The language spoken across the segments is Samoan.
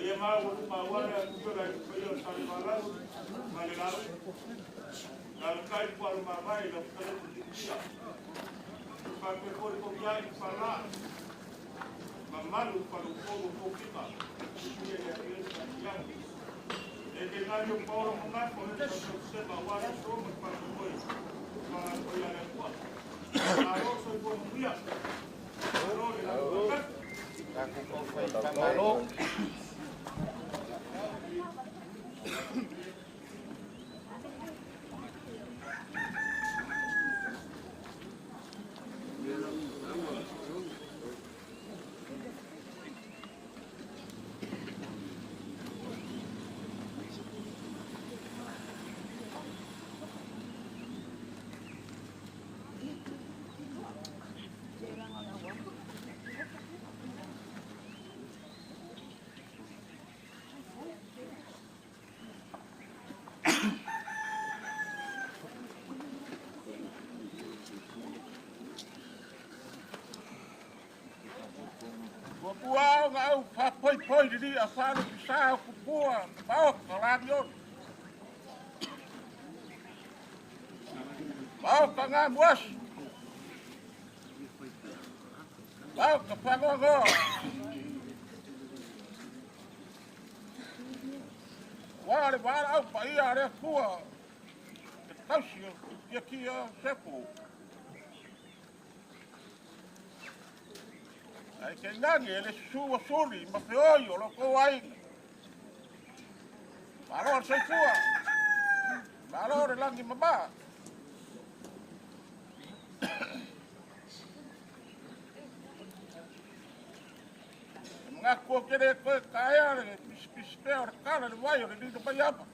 Ia mau ma wale a tiola i paia o Salevalasi ma le lau. Lalakai po alu mavae lau tala tututia. Faapea foi le kokiai fala. Mamalu falufolu fofika. Ia ia ia ia. E te ngai o Paolo Mangako le sema wale so ma fa foi. Fala foi ale kwa. Alo soifua manuia. Alo le lau. Malo. Ua nga au fa poi poi li a fa lu sa ku pua ma o ka la mi o ma o ka nga muas ma o ka pa go go wa le wa au pa ia le pua te tausi o kia kia sepo. Ai ke nani ele sua suli ma fe oi o lo ko ai. Malo le soifua. Malo le lagi mama. Mga kua kere koe kaea le pis pis pea o le kala le vai o le lino mai apa.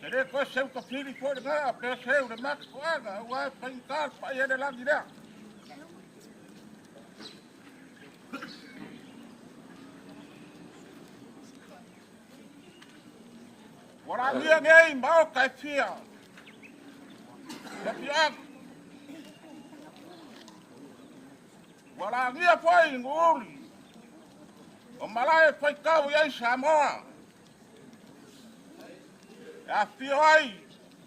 Kere koe seu ka pili koe le ngā pea seu le maka koaga ua e paingkal pa ia le lagi lea. Wala ngia ngei mao kai fia. Ya fia. Wala ngia foi nguri. O malae foi kau i Samoa. Ya fia ai.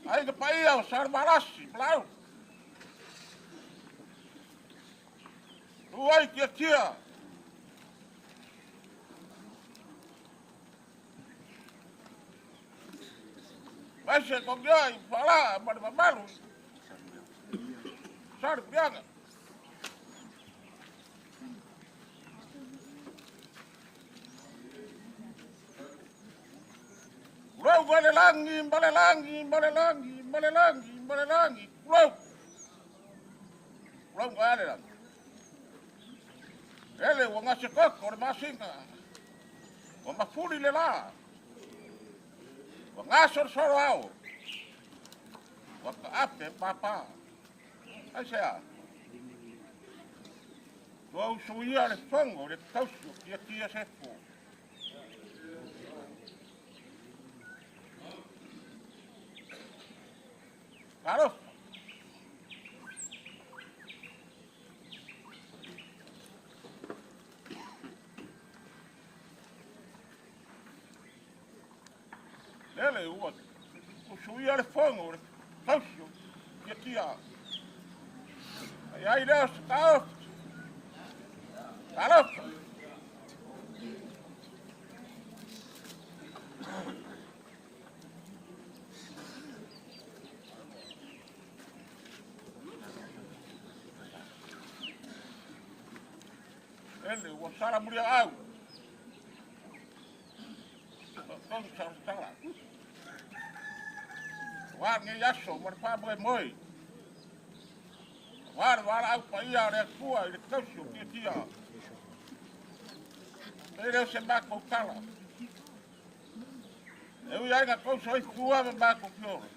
Ai ka paia o Sarmarasi, blau. Uai kia kia. Vai se con kia i whala ma le mamalu. Sari kulianga. Kulau male langi, male langi, male langi, male langi, male langi, kulau. Kulau ngale langi. Ele ua ngase koko le masinga. Ua mafuli le la. Ua ngaso le solo ao. Ua ka ape papa. Ai sea. Ua usuia le fongo le tausi o kia kia sepo. Talofa. Lele ua usuia le fongo le tausi o kia kia. Ai ai leo se taofi. Talofa. Ele ua sala mulia au. Tonu sa sala. Wa ngi aso ma le whamoe moe. Wa le wala au pa ia le kua i le tausi o kia kia. E leo se mako tala. E ui ai ngā kouso i kua ma mako kioro.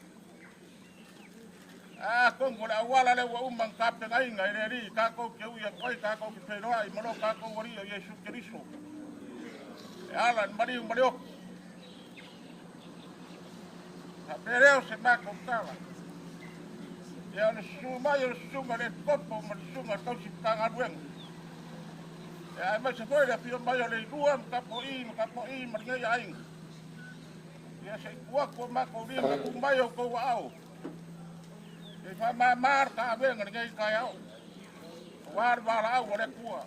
A kongo le awala le ua uma ngā ngainga i le ri kākou ke ui a koe kākou ke whairoa i malo kākou wari o Iesu Keriso. E ala ni mariu marioku. Ha pereo se mako tala. Ia o le susu mai o le susuga le kopo ma le susuga tausi whangaluenga. Ia aemaise foi le afio mai o Leilua ma tapuai ma tapuai ma lenei aiga. Ia se i tuu atu o matou lima tuu mai outou aao. Se i faamama le taavega i lenei taeao, aua le valaau a le Atua.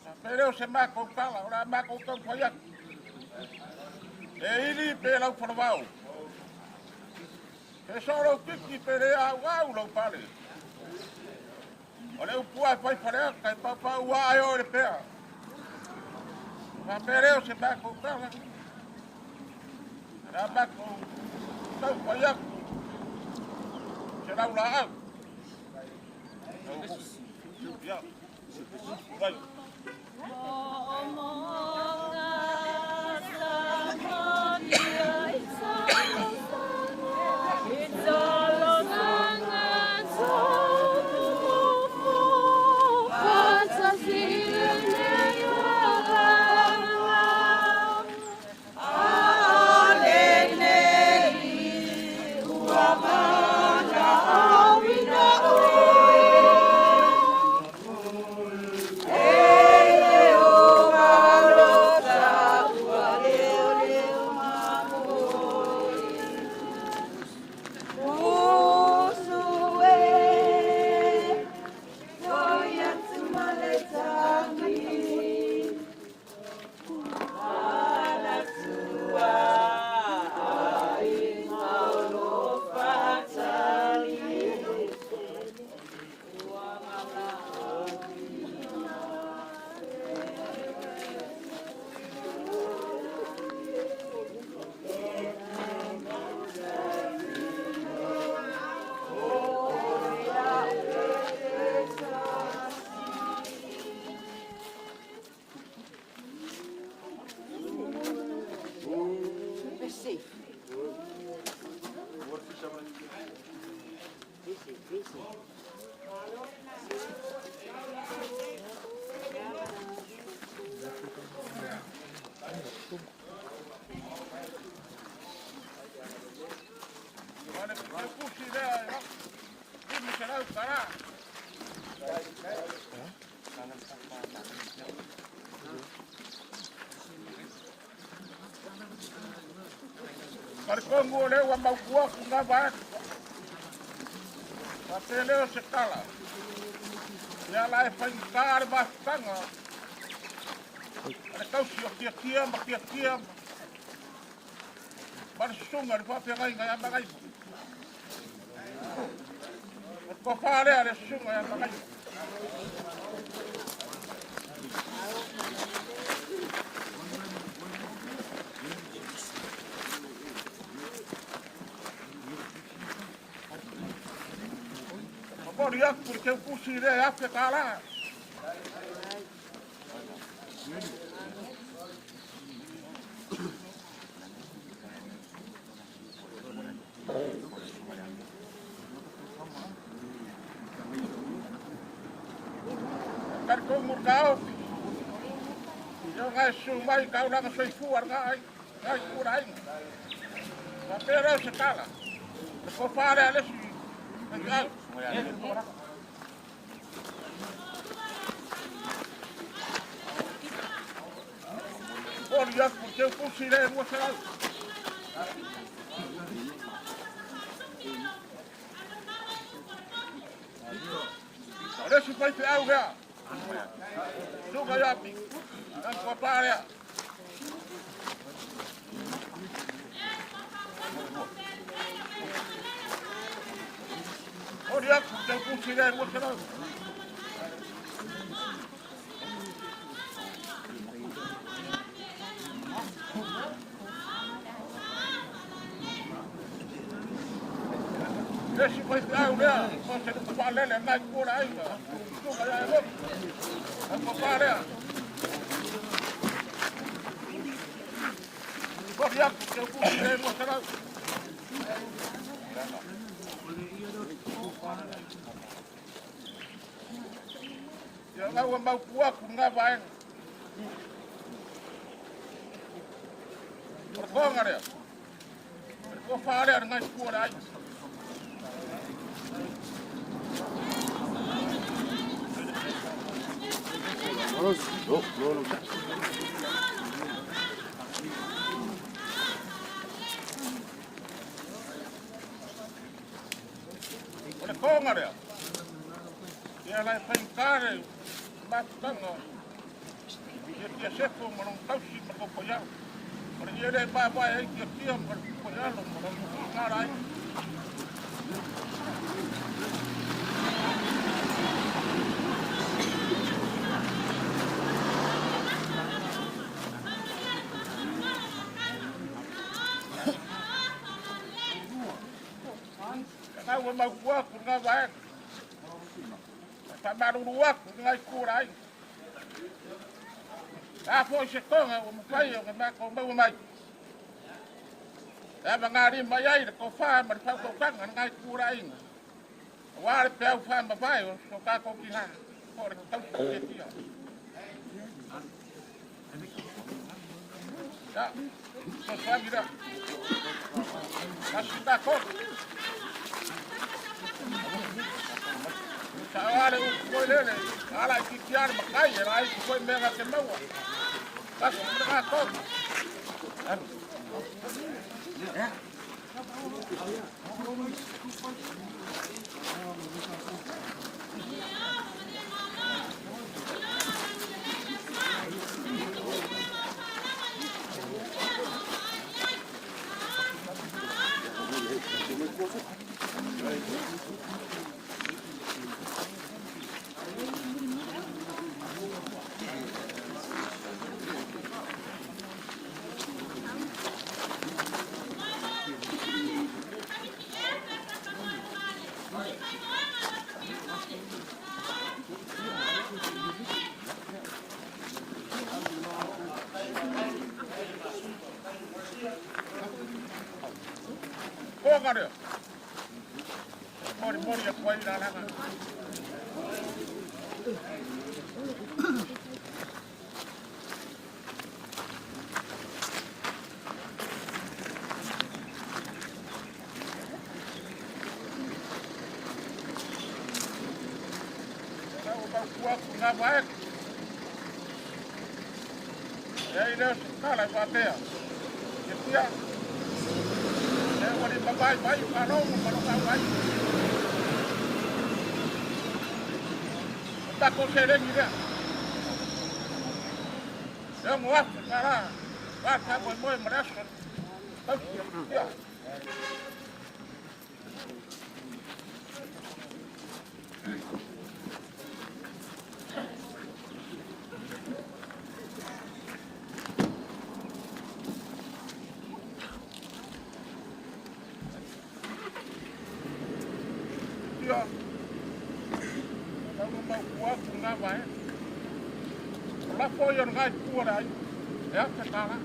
Faapea lea o se matou tala, o le a matou taumafai atu. Pe ili pe laufalavao. Pe soo lou titi pe le auau lou pale. O le upu lava e fai Faleata, e paupau lava ae oo i le pea. Faapea lea o se matou tala, o le a matou taumafai atu se laulaau. Ia, vai. O le pusi lea, $500. Talitonu o lea ua mautu atu na vaega. Faapea lea o se tala. Ia la e faigata le mafutaga a le tausi o Tiatia ma Tiatia ma le susuga i le faafeagaiga ia Magaima. O le tofa lea a le susuga ia Magaima. Momoli atu le teutusi lea e $1,000. Talitonu le taofi, ia na e susu mai i taulaga soifua lena ai, nai kula aiga. Faapea lea o se tala, le tofa lea a le isi faifeau. Momoli atu le teutusi lea e 200. O le isi faifeau lea, susuga ia Api, na tofa lea. Momoli atu le teutusi lea e 200. Le isi faifeau lea, o se nuku faalele nai tua le aiga, susuga ia Elomi, na tofa lea. Momoli atu le teutusi lea e 200. Ia na ua mautu atu lena vaega. O le toga lea, o le tofa lea lena i tua le aiga. O le konga lea. Ia lai whaingkare, mafutanga. Ia tia sefo ma long tausi ma koko iau. O le ia le māwae ai tia tia ma le koko ialo ma long ngara ai. Ngā ua maukua ku ngā wae. Whamaruru aku ngai kura ai. A foi se tonga o mawhai o ngā mako maua mai. E ama ngā rima ai le kowha ma le whaukau ngai kura ai. Wā le peau wha mawhai o so kako ki ngā. Ko le tausi te tia. Ya, so swami ra. Kasi tā kō. Sa ale u koe lele, ala i ki tiare makai, e lai ki koe mea te maua. Kasi ngā kō. Konga rea. Mori mori a koe rā ranga. Ngā ua ku ngā wae. E i leo se kala i wātea. E tia. E wari mabai mai ka rongo ma lo kau ai. O tako se rengi rea. E ngo afu ka rā. Wā tā moe moe ma le aso. Tausi e tia. Tia. Ngā mau kua ku ngā wae. O la foi o ngai kua rai. E a te kāra.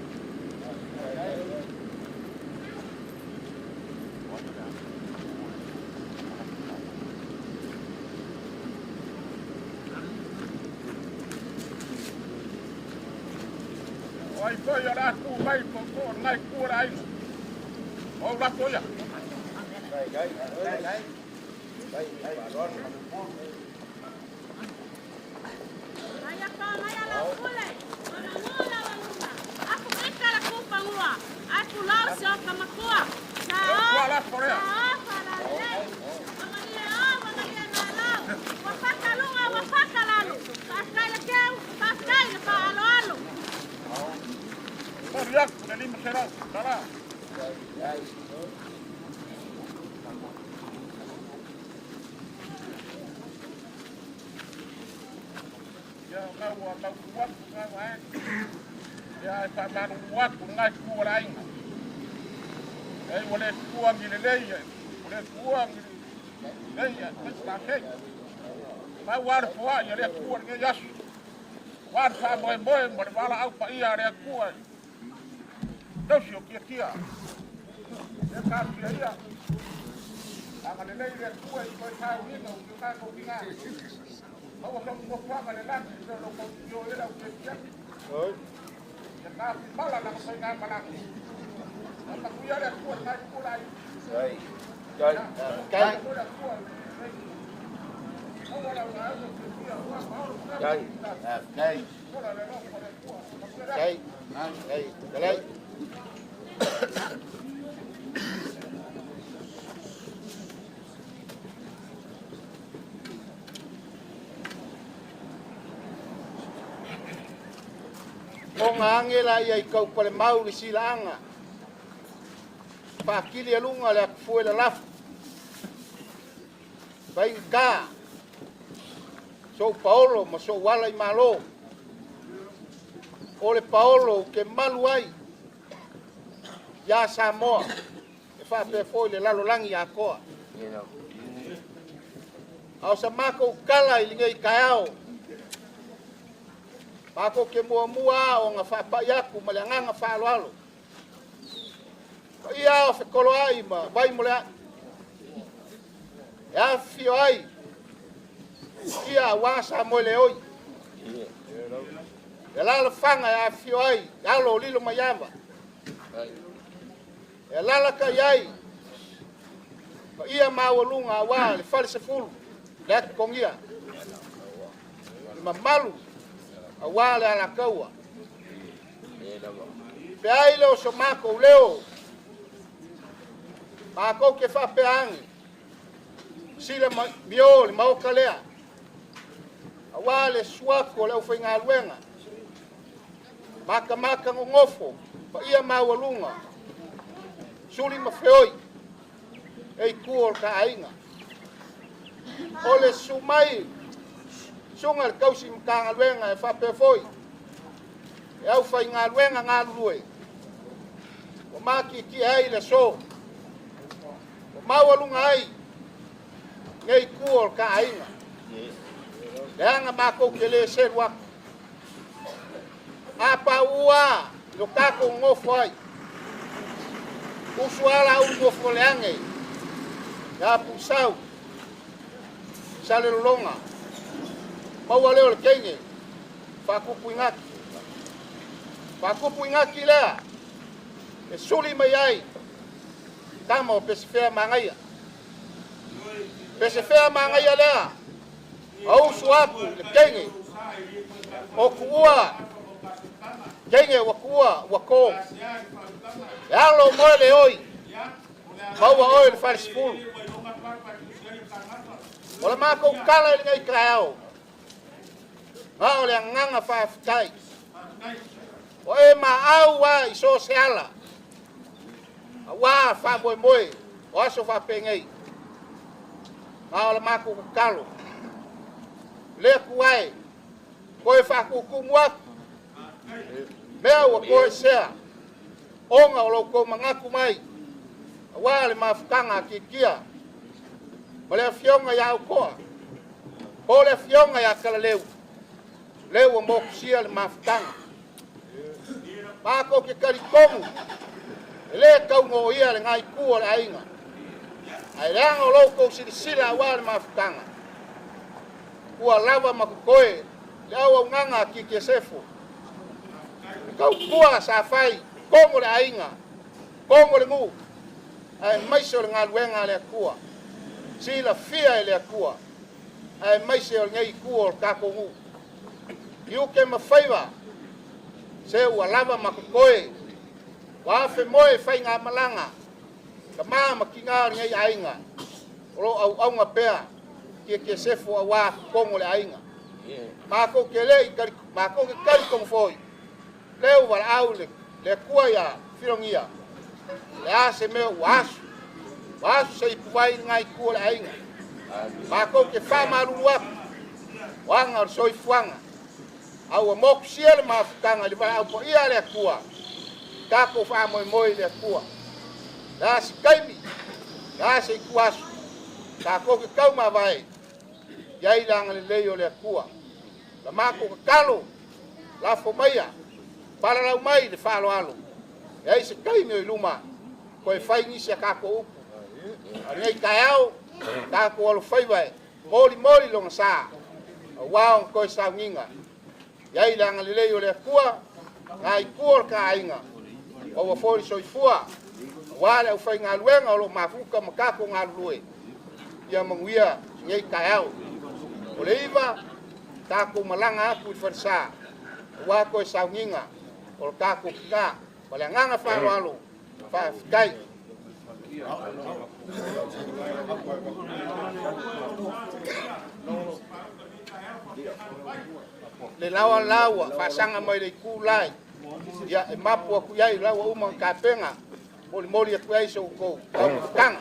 O ai foi o la ku mai ko ko ngai kua rai. O la foi a. Ia ngā ua mau kua ku ngā wae. Ia e whamaru atu ngai kua rainga. E ua le kua ngi le leia. Ua le kua ngi le leia. Ta sei. Mai wā le fua ia le kua ngi yasu. Wā le wha moe moe mo le wala au pa ia le kua. Tausi o kia tia. E kā tia ia. Anga le lei le kua i koe tāu hinga u ki kā ko ki ngā. Maua song mo panga le laki le lo ko tio e lau ke tia. Ia kā fi mala na ko ngā malaki. Ata kuia le kua ngai kua lai. Oga age laia i kaupalemau le silaaga, faakili aluga le atufue lalafu, faigata sou paolo ma sou ala i malo, o le paolo ou te malu ai iā Samoa e faapea foi le lalolagi atoa. A o sa matou tala i lenei taeao, matou te muamua a ona faapai atu ma le agaga faaaloalo. Paia o fekoloai ma Vaimoleai e afifio ai ia aua Samoeleoi, e alalafaga e afifio ai alo o Lilo Maiava, e alalatai ai paia maualuga aua le falesefulu le atotogia, le mamalu aua le alataua. Pe ai le o so matou leo, matou te faapea age, sila mio le maota lea, aua le suatu o le aufaigaluega, matamata nonofo, paia maualuga, suli ma feoi, e i tua o le taaiga. O le sumai, suga le tausi matagaluega e faapea foi, e aufaigaluega galulue, ua matietie ai le aso, ua maualuga ai nei tua o le taaiga. Leaga matou te le selu atu. A paua i lo tatou nofo ai, usu ala ulu nofo leage, ia pusau, Salelologa, maua leo le teine, faakupu i gati. Faakupu i gati lea, e suli mai ai, tama o Pesefea Magaia. Pesefea Magaia lea, ausu atu i le teine, o kuua, teine ua kuua, ua tō. E alo moe le oi, maua oe le falesefulu. O le matou tala i lenei taeao, na o le agaga faafetai. O e maau a i so o se ala, aua faamoemoe o aso faapenei. Na o le matou tatalo, le Atua e, toe faatutumu atu, mea ua toesea, ona o lo outou manatu mai, aua le mafutaga a Tiatia ma le afioga ia Aukoa, po o le afioga ia Talaleu, lea ua motusia le mafutaga. Matou te talitonu, e le taunooia le gaitu o le aiga, ae leaga o lo outou silasila aua le mafutaga, ua lava ma totoe le auaunaga a Tiatiasefo. Le tautua sa fai, togo le aiga, togo le nuu, aemaise o le galuega a le Atua, silafia e le Atua, aemaise o lenei itu o le tatou nuu. Tiute ma faiva, se ua lava ma totoe, ua afemoe faigamalaga, tama ma tina o lenei aiga, o lo o auauna pea Tiatiasefo aua totogo le aiga. Matou te le i tali, matou te talitonu foi, lea ua valaau le, le Atua ia Filogia, le a se mea ua asu, ua asu se ipuvai i lena itu o le aiga. Matou te faamalulu atu, o aga o le soifuaga, a ua motusia le mafutaga i le valaau paia a le Atua, tatou faamoemoe i le Atua. Le a se taimi, le a se itu aso, tatou te taumavae i ai le agalelei o le Atua. La matou tatalo, lafo maia, palalau mai le faaaloalo, e ai se taimi o i luma, toe fai nisi a tatou upu. A lenei taeao, tatou alofaiva e molimoli lona sa, aua ona toe sauniga. I ai le agalelei o le Atua, nā itu o le ta aiga, maua foi le soifua, aua le aufaigaluega o lo o mafuta ma tatou galulue, ia manuia lenei taeao. O le 9, tatou malaga atu i le falesa, aua toe sauniga o le tatou tina. Ma le agaga faaaloalo, faafetai. Le lawa laua faasaga mai le itu lai, ia e mapu atu i ai laua uma na tapena, molimoli atu ai so outou taumafataga.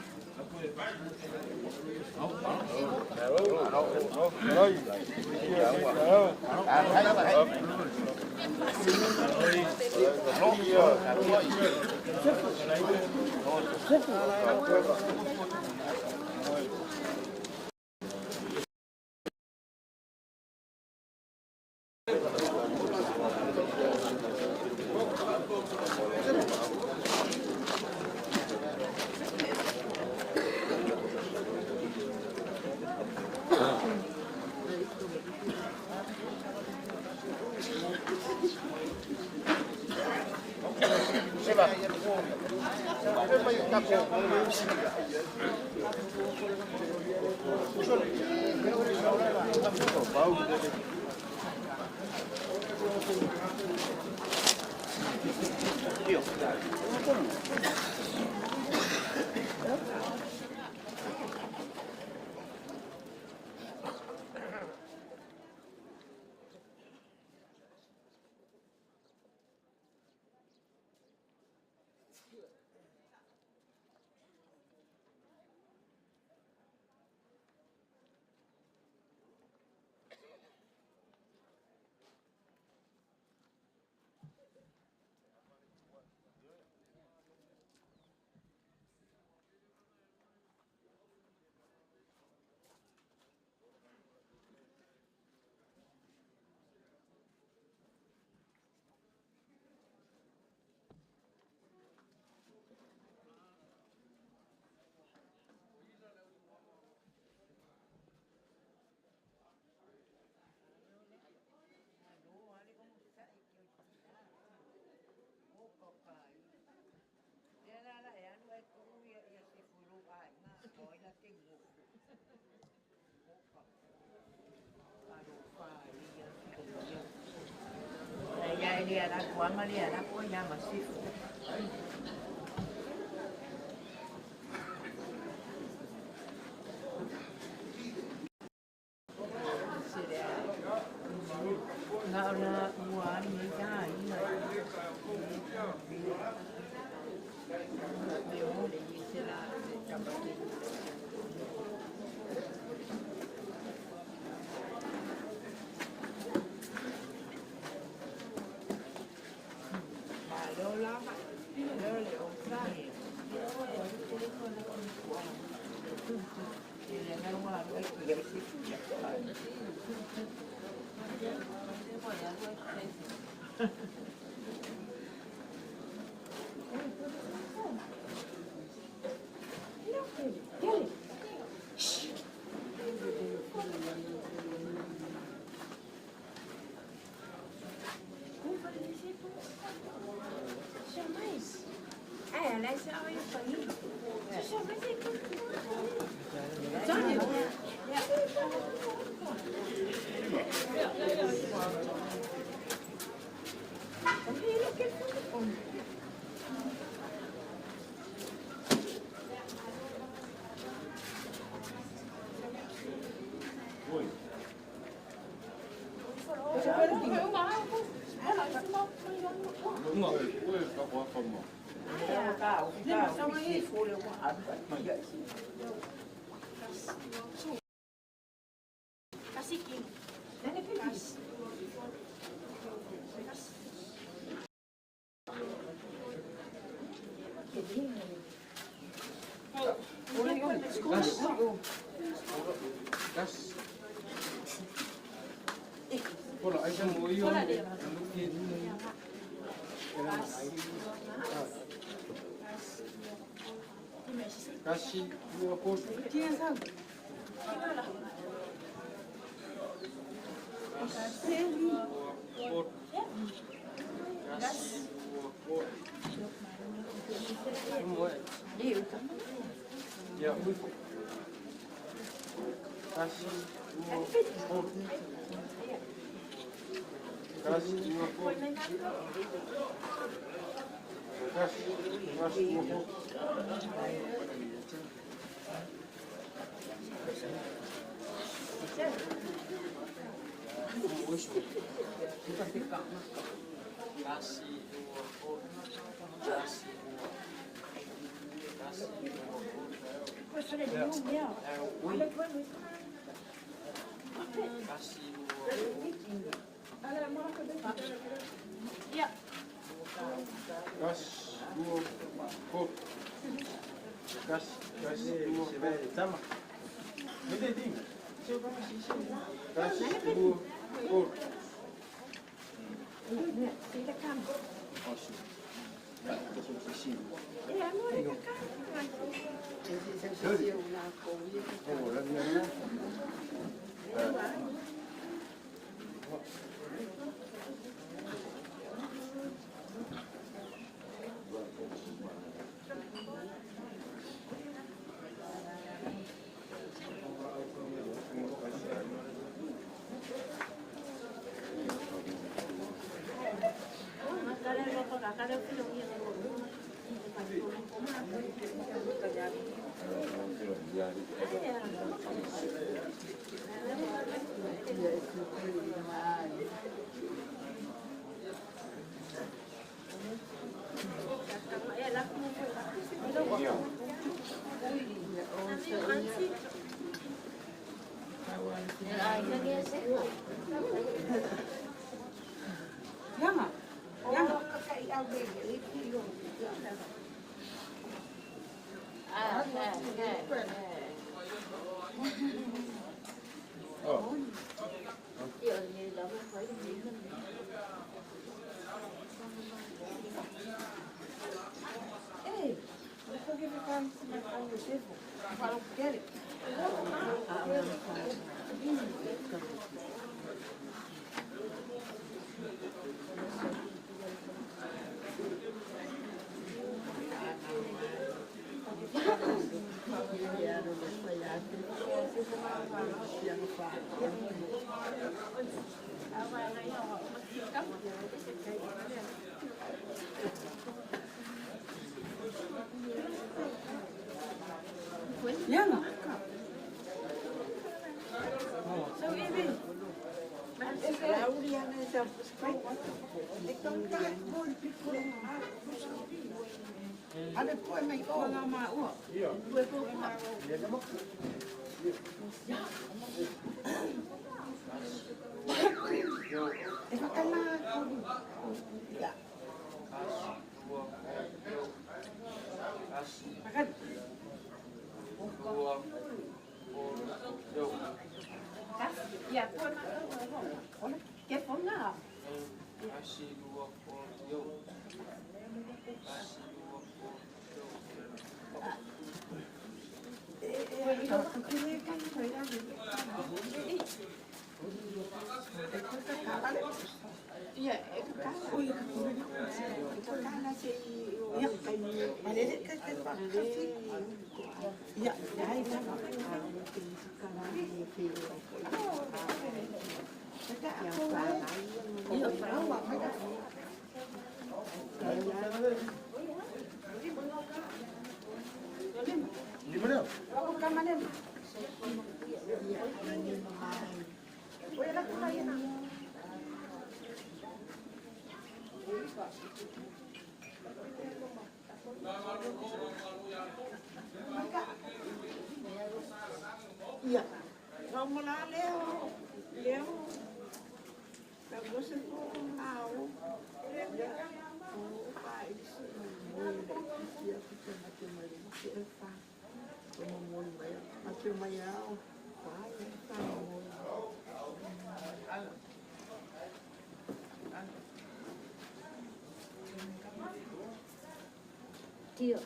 Tio,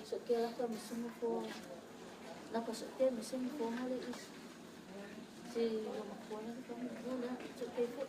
so que ela tá me sumufo, lá passou até me sumufo, olha isso. Se eu não for, não vou lá, só que foi.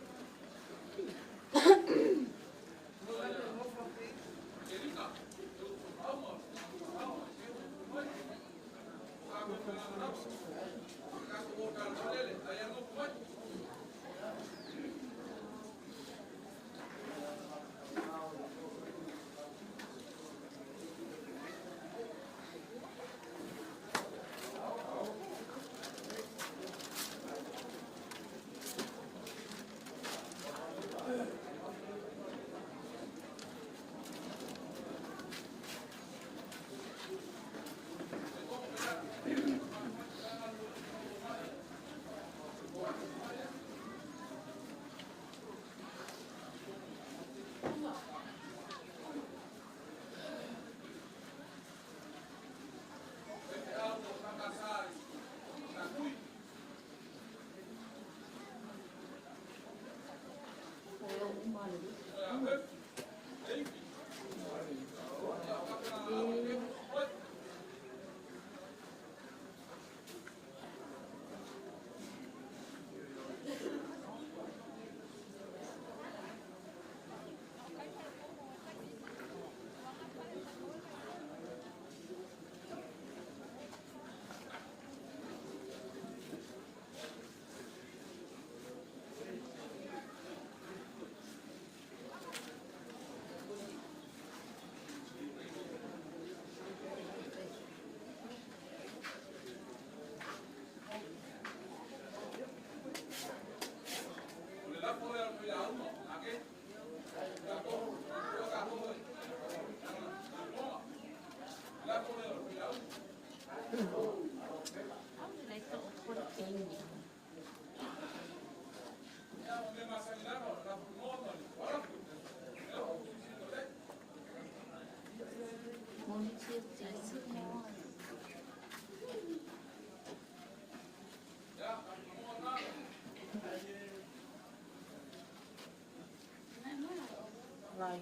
Right.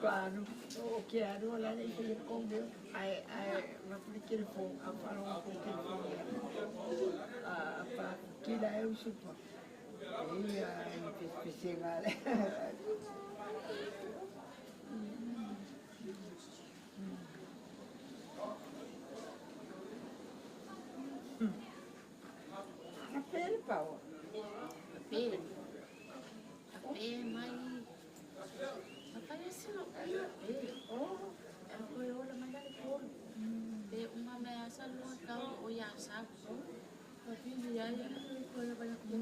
Claro, o que era lá e comeu, aí vai fo a falo com que a pa que lá eu supo. E aí pesquisar. A pele, pau. A pele. A pele, mãe. Aparece no pele. Oh, eu olho mas dá fome. Pe uma ameaça no tal o ya sabe. Papi ya ya ko ya ba ko.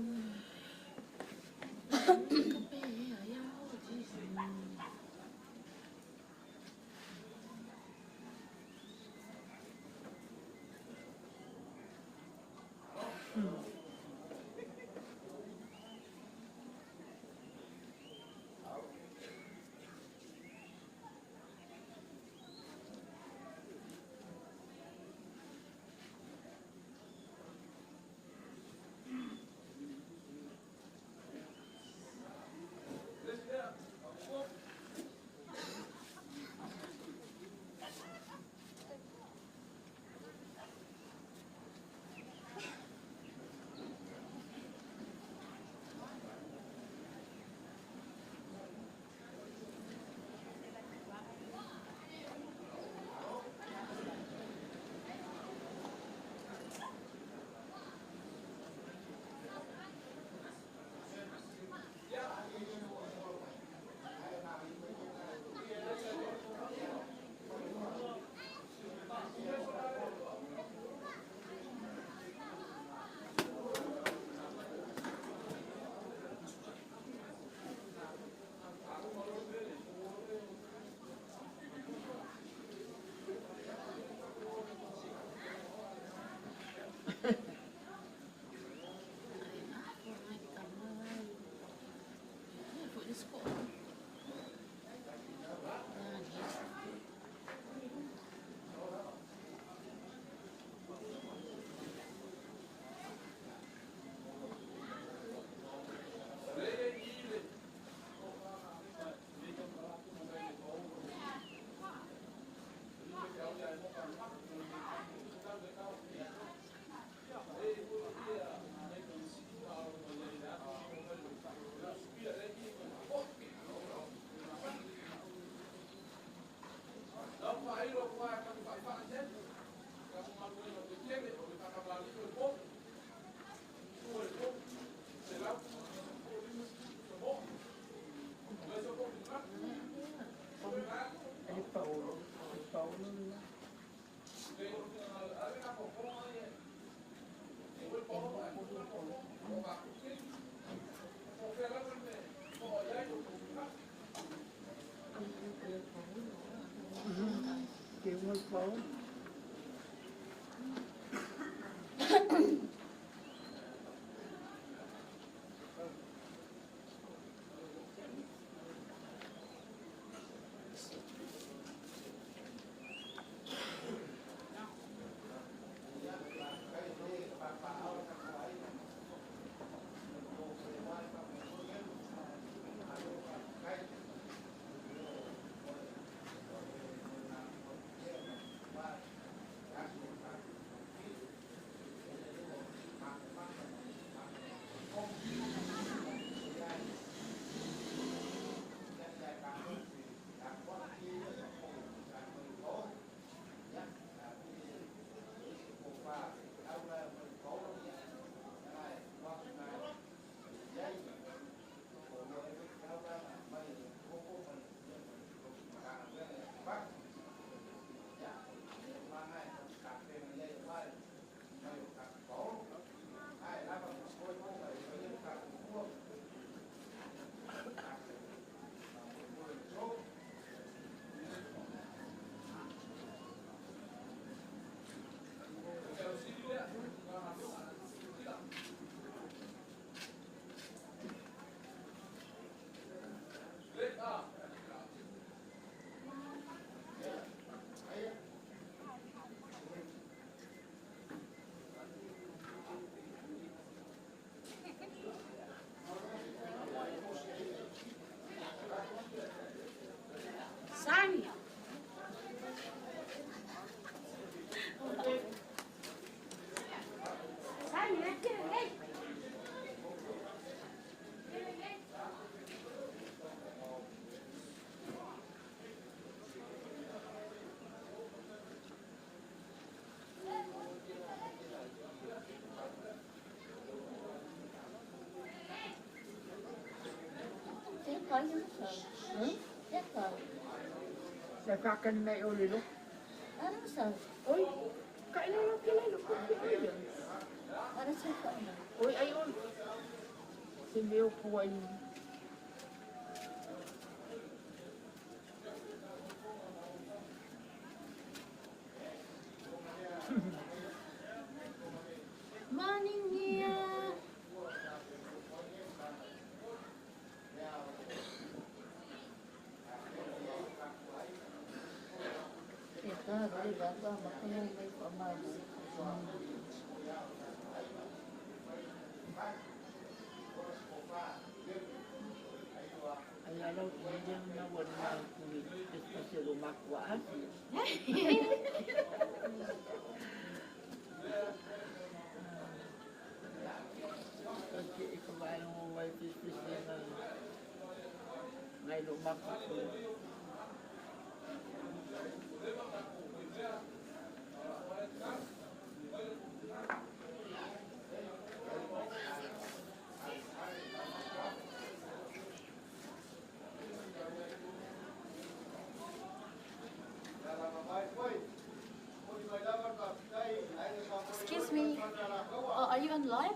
Sa mai o le lo. Oi, ka ina lo ke le lo ko ke oi. Oi ai oi. Se meo po ai. Excuse me, are you on live?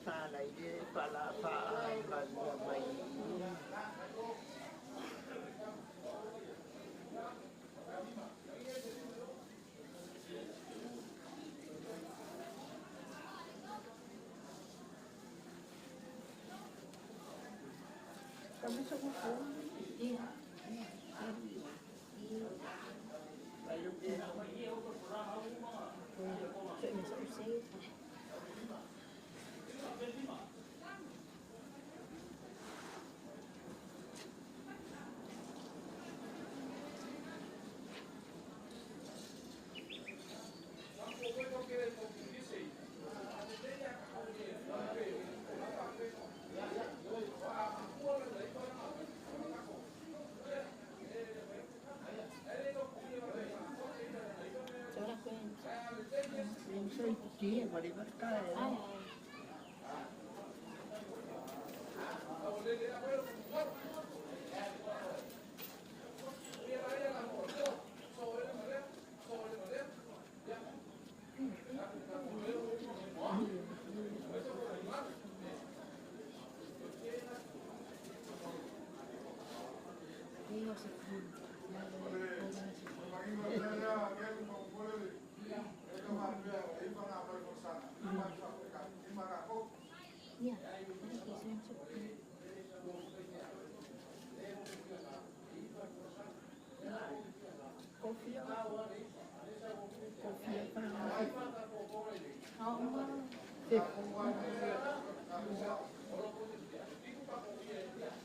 sa lai le pa la pa ma mai. Iya.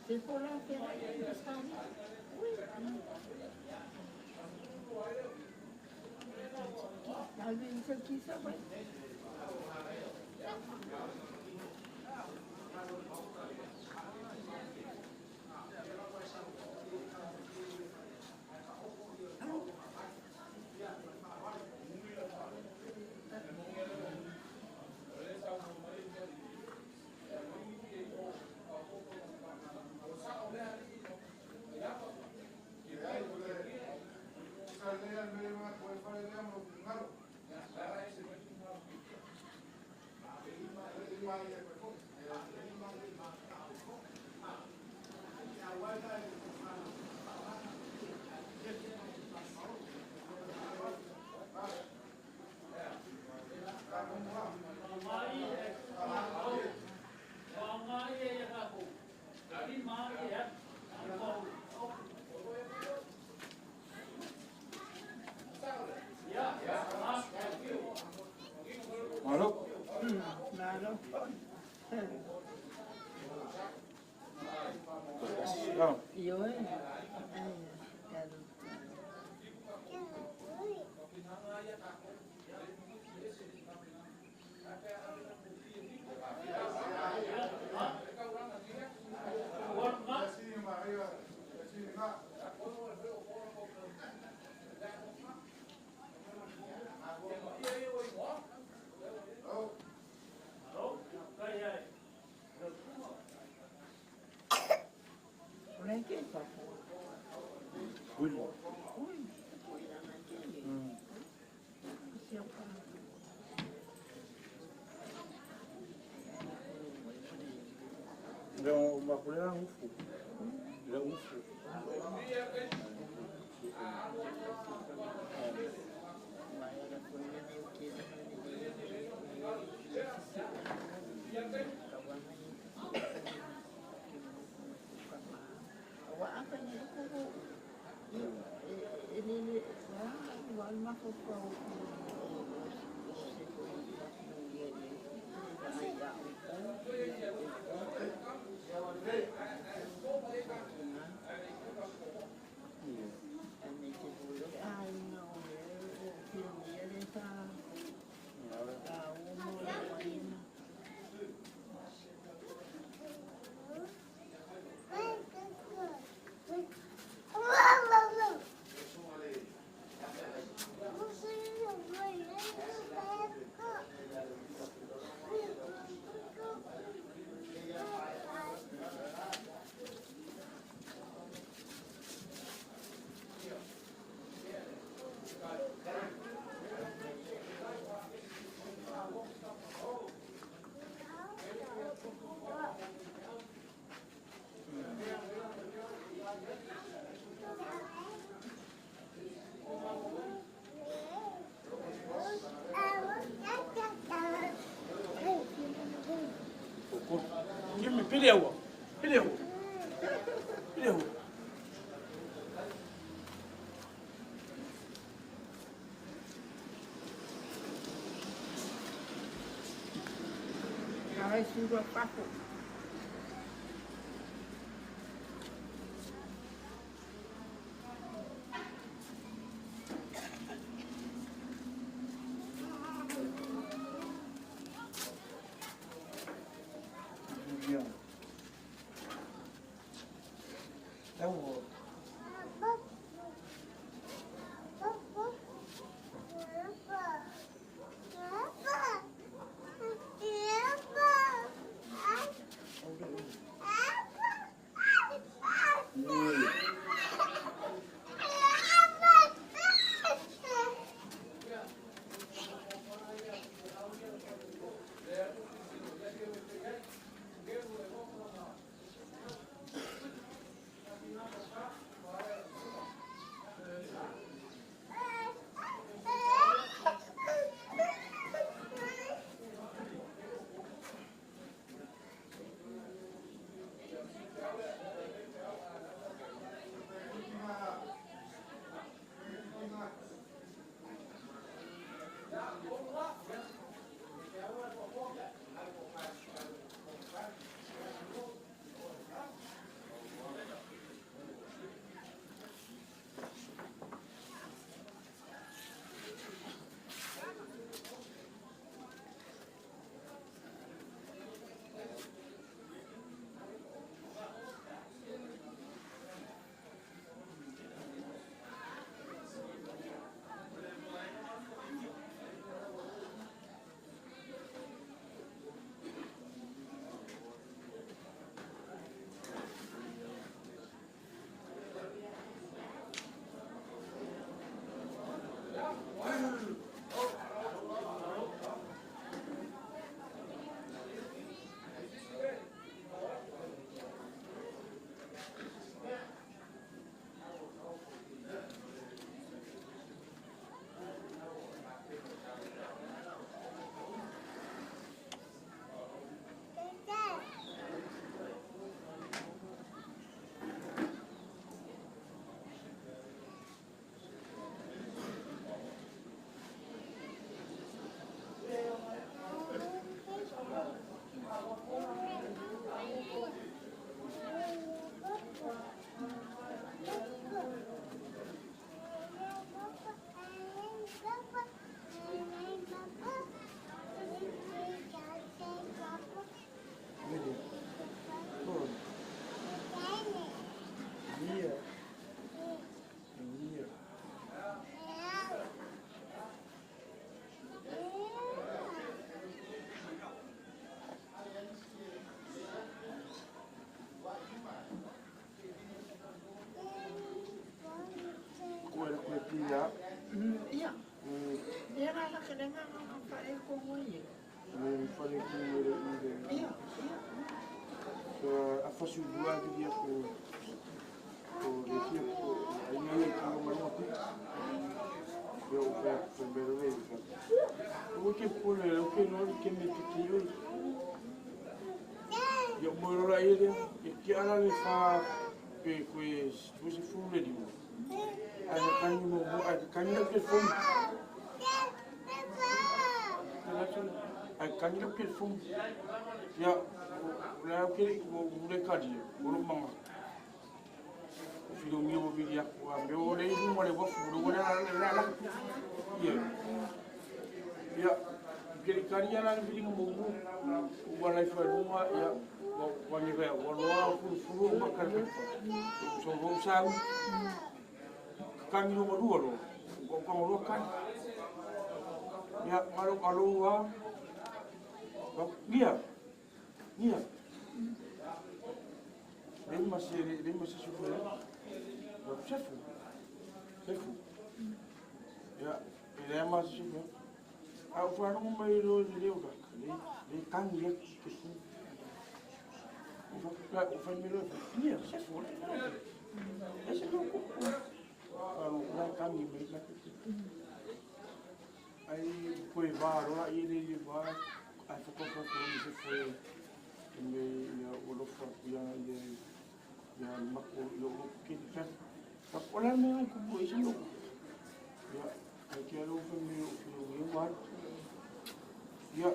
C'est pour la faire. Oui. Pili aua. Pili aua. Pili aua. Ai sura papo. Ia. Era la que venga a fare como io. Fare come io. Ia. A fasu dua dia ko ko dia ko ai ko ma ko. Yo fa per ver. O que por o que no que me que yo. Yo moro la ile e que ala le fa pe que se fu le di. Ai kan mo ai kan ke fu. Ai kan ke fu. Ya la ke o le kadi o lo manga. O filo mi o vi ya o me o le mo le wa fu lo la la la. Ye. Ya ke kadi ala le mo mo o wa la fa mo ya wa ni ga wa lo fu fu ma ka. So ro sa kan no mo lo o ko lo kan. Ya malo alo wa. Nia. Nia. Lema se souffle. C'est fou. C'est fou. Ya, lema se souffle. A fa no mai lo le o ka. Le kan le ke fu. O fa mi lo. Nia, c'est fou. E se ko ko. Alo la kan ni me la. Ai ko e va ro i le va a fa ko ko se foi. Me ia ua lofa atu ia ia ia mako i lou loto kili tali. O le a le mea e tupu ai se lou? Ia, ai ke alo fa me o fia ua ua alu. Ia,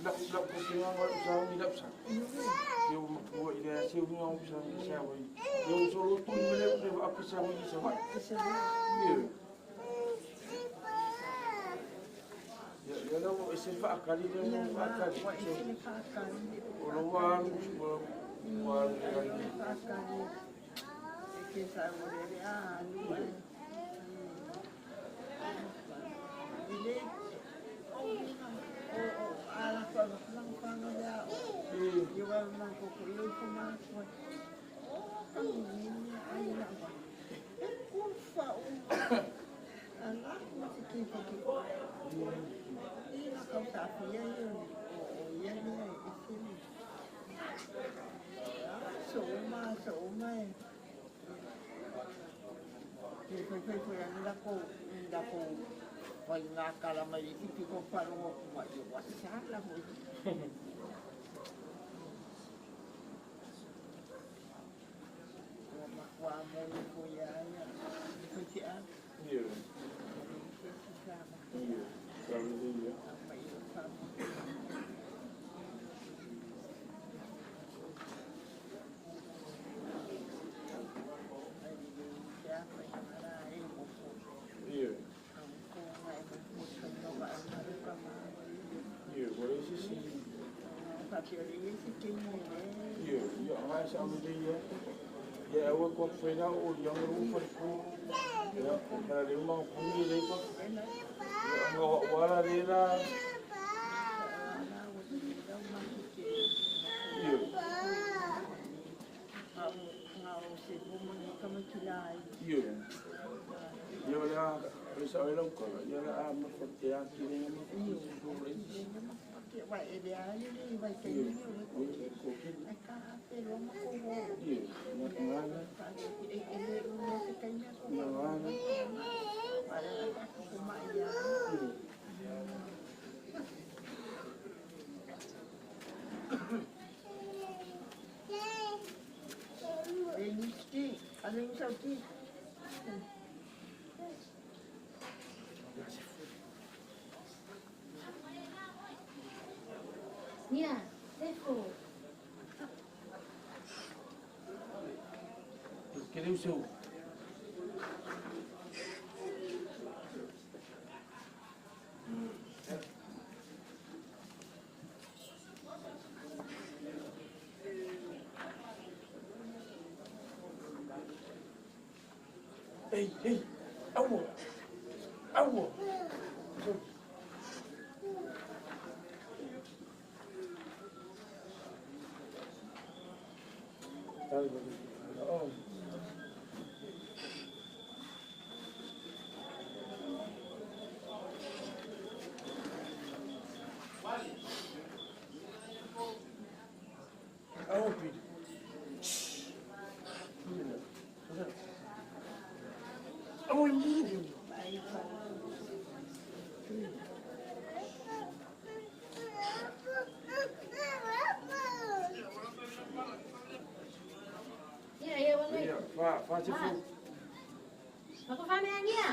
lau lau ko te ngā lau sa ni lau sa. Ia ua matua i le se uinga o sa ni sa wai. Ia ua solo tu i mele o te wa sa ni sa wai. Ia. Ia ia lau e se whaakali le Ia o whaakali. Wa e se whaakali. O lo wa alu ua ua alu Ia le le whaakali. E ke sa o le le a alu ai. I le o inga o o ala ko lang pano le a o. E Ia wa ma ko ko ia ko ma ko. O ka ni ni ai la wa. E ku fa o. Ala ko te ki fa ki. I na ka sa fi ia ia o o ia ni e se ni. So ma so ma. Ke fai fai fai ana la ko la ko fai ngā kala mai i tipi ko wharongo ku mai i wa sala mo. Wa ma wa mo ni ko ia ia. Ni ko te a. Ia. Ke si sa ma. Ia. Sa le ia. Mai o sa mo. Ai ni te a fai mara e mo ko. Ia. Ang ko ngai mo mo sa no ba ma ka ma. Ia, wa le si si. Pa te ri si ke ni ne. Ia, ia ngai sa le ia. Ia aua ko whaina o ia ngaro fa fu. Ia, o kana le uma fu ni le pa. Ia nga wala le la. Na o ni da ma ke. Ia. Ngā ngā o se mo ni ka ma ki lai. Ia. Ia la le sa le ko ia la a ma fa te a ki le ma fu fu le. Ke wa e le ai le wa ke Ia. ni o le ko ke. Ko ke. Ai ka pe ro ma ko ho. Ia, nga nga na. E e le o no te kai mea ko Nga wa. nga na. Para ka ko ma ia. Ia. E ni ski, ale ni sa ki. Nia, tefo. Ke le useu. Ei, ei, aua. Aua. Oh. Aua, Peter. Aua, move. Ai fa. Ia, ia, wala. Ia, fa, fa te fu. Mako fa mea nia.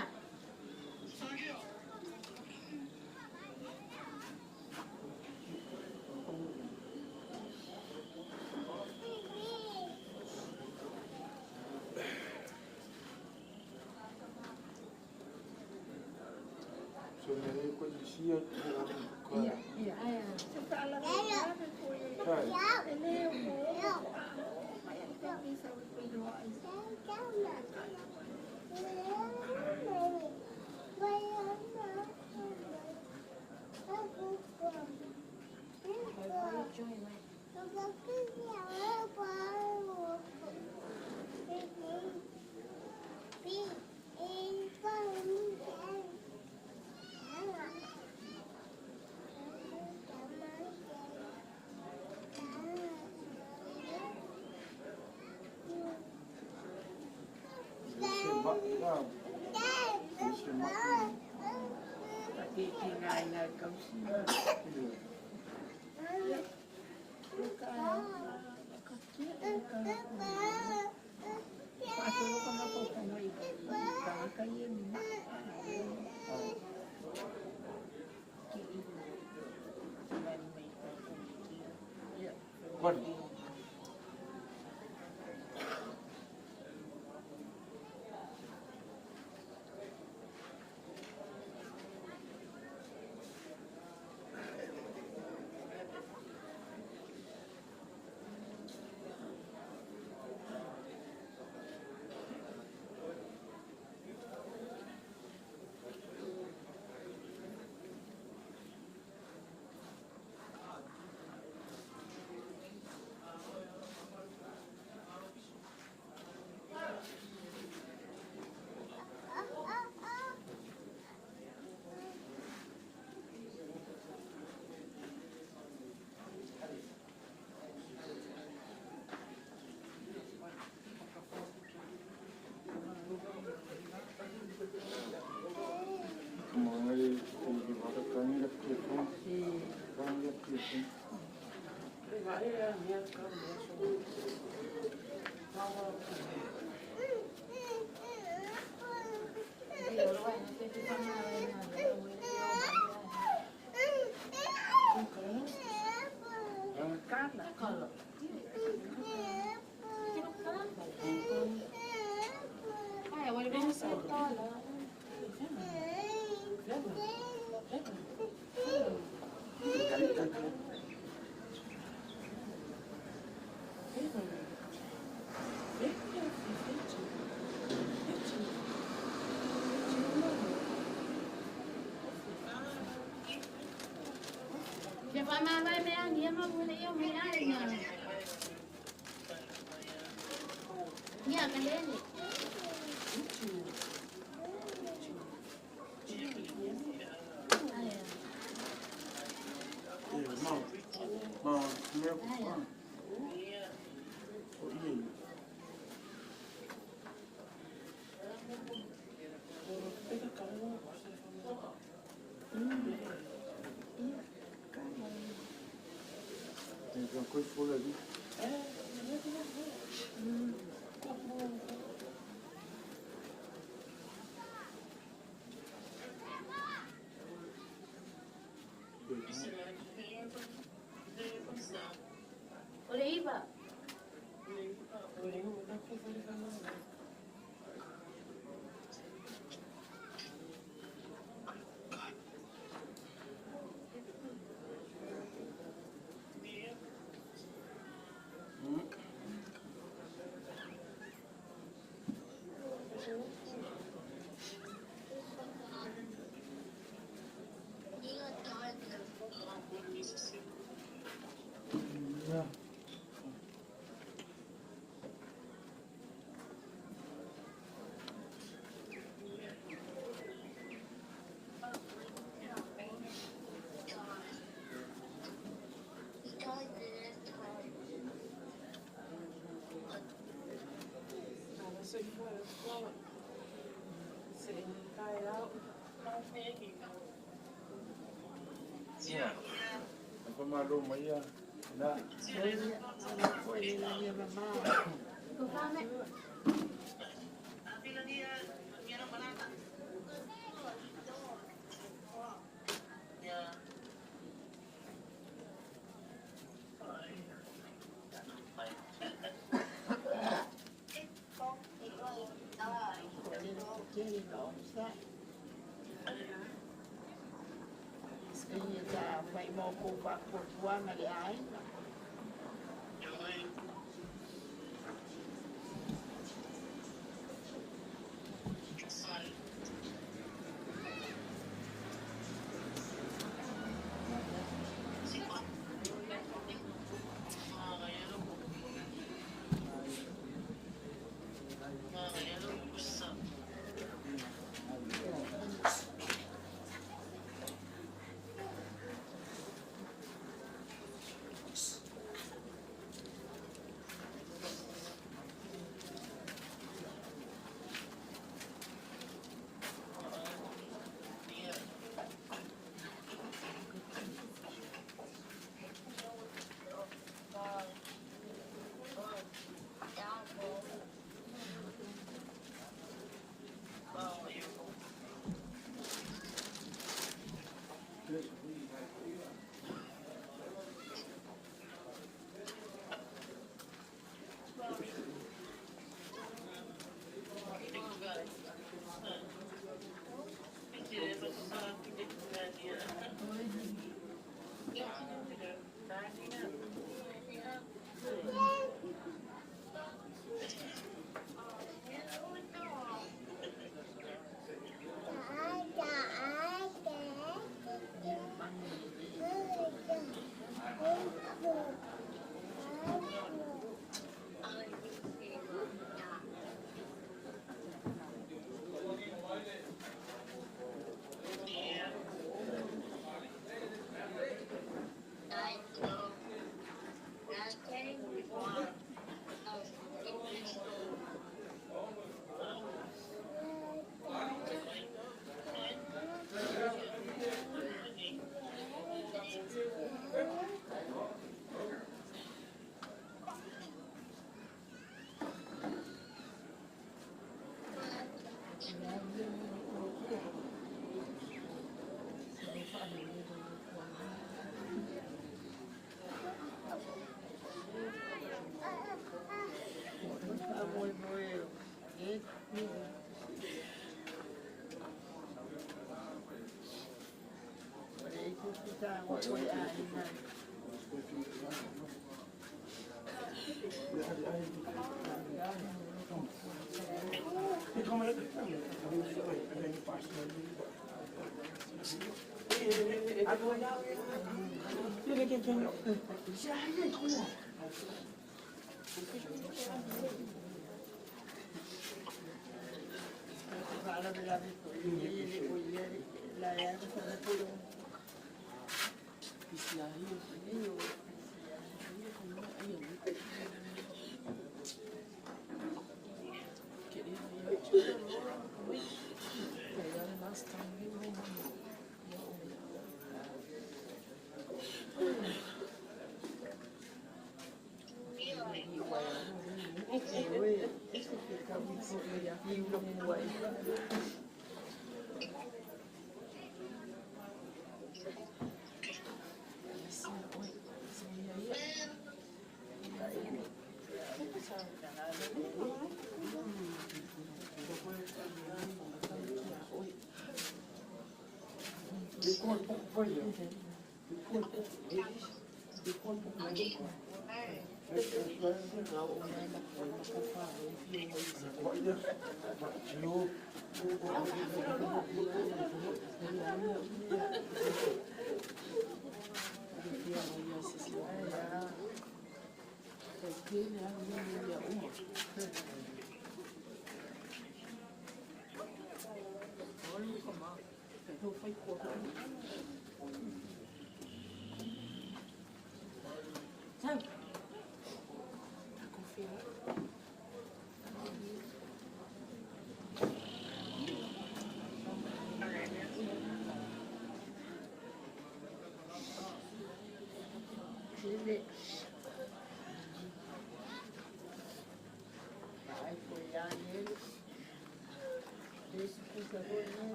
So me le ko isi ia ko. Ia, ia. Aia. Se fa ala me ko e. Kai. E le o ko. Mai a ka mi sa o ko ro ai. Joy, wai. Se ma la. Se ma. Ki ki ngai ngai kau si. Ia.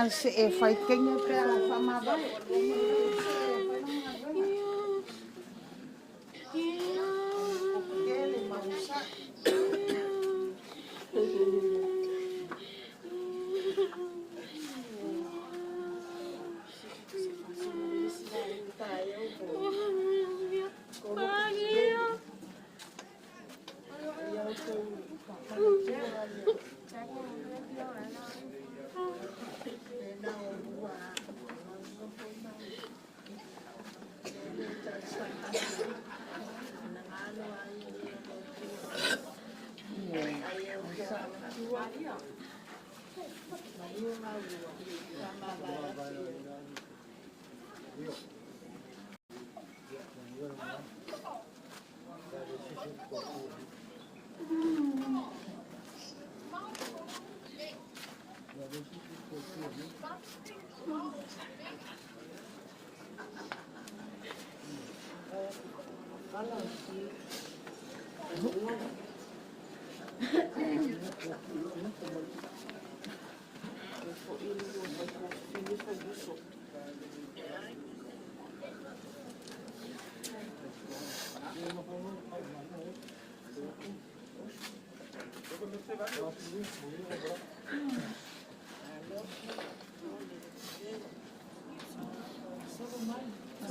Se e fai kenya pe a fa ma ba.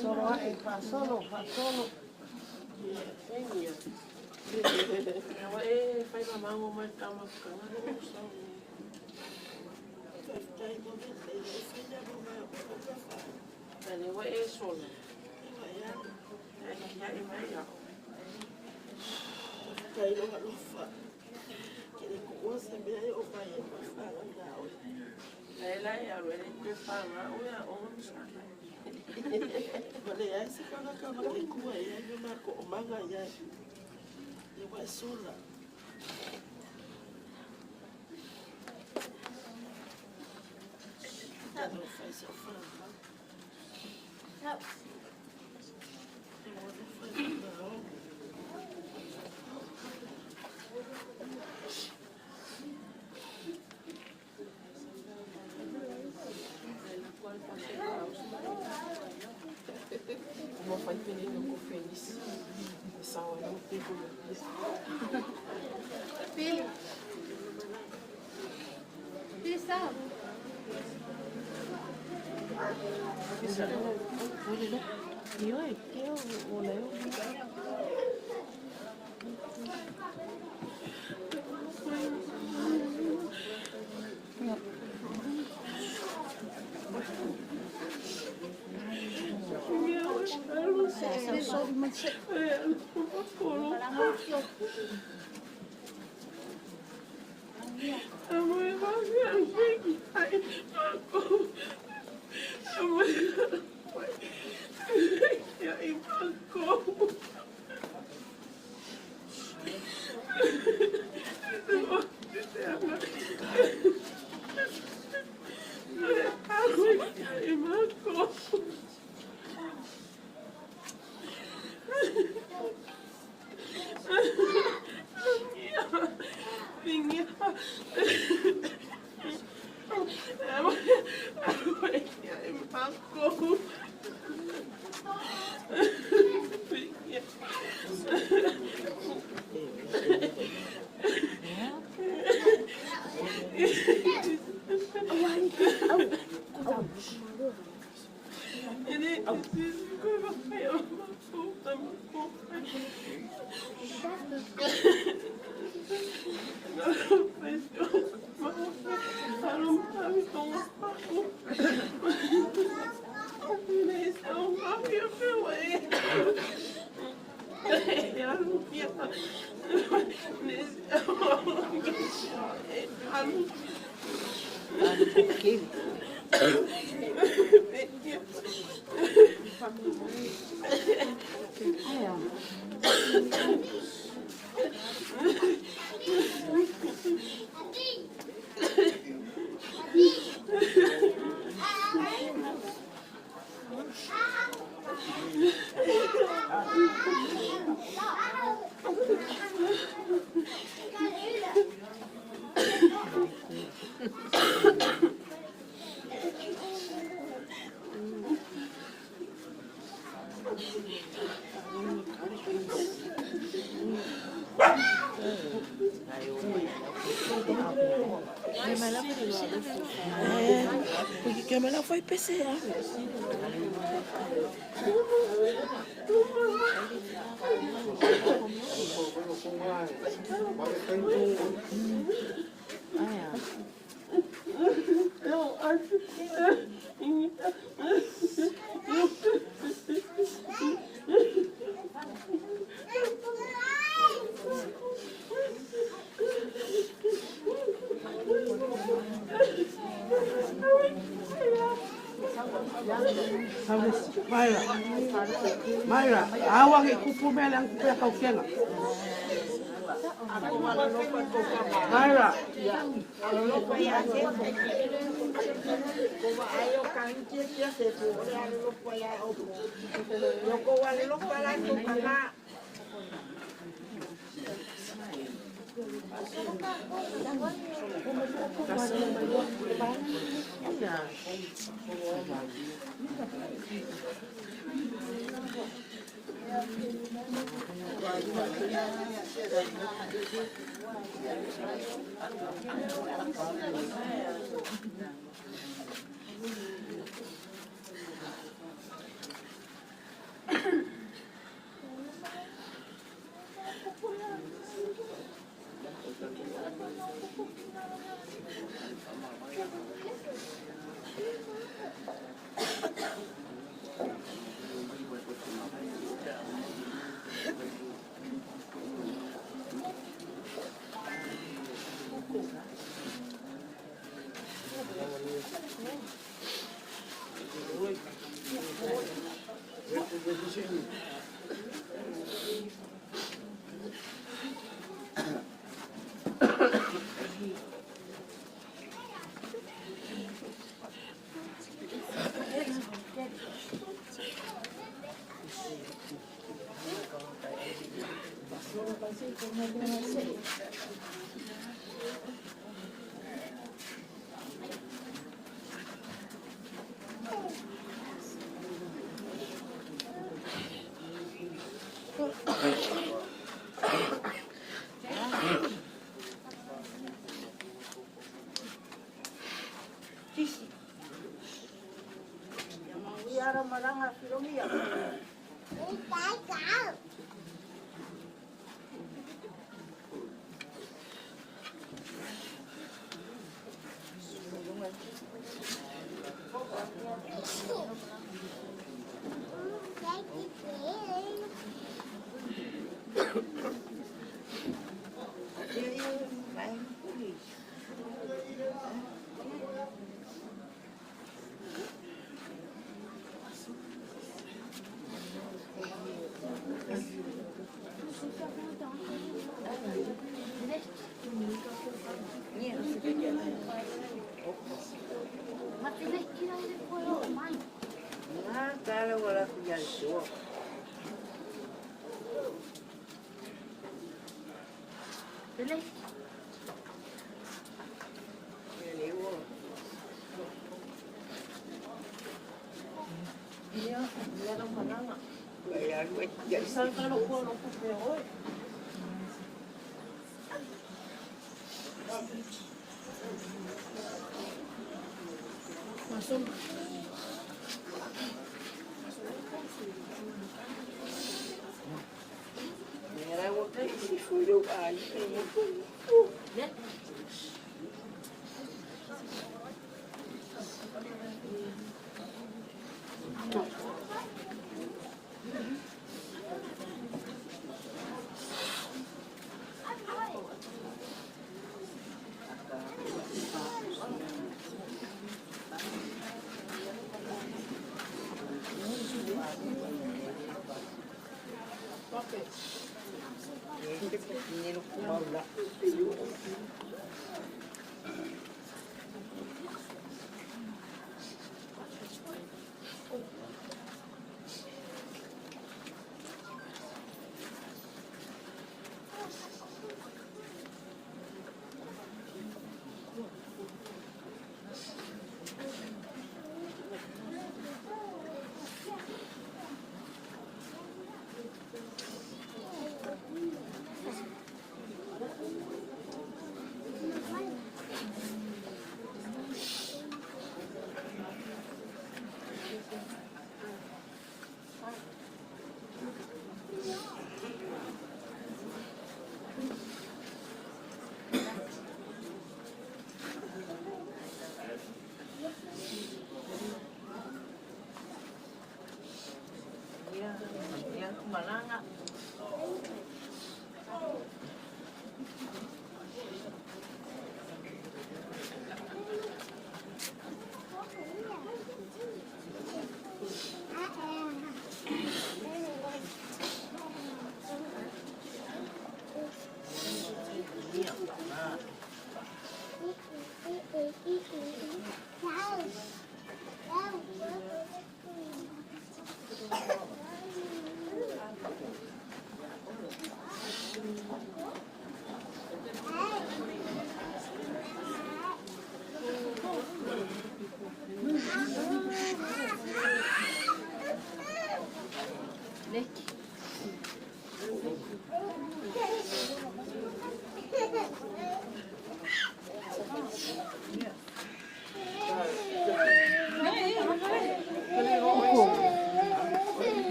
Solo, solo, solo. Maira, awa ke kupu mele ang kupu kau kenga. Maira.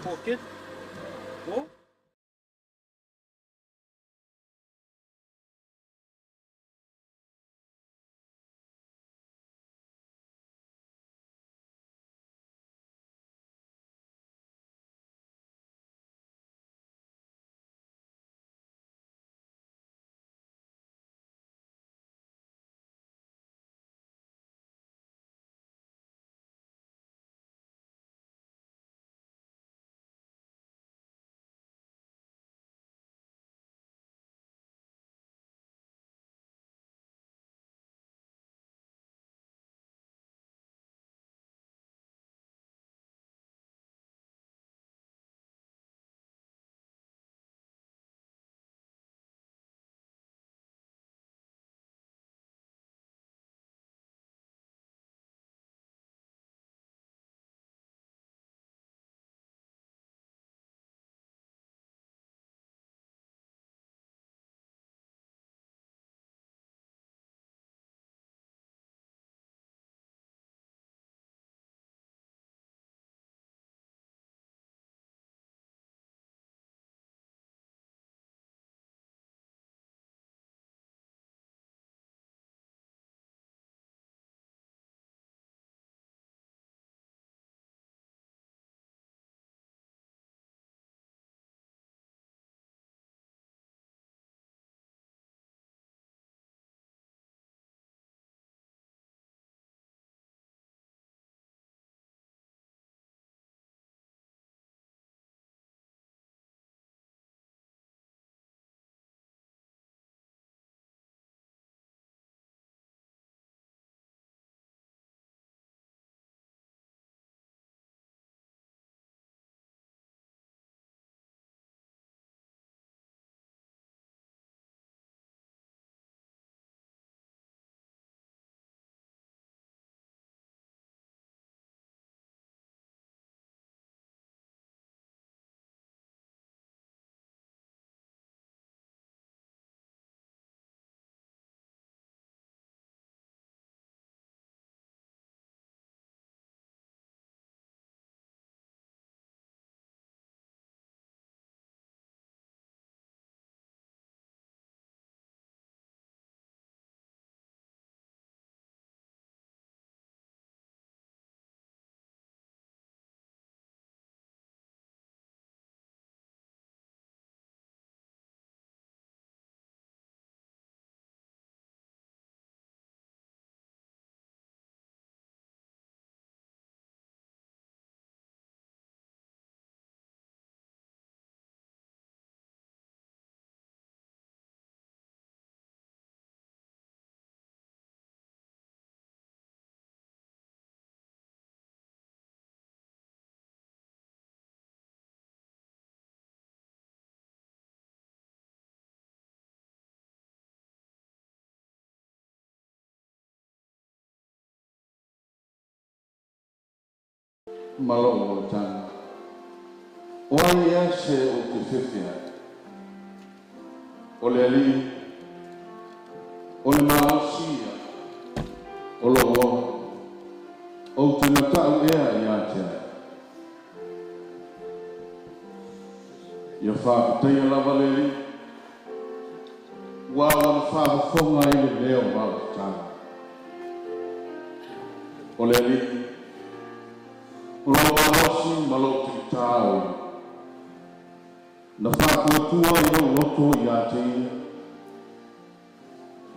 Pocket. Ma lou olataga. O ai ea se ou te fefe ai? O le Alii, o le malosi ia o lou ola, ou te mata'u ea ia te ai? Ia faafetaia lava le Alii, ua ua na faafofoga i le leo o lau tatalo. O le Alii, o lou malosi ma lou taitā o ia, na faatuatua i lou loto ia te ia,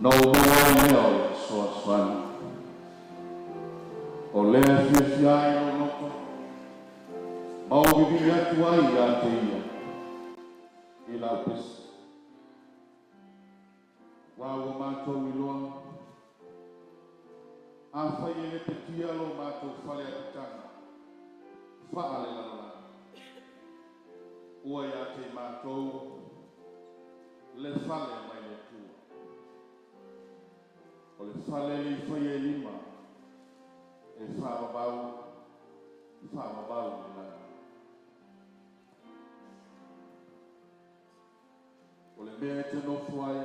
na ou maua ai lea o le fesoasoani. O lea e fiafia ai lou loto, ma ou vivii atu ai ia te ia i lau pese. Ua ua matou iloa, afai e lepetia lo matou fale apitaga faalelalolagi, ua ia te i matou le fale mai le Atua, o le fale e le i faia e lima, e faavavau, faavavau i le lagi. O le mea e te nofo ai,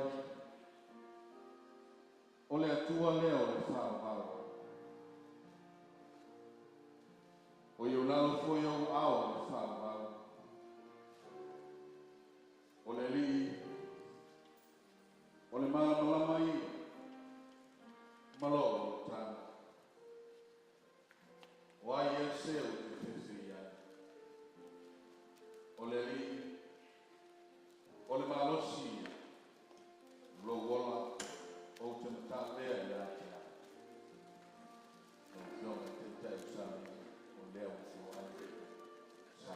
o le Atua lea o le faavavau. O i lalo foi ou ao le faavavau. O le Alii, o le malamalama ia, ma lou olataga. O ai ea se ou te fefe i ai? O le Alii, o le malosi ia, lou ola, ou te mata'u ea ia te ai? Lau Afioga i le Taitai o Samoa, o lea ua foai sa.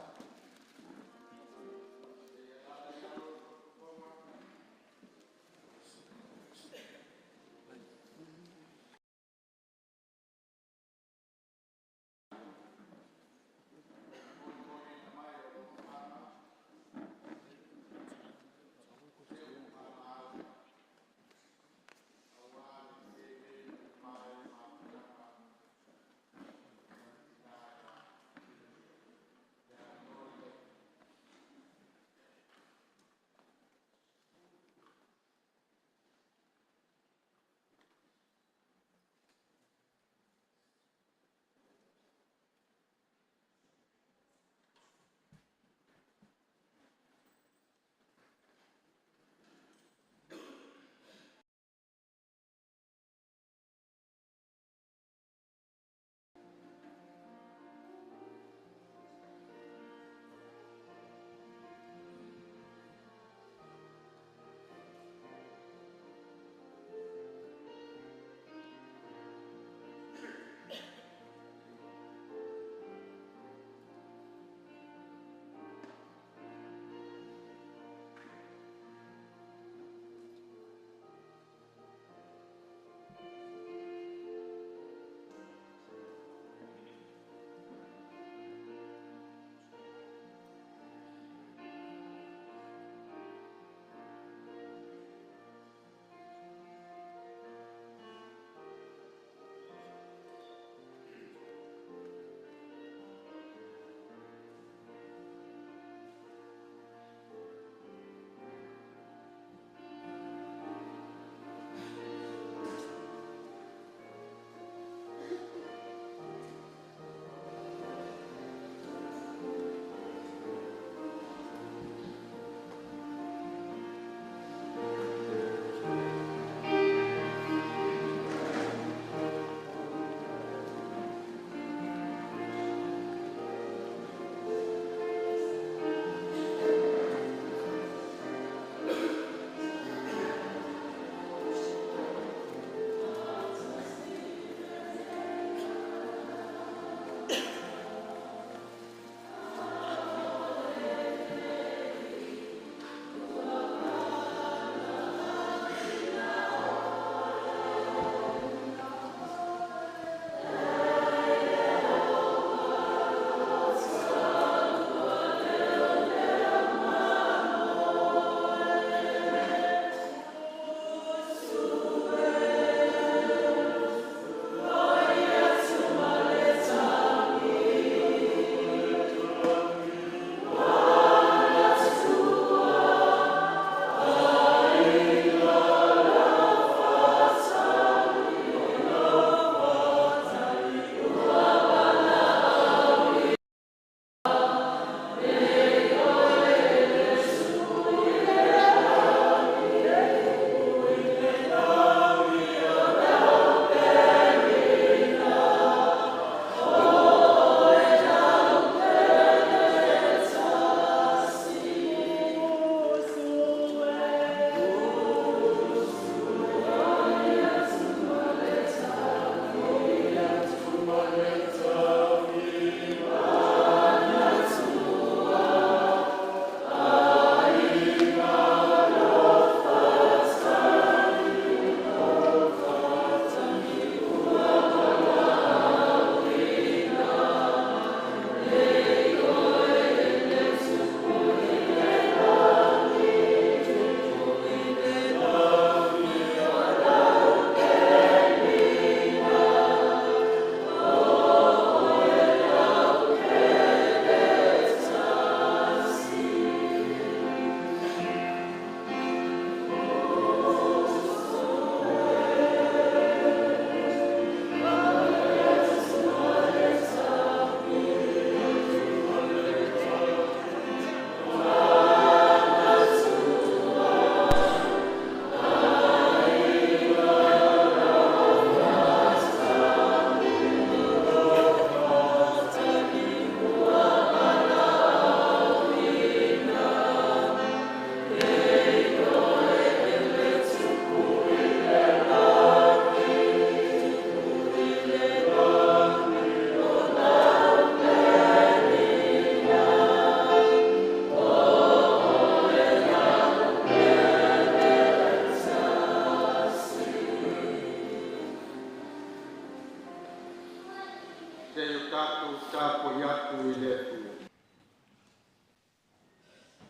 tapuai atu i le Atua.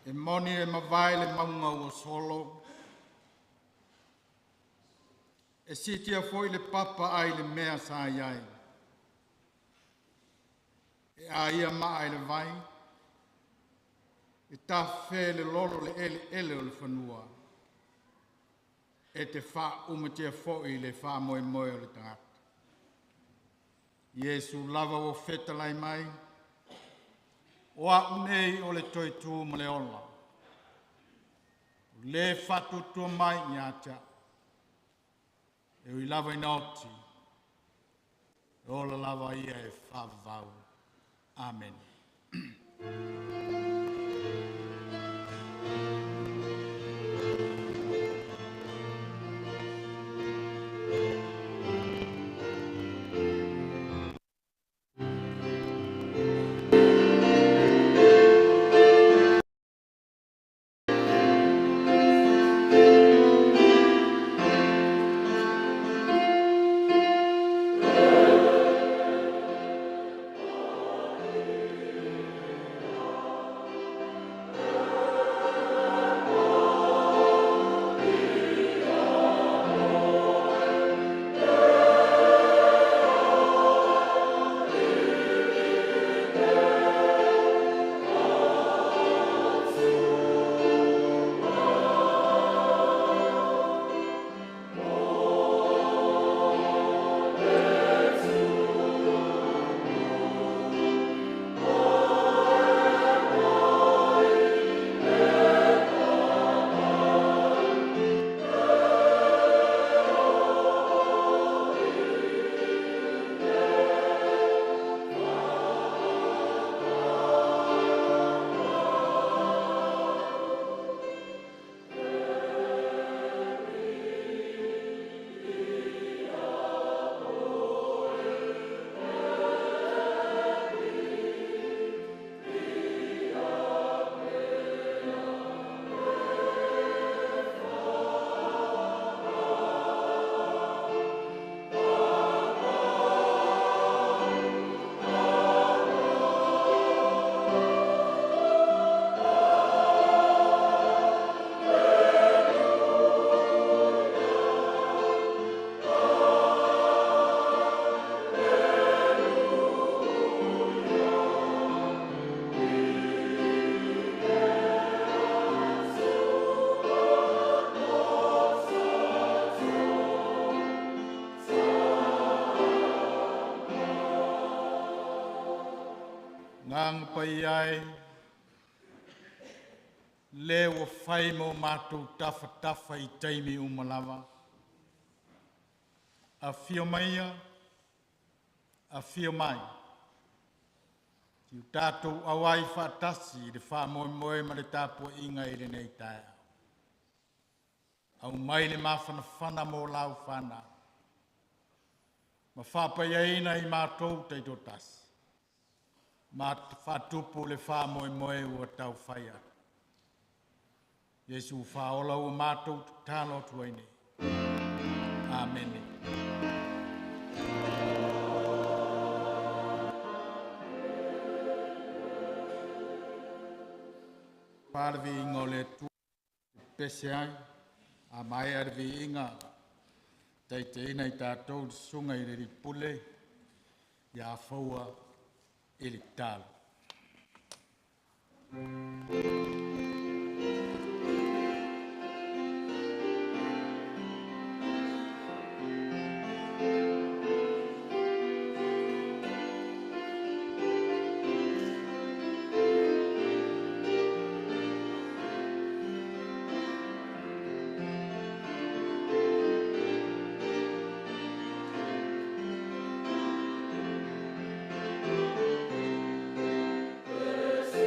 E moni e mavae le mauga ua solo, e sitia foi le papa ai le mea sa i ai. E aia maa i le vai, e tafefea e le lolo le eleele o le fanua, e te faaumatia foi le faamoemoe o le tagata. Iesu lava ua fetalai mai, o au nei o le toe tu ma le ola, o le faatuatua mai ia te au, e ui lava ina oti, e ola lava ia e faavavau. Amen. Ngang pai ai, le ua fai mo mātou tafa tafa i taimi uma lava. Afio maia, afio mai. Ti o tātou auai whaatasi i le whaamoemoe ma le tapuaiga i lenei taeao. Au mai le mafanafana mo lau whanau. Ma whapaiaina i mātou taitotasi. Ma whatupu le whaamoemoe ua tau whai atu. Iesu whaola ua mātou tatalo atu ai nei. Amene. Pāle viinga o le Atua, pese ai, a mai a le viinga, taiteina i tātou le susuga i le lipule, ia faua i le talo. Yes.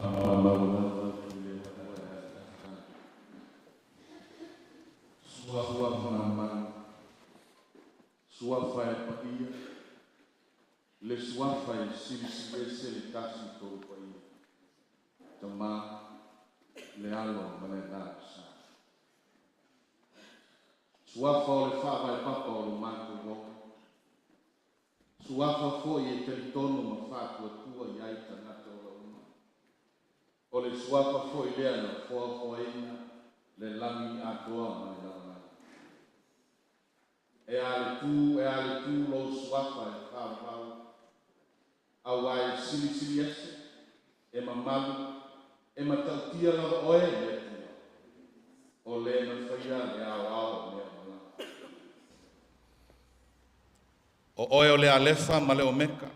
Suafa e paia, le suafa e silisili ese le tasi tolu paia, Tama, le Alo ma le Agaga Sa. Suafa o le faavae papa o lo matou ola, suafa foi e talitonu ma faatuatua i ai tagata ola uma. O le suafa foi lea na foafoaina le lagi atoa ma le lalolagi. E a le tu lou suafa e faavavau, auā e silisili ese, e mamalu, e matautia lava oe le Atua, o le na faia le aoao o mea uma lava. O oe o le Alefa ma le Omeka,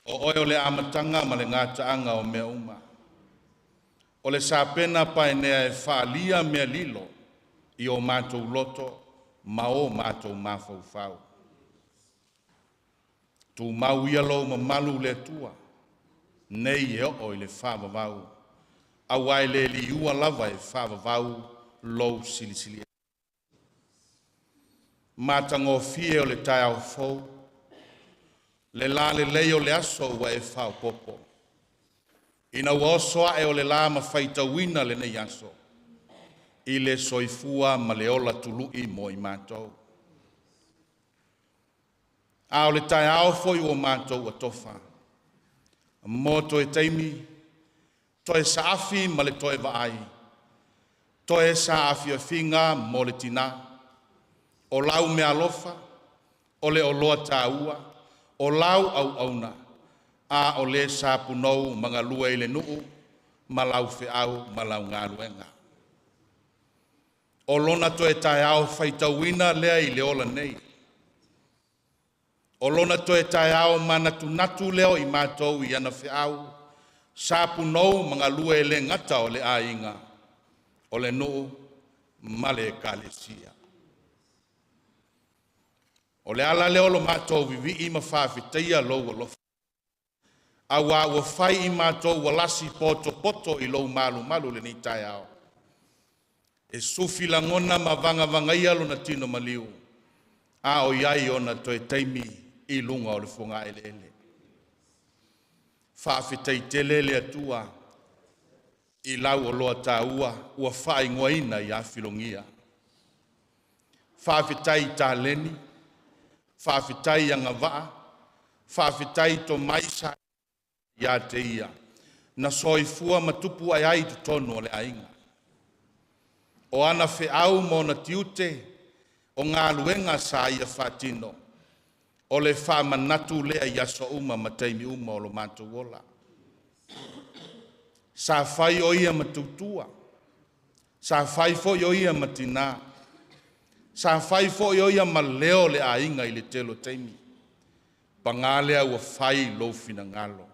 o oe o le amataga ma le gataaga o mea uma. O le sapena paenea e faalia mea lilo i o matou loto ma o matou mafaufau. Tumau ia lou mamalu le Atua, nei e oo i le faavavau, auā e le liua lava e faavavau lou silisili. Matagofie o le taeao fou, le la lelei o le aso ua e faaopoopo. Ina ua oso ae o le la ma faitauina lenei aso, i le soifua ma le ola tului mo i matou. A o le taeao foi ua matou atofa, mo toe taimi, toe saafi ma le toe vaai, toe saafiafiga mo le tinā, o lau meaalofa, o le oloa tāua, o lau auauna, a o le sapunou magalue i le nuu, ma lau feau ma lau galuega. O lona toe taeao faitauina lea i le ola nei. O lona toe taeao manatunatu lea o i matou i ana feau, sapunou magalue le gata o le aiga, o le nuu ma le ekalesia. O le ala lea o lo matou vivii ma faafetaia lou alofa. Auā ua fai i matou ua lasi potopoto i lou malumalu lenei taeao. E sufi lagona ma vagavagaia lona tino maliu, a o iai ona toe taimi i luga o le fogaeleele. Faafetai tele le Atua i lau oloa tāua ua faaigoaina ia Filogia. Faafetai i taleni, faafetai i agavaa, faafetai i tomai sa ia te ia, na soifua ma tupu ae ai i totonu o le aiga. O ana feau ma ona tiute, o galuega sa ia faatino, o le faamanatu lea i aso uma ma taimi uma o lo matou ola. Sa fai o ia ma tautua, sa fai foi o ia ma tinā, sa fai foi o ia ma leo le aiga i le tele o taimi. Pagā lea ua fai lou finagalo.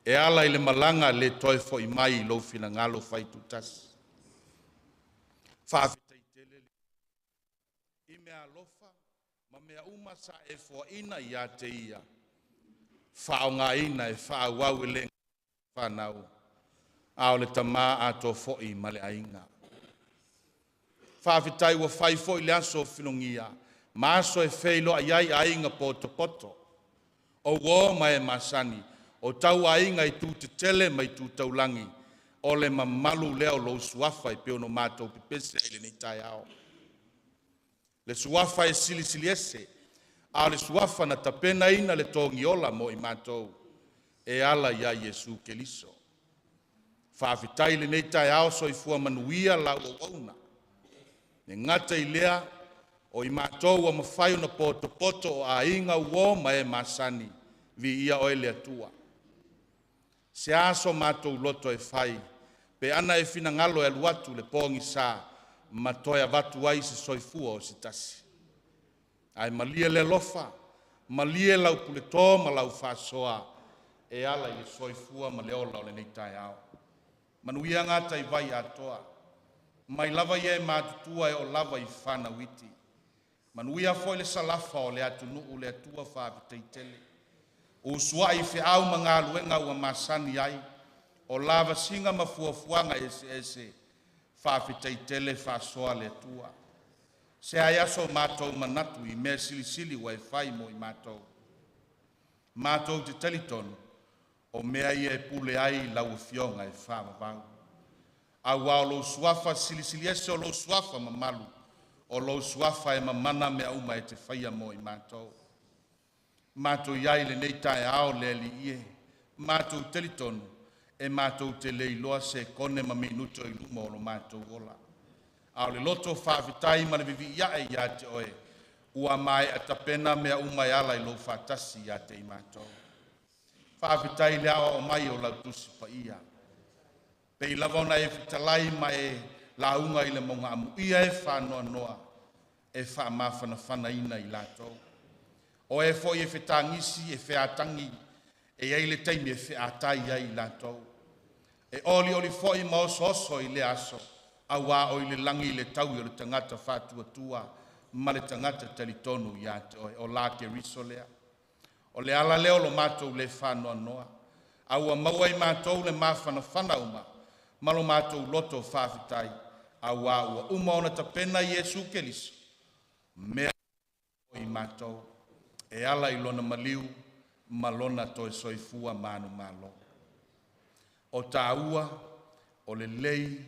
E ala i le malaga le toe foi mai i lou finagalo faitutasi. Faafetai tele i mea alofa ma mea uma sa e foaina ia te ia, faaaogaina e faaauau e le fanau, a o le tamā atoa foi ma le aiga. Faafetai ua fai foi le aso o Filogia, ma aso e feiloai ai aiga potopoto, o uo ma e masani, o tau aiga i tu tetele ma i tu taulagi, o le mamalu lea o lou suafa e pei ona matou pepese ai lenei taeao. Le suafa e silisili ese, a o le suafa na tapenaina le togiola mo i matou, e ala ia Iesu Keriso. Faafetai lenei taeao soifua manuia lau auauna. E gata i lea, o i matou ua mafai ona potopoto o aiga uo ma e masani, viia oe le Atua. Se aso matou loto e fai, pe ana e finagalo e alu atu le pogisa, ma toe avatu ai se soifua o se tasi. Ae malie le alofa, malie lau puleto ma lau faasoa, e ala i le soifua ma le ola o lenei taeao. Manuia gata i vai atoa, mai lava ia e matutua e o lava i fanau iti. Manuia foi le salafa o le atunuu le Atua faafetai tele. Usuai feau ma galuega ua masani ai, o lavasiga ma fuafuaga eseese, faafetai tele faasoa le Atua. Se ai aso matou manatu i mea silisili ua e fai mo i matou. Matou te talitonu, o mea ia e pule ai lau Afioga e faavavau. Auā o lou suafa silisili ese, o lou suafa mamalu, o lou suafa e mamana mea uma e te faia mo i matou. Matou i ai i lenei taeao le Alii e, matou talitonu, e matou te le iloa se kone ma minuto i luma o lo matou ola. A o le loto faafetai ma le vivii ae ia te oe, ua maea tapena mea uma e ala i lou faatasi ia te i matou. Faafetai le aoao mai o lau tusi paia. Pei lava ona e fetalai ma e lauga i le mauga amuia e faanoanoa, e faamafanafanaina i latou. O e foi e fetagisi e featagi, e i ai le taimi e featai ai i latou. E olioli foi ma osooso i lea aso, auā o i le lagi le taui o le tagata faatuatua ma le tagata talitonu ia te oe. O la Keriso lea. O le ala lea o lo matou le faanoanoa, a ua maua i matou le mafanafana uma ma lo matou loto faafetai, auā ua uma ona tapena Iesu Keriso mea i matou e ala i lona maliu ma lona toe soifua manumalo. O tāua, o lelei,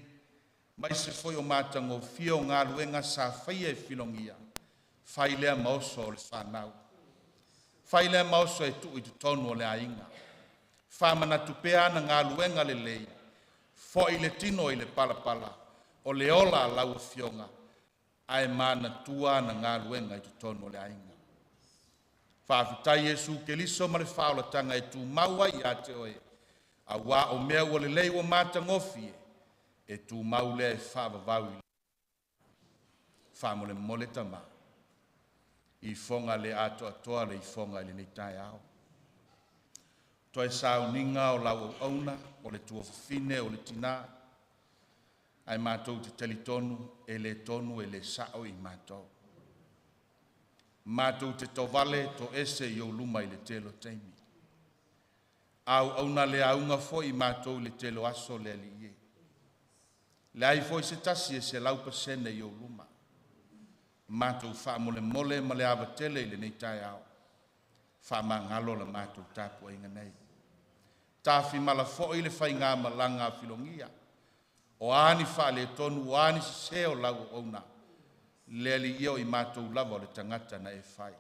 mai se foi o matagofie o galuega sa faia e filogia, fai lea ma oso o le whanau. Fai lea ma oso e tuu i totonu o le aiga. Faamanatu pea ana galuega lelei, fo'i le tino i le palapala, o le ola a lau Afioga, ae manatua ana galuega i totonu o le aiga. Faafetai Iesu Keriso ma le faaolataga e tumau ai ia te oe, auā o mea ua lelei ua matagofie, e tumau lea e faavavau i faamolemole tama. Ifoga le atoatoa le ifoga i lenei taeao. Toe sauniga o lau auauna, o le tuafafine, o le tinā, ae matou te talitonu e le tonu e le sa'o i matou. Matou te tovale toese i ou luma i le tele o taimi. A auauna le auga foi matou i le tele o aso le Alii e. Leai foi se tasi e 100% i ou luma. Matou faamolemole ma le ava tele i lenei taeao, faamagalo la matou tapuaiga nei. Tafimala foi le faigamalaga a filogia, o a ni faaletonu, o a ni sese o lau auauna, le Alii e, o i matou lava o le tagata na e fai.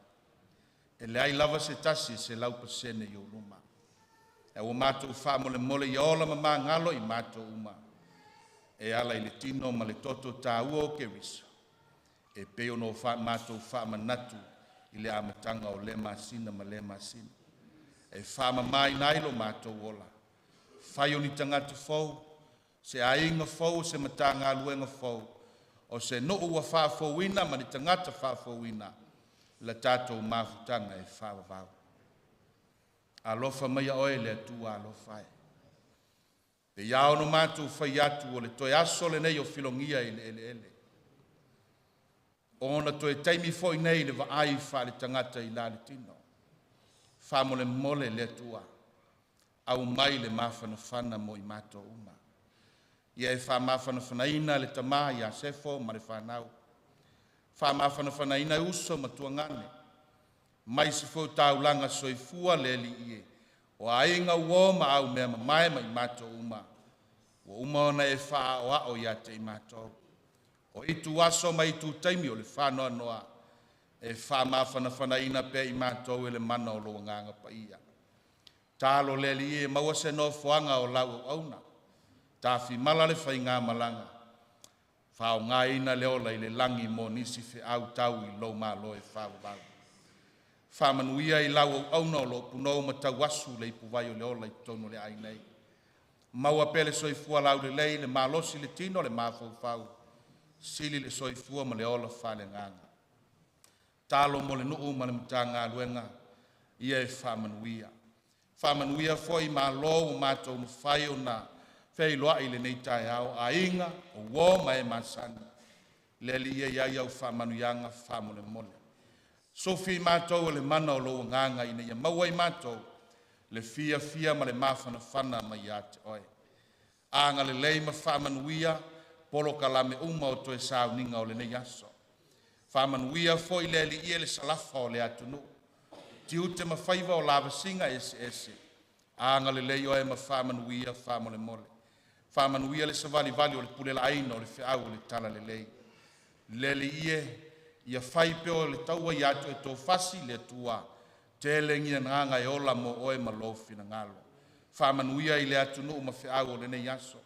E leai lava se tasi e 100% i ou luma. Ae ua matou faamolemole ia ola ma magalo i matou uma, e ala i le tino ma le toto tāua o Keriso, e pei ona matou faamanatu i le amataga o lea masina ma lea masina. E faamamaina ai lo matou ola. Fai o ni tagata fou, se aiga fou, se matagaluega fou, o se nuu ua faafouina ma ni tagata faafouina, la tatou mafutaga e faavavau. Alofa maia oe le Atua alofa e. Pe ia ono matou fai atu o le toe aso lenei o filogia i le eleele. Ona toe taimi foi nei le vaai faale tagata i la le tino. Faamolemole le Atua, aumai le mafanafana mo i matou uma. Ia e faamafanafanaina le tama ia Sefo ma le fanau. Faamafanafanaina e uso ma tuagane. Mai se foi taulaga soifua le Alii e, o aiga uo ma au mea mamae ma i matou uma. Ua uma ona e faaoao ia te i matou. O itu aso ma itu taimi o le whanoanoa, e faamafanafanaina pea i matou e le mana o lou agaga paia. Talo le Alii e maua se nofoaga o lau auauna. Tafimala le faigamalaga, faaaogaina le ola i le lagi mo nisi feau tau i lou malo e faavavau. Faamanuia i lau auauna o lo o punou ma tauasu le ipuvai o le ola i totonu o le aiga nei. Maua pea le soifua laulelei, le malosi le tino le mafaufau, sili le soifua ma le ola faaleagaga. Talo mo le nuu ma le Matagaluega, ia e faamanuia. Faamanuia foi malo ua matou mafai ona feiloai i lenei taeao, aiga, o uo ma e masani. Le Alii e i ai au faamanuiaga faamolemole. Sufi i matou e le mana o lou agaga ina ia maua i matou Le fiafia ma le mafanafana mai ia te Oe. Agalelei ma faamanuia polokalame uma o toe sauniga o lenei aso. Faamanuia foi le Alii e le salafa o le atunuu, tiute ma faiva o lavasiga eseese. Agalelei Oe ma faamanuia faamolemole. Faamanuia le savalivali o le pulelaaina o le feau o le Talalelei. Le Alii e, ia fai pea o le taua ia te Oe tofasi le Atua, tele ni agaga e ola mo Oe ma lou finagalo. Faamanuia i le atunuu ma feau o lenei aso.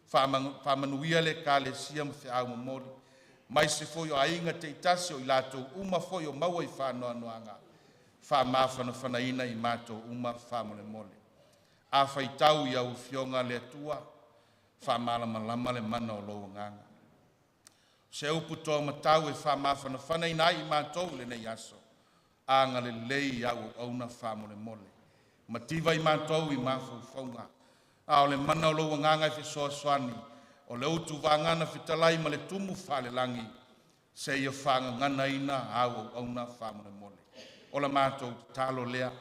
Faamanuia le Ekalesia ma feau momoli, aemaise foi o aiga taitasi o i latou uma foi o maua i faanoanoaga, faamafanafanaina i matou uma faamolemole. A faitau i lau Afioga le Atua, faamalamalama le mana o lou agaga. O se upu toamatau e faamafanafanaina ai i matou i lenei aso, agalelei i au auauna faamolemole. Mativa i matou i mafaufauga, a o le mana o lou agaga e fesoasoani, o le utu vagana fetalai ma le tumu faalelagi, seia faagaganaina au auauna faamolemole. O la matou tatalo lea,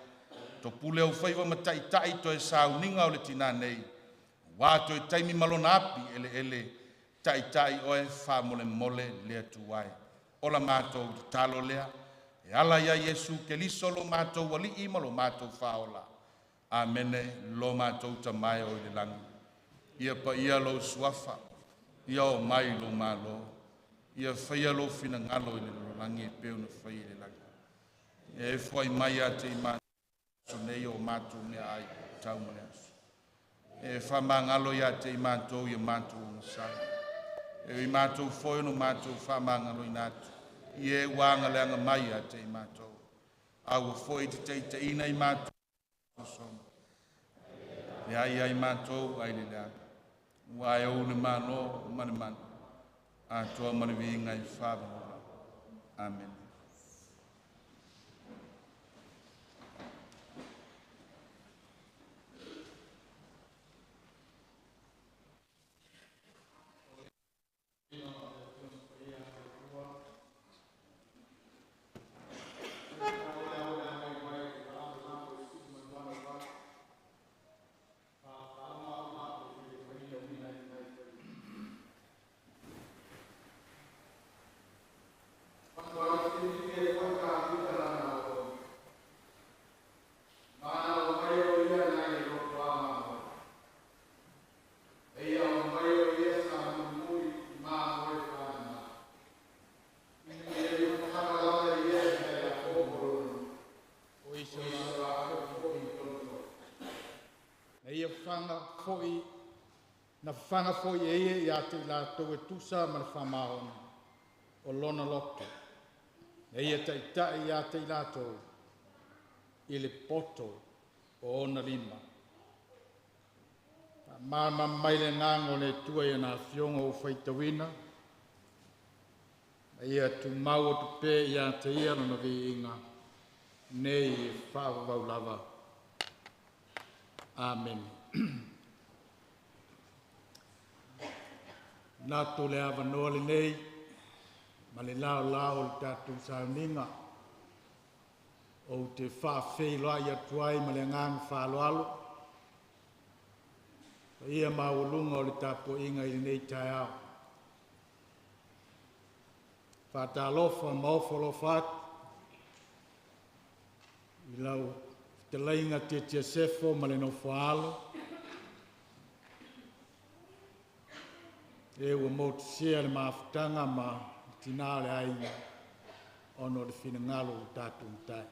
topule ou faiva ma taitai toe sauniga o le tina nei, ua toe taimi ma lona api eleele, taitai oe faamolemole le Atua e. O la matou tatalo lea, e ala ia Iesu Keriso lo matou Alii ma lo matou Faaola. Amene. Lo matou Tama e o i le lagi, ia paia lou suafa, ia oo mai lou malo, ia faia lou finagalo i le lalolagi e pei ona faia i le lagi. E foai mai ia te i matou nei o matou meaai tau ma le aso. E faamagalo ia te i matou i a matou ogasala, e ui matou foi no matou faamagaloina atu, i e ua agaleaga mai ia te i matou. Aua foi te taitaiina i matou e ai ai matou ai le leaga, ua e ou le malo ma le mana, atoa ma le viiga i faavavola. Amene. Na ia fafaga foi, na fafaga foi e ia ia te i latou e tusa ma le faamaoni o lona loto, na ia taitai ia te i latou i le poto o ona lima. Faamalamalama mai le agaga o le Atua i ana afioga ua faitauina, ma ia tumau atu pea ia te ia lona viiga, nei e faavavau lava. Amene. Nato le avanoa lenei ma le laolao o le tatou sauniga ou te faafeiloai atu ai ma le agaga faaaloalo paia maualuga o le tapuaiga i lenei taeao. Faatalofa ma ofo alofa atu i lau fetalaiga Tietia Sefo ma le nofo a alo, e ua motusia le mafutaga ma le tina o le aiga ona o le finagalo o tatou matai.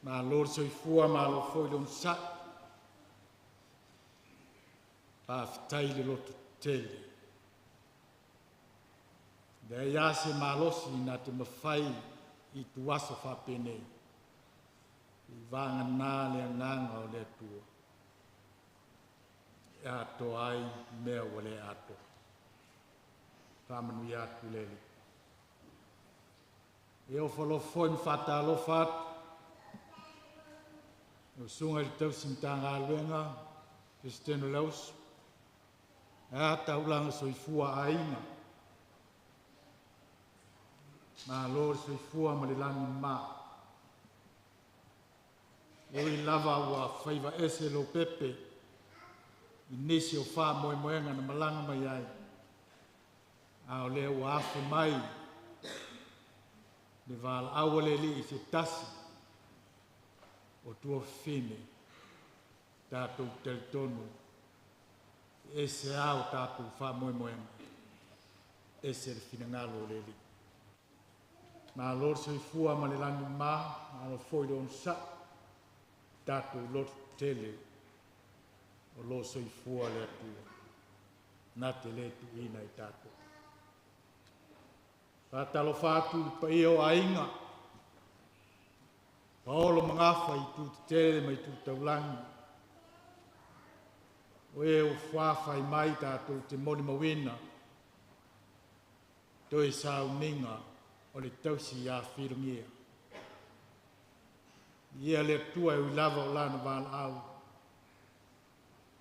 Malo le soifua, malo foi le onosai, faafetai le lototele. Leai lava se malosi na te mafai i ituaso faapenei, i vagana le agaga o le Atua e atoa ai mea ua le atoa. Faamanuia atu le Alii. E ofo alofa foi ma faatalofa atu lau susuga i le tausi Matagaluega, Peresetene o le Auuso, ae a taulaga soifua a aiga. Malo le soifua ma le lagi e mama. E ui lava ua faiva ese Lopepe i nisi o faamoemoega na malaga mai ai, a o lea ua afe mai le valaau a le Alii i se tasi o tuafafine, tatou talitonu e ese lava o tatou faamoemoega, ese le finagalo o le Alii. Malo le soifua ma le lagi e mama, malo foi le onosai, tatou loto tetele o lo o soifua le Atua, na te le tuuina i tatou. Faatalofa atu i le paia o aiga, paolo ma gafa i itu tetele ma itu taulagi, o e ua fuafai mai tatou te molimauina toe sauniga o le tausi ia Filogia. Ia le Atua e ui lava o lana valaau,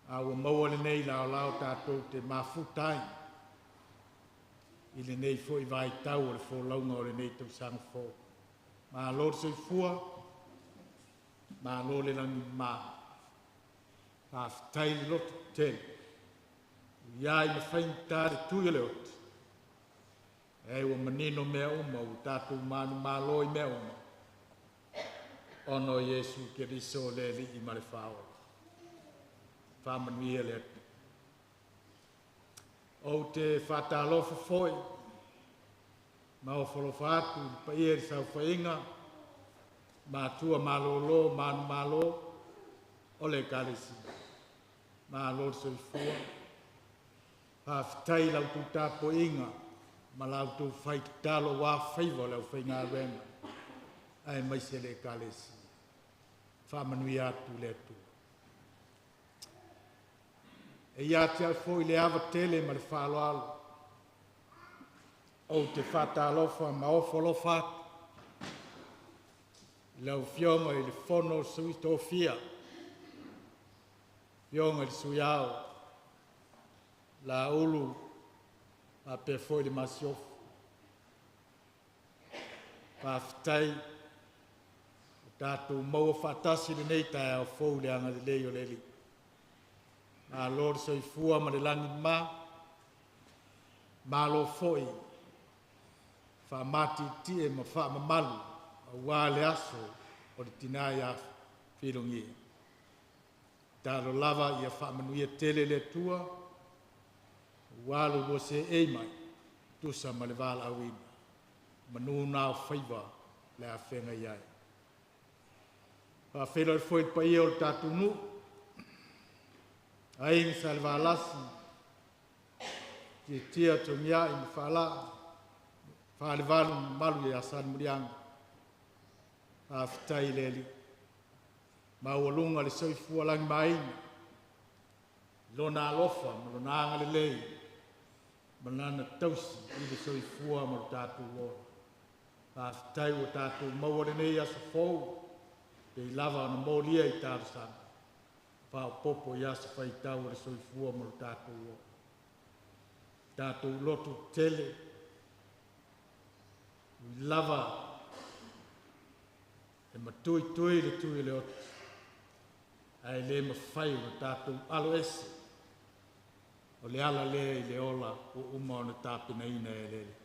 a ua maua lenei laolao tatou te mafuta ai i lenei foi vaitau o le folauga o lenei tausaga fou. Malo le soifua, malo le lagimama, faafetai le loto tetele, ui lava ina faigata le tui o le oti, ae ua manino mea uma, ua tatou manumalo i mea uma, ona o Iesu Keriso le Alii ma le Faaola. Faamanuia le Atua. Ou te faatalofa foi ma ofo alofa atu i le paia i le saofaiga, matua malolo, manumalo o le Ekalesia. Malo le soifua. Faafetai i la outou tapuaiga ma la outou fai tatalo aua faiva o le aufaigaluega aemaise le Ekalesia. Faamanuia atu le Atua. E ia te au foi le ava tele ma le faaaloalo, ou te faatalofa ma ofo alofa atu i lau Afioga i le Fono a Sui Tofia, Afioga i le Sui Ao, Laulu faapea foi le Masiofo. Faafetai ua tatou maua faatasi i lenei taeao fou i le agalelei o le Alii. Malo le soifua ma le lagimama, malo foi faamatietie ma faamamalu aua le aso o le tina ia Filogia. Tatalo lava ia faamanuia tele le Atua aua lo oulua seei mai tusa ma le valaauina. Manu na o faiva le afeagai ai. Faafeiloai foi i le paia o le tatou nuu, Aiga Salevalasi, Tiatia Togiai ma Faalaa, Falevalu ma mamalu ia Salemuliaga. Faafetai i le Alii, maualuga le soifua lagimaina, Lona alofa ma Lona agalelei, ma Lana tausi i le soifua ma lo tatou ola. Faafetai ua tatou maua lenei aso fou, pei lava ona molia i talosaga, faaopoopo i aso faitau o le soifua ma lo tatou ola. Tatou loto tetele, ui lava e matuitui le tui o le oti, ae le mafai ona tatou alo ese o le ala lea i le ola ua uma ona tapenaina e le Alii.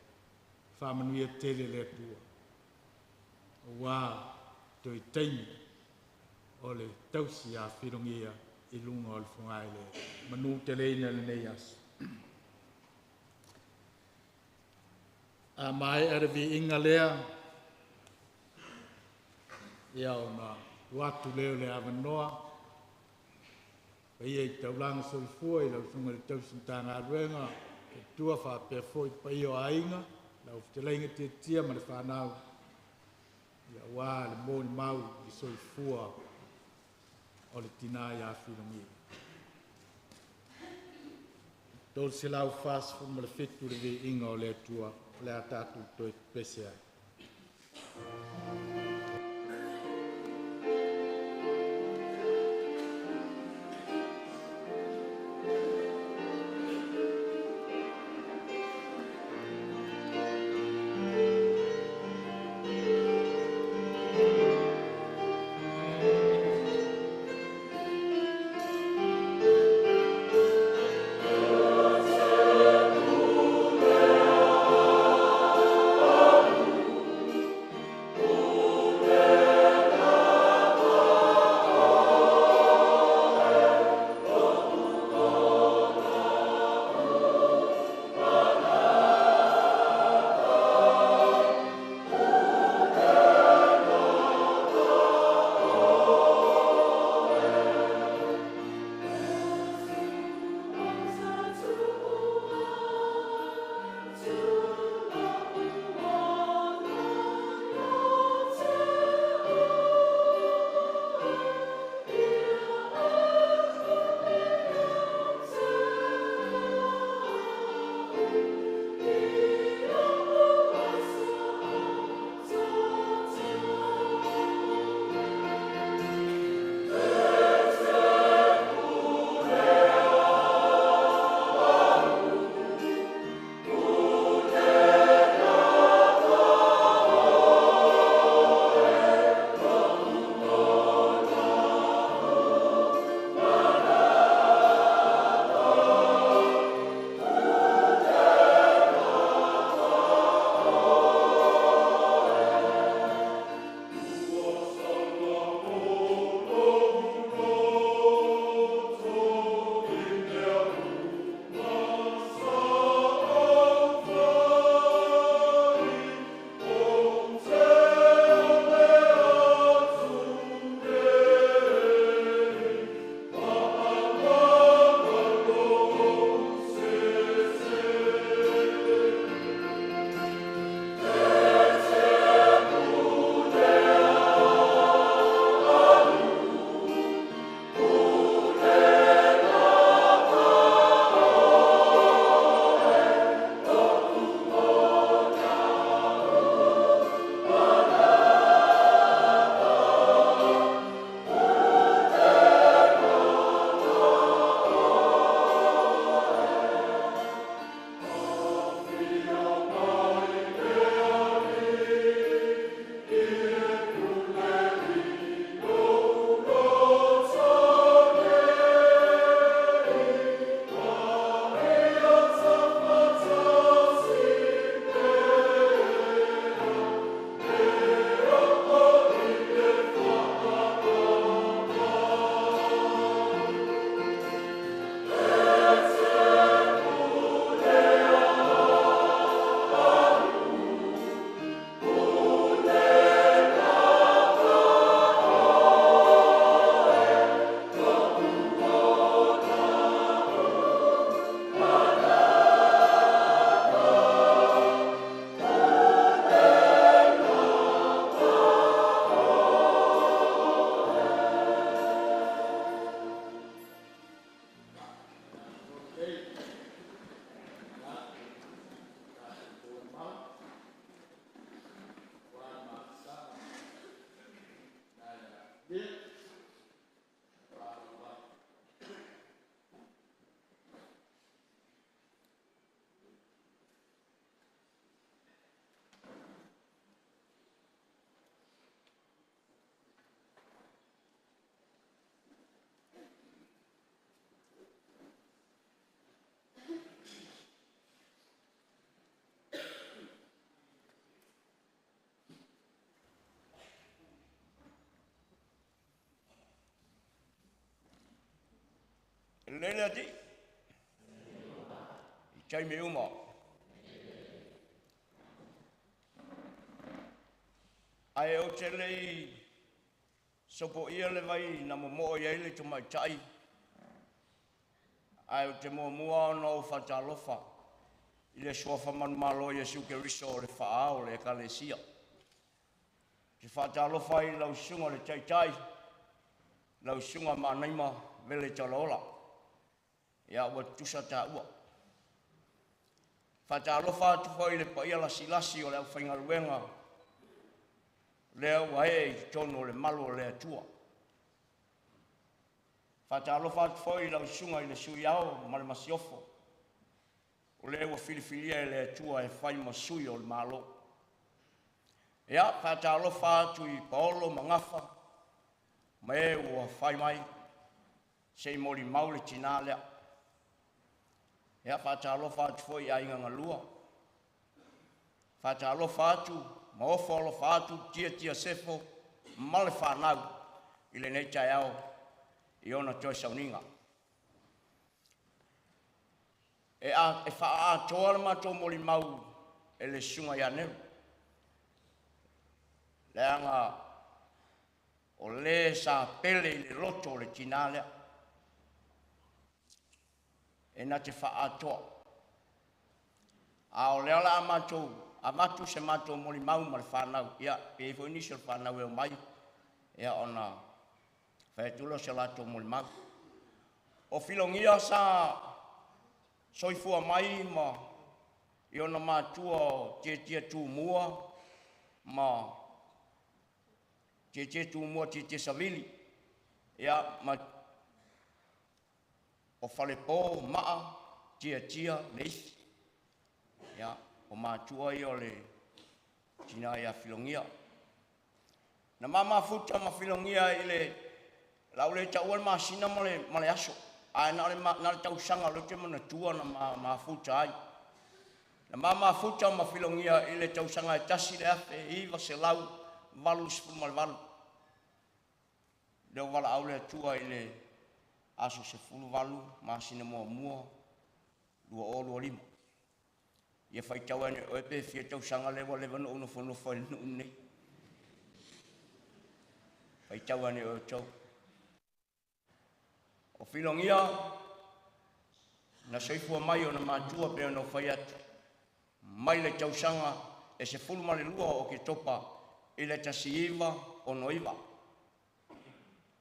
Faamanuia tele le Atua, aua toe taimi o le tausi a Filogia i luga o le fogaele. Manu teleina lenei aso. A maea le viiga lea, ia ona tuu atu lea o le avanoa, paia i taulaga soifua i lau susuga i le tausi Matagaluega, le tua faapea foi paia o aiga, lau fetalaiga Tiatia ma le whanau, ia aua le molimau i le soifua o le tina ia Filogia. 347 le viiga o le Atua, o le a tatou toe pese ai. E lelei le Alii i taimi uma. Ae ou te le i sopoia le vai na momoo i ai le tamaitai, ae ou te muamua ona ou faatalofa i le suafa manumalo o Iesu Keriso o le Faa-ao o le Ekalesia. Ou te faatalofa i lau Susuga i le Taitai, lau Susuga Maanaima Vele Talaola, ia ua tutusa taua. Faatalofa atu foi i le paia lasilasi o le aufaigaluega lea ua ee i totonu o le malu o le Atua. Faatalofa atu foi i lau Susuga i le Sui Ao ma le Masiofo, o le ua filifilia e le Atua e fai ma sui o le Malo. Ia, faatalofa atu i paolo ma gafa ma e ua fai mai se i molimau le tina lea. Ia, faatalofa atu foi i aiga galua, faatalofa atu ma ofo alofa atu Tia Sefo ma le fanau i lenei taeao i ona toe sauniga. E faaatoa le matou molimau e le susuga ia Nelu, leaga o le sa pele i le loto o le tina lea, e na te faaatoa. A o lea o le a matou avatu se matou molimau ma le fanau, ia pe i ai foi nisi o le fanau e omai, ia ona fai atu lea o se latou molimau. O Filogia sa soifua mai ma i ona matua o Tietie Tumua ma Tietie Tumua Tietie Savili, ia ma o Falepo Maa Tiatia Leifi. Ia, o matua ia o le tina ia Filogia. Na mamafuta ma Filogia i le lau le taua le masina ma le aso, ae na o le tausaga o lea ou te manatua na mafuta ai. Na mamafuta ma Filogia i le tausaga e 1988, lea ua valaau le Atua i le aso 18 masina muamua 2025. Ia faitau ane oe pe fia tausaga lea ua leva ona ou nofonofo ai i le nuu lenei. Faitau ane oe outou. O Filogia na soifua mai ona matua pe ona fai atu mai le tausaga e 12 o Oketopa i le 1969.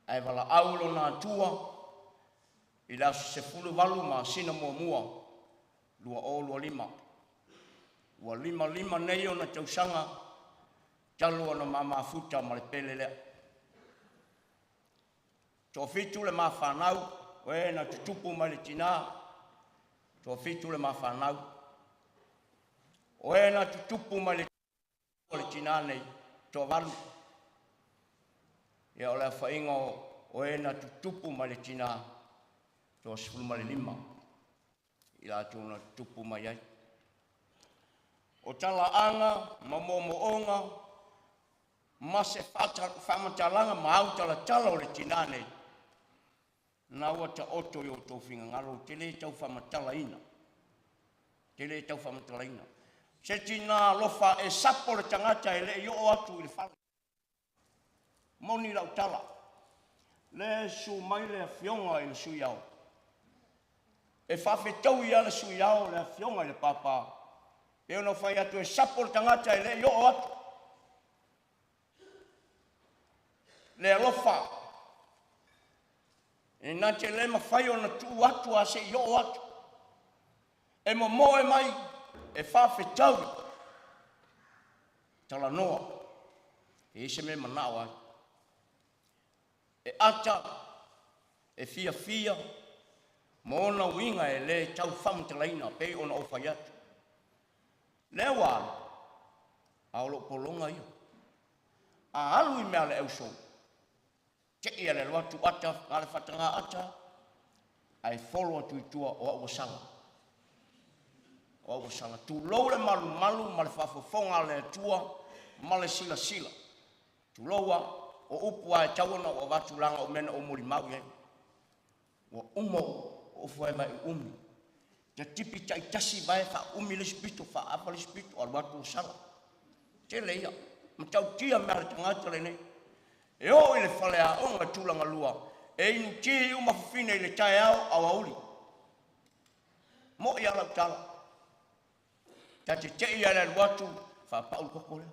Ae valaau lona Atua i le aso 18 masina muamua 2025. Ua 55 nei ona tausaga talu ona mamafuta ma le pele lea. Toafitu le mafanau, o e na tutupu mai le tina, toafitu le mafanau. O e na tutupu mai le tina nei, toavalu. Ia o le afaiga o e na tutupu mai le tina, toa 15 i latou na tutupu mai ai. O talaaga ma moomooga ma se faamatalaga ma autalatala o le tina nei, na ua taoto i o outou finagalo, ou te le tau faamatalaina, te le tau faamatalaina. Se tina alofa e sapo le tagata e le i oo atu i le fale. Moni lau tala, le susu mai le afioga i le Sui Ao, e faafetaui lava le Sui Ao le afioga i le Papa, pe ono fai atu e sapo le tagata e le i oo atu. Le alofa, e na te le mafai ona tuu atu a se i oo atu, e momoe mai, e faafetaui, talanoa, e i ai se mea manao ai. E ata, e fiafia, ma ona uiga e le tau faamatalaina pei ona ou fai atu. Lea ua alu, a o lou pologa ia. A alu i mea a le auso, tei a le alu atu ata, na le faataga ata, ae folo atu i tua o au ua sala. O au ua sala. Tulou le malumalu ma le faafofoga a le Atua ma le silasila. Tulou a, o upu a e tau ona ou avatu laga o mea na ou molimau i ai. Ua uma O ofu ai mai umi. Ta tipi taitasi vae faaumi le isi pito, faaafa le isi pito, alu atu o sala. Tele ia. Matautia mea a le tagata lenei. E oo i le faleaoga tulaga lua, e inu ti uma fafine i le taeao aoauli. Mo'i a lau tala. Ta te tei ale alu atu, faapau le koko lea.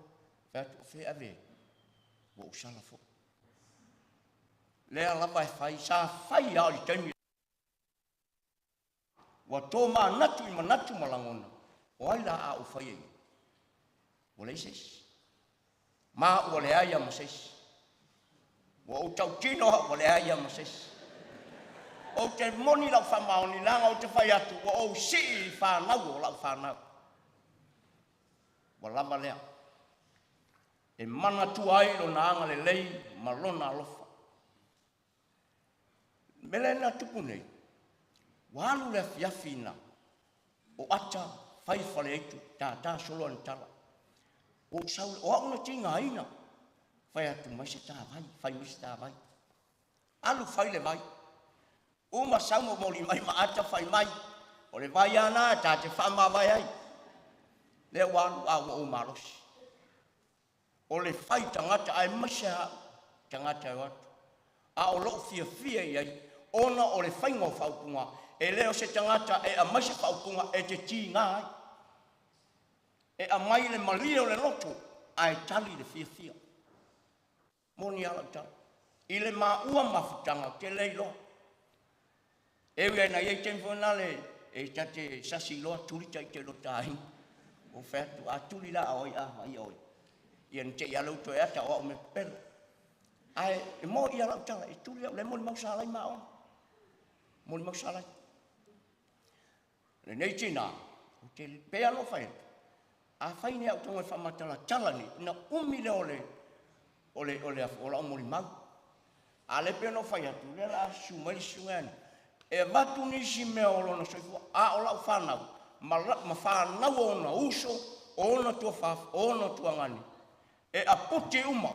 Fai atu, o fea ave, ua ou sala foi. Lea lava e fai, sa fai a o le taimi. Ua tō manatu i manatu ma lagona, o ai la a ou fai ai? Ua leai se isi. Ma ua leai a ma se isi. Ua ou tautino ua leai a ma se isi. Ou te moni lau faamaoni laga ou te fai atu, ua ou sii i whanau o lau whanau. Ua lava lea. E mana tua ai lona aga le lei ma lona alofa. Mele na tupu nei, ua alu le afiafi na o ata fai fale aitu, tātā solo ana tala. O sau, o au na tinga aina, fai atu mai se tā vai, fai mai se tā vai. Alu fai le vai. Uma sau mo moli mai ma ata fai mai, o le vai ana tā te whaama vai ai. Lea ua alu a ua o malosi. O le fai tangata ai maise ha tangata e watu. A o lou fia fia i ai, ona o le whainga o whaupunga, e leo se tangata e a maise whaupunga e te ti ngā ai. E a mai le malie o le loto, a e tali le fia fia. Moni ala tala. I le maua mafutanga te leiloa. E ui na iei tempo na le, e tate sasi loa tuli tai te lota ai. O whatu, a tuli la oi a vai oi. Ia ni te ia lau toe ata o au me pelo. Ai, e mo ia lau tala, e tuli au le moli mau salai ma o. Moli mau salai. Le nei tina, o te pea lo whai. A whai ni au tonga e whamatala tala ni, na umi le o le, o le, o le, o la o moli mau. A le pea no whai atu, le la su mai le sunga ni. E vatu nisi mea o lona soifua, a o lau whanau, ma, la, ma whanau o ona uso, o ona tua whaf, o ona tua ngani. E aputi uma.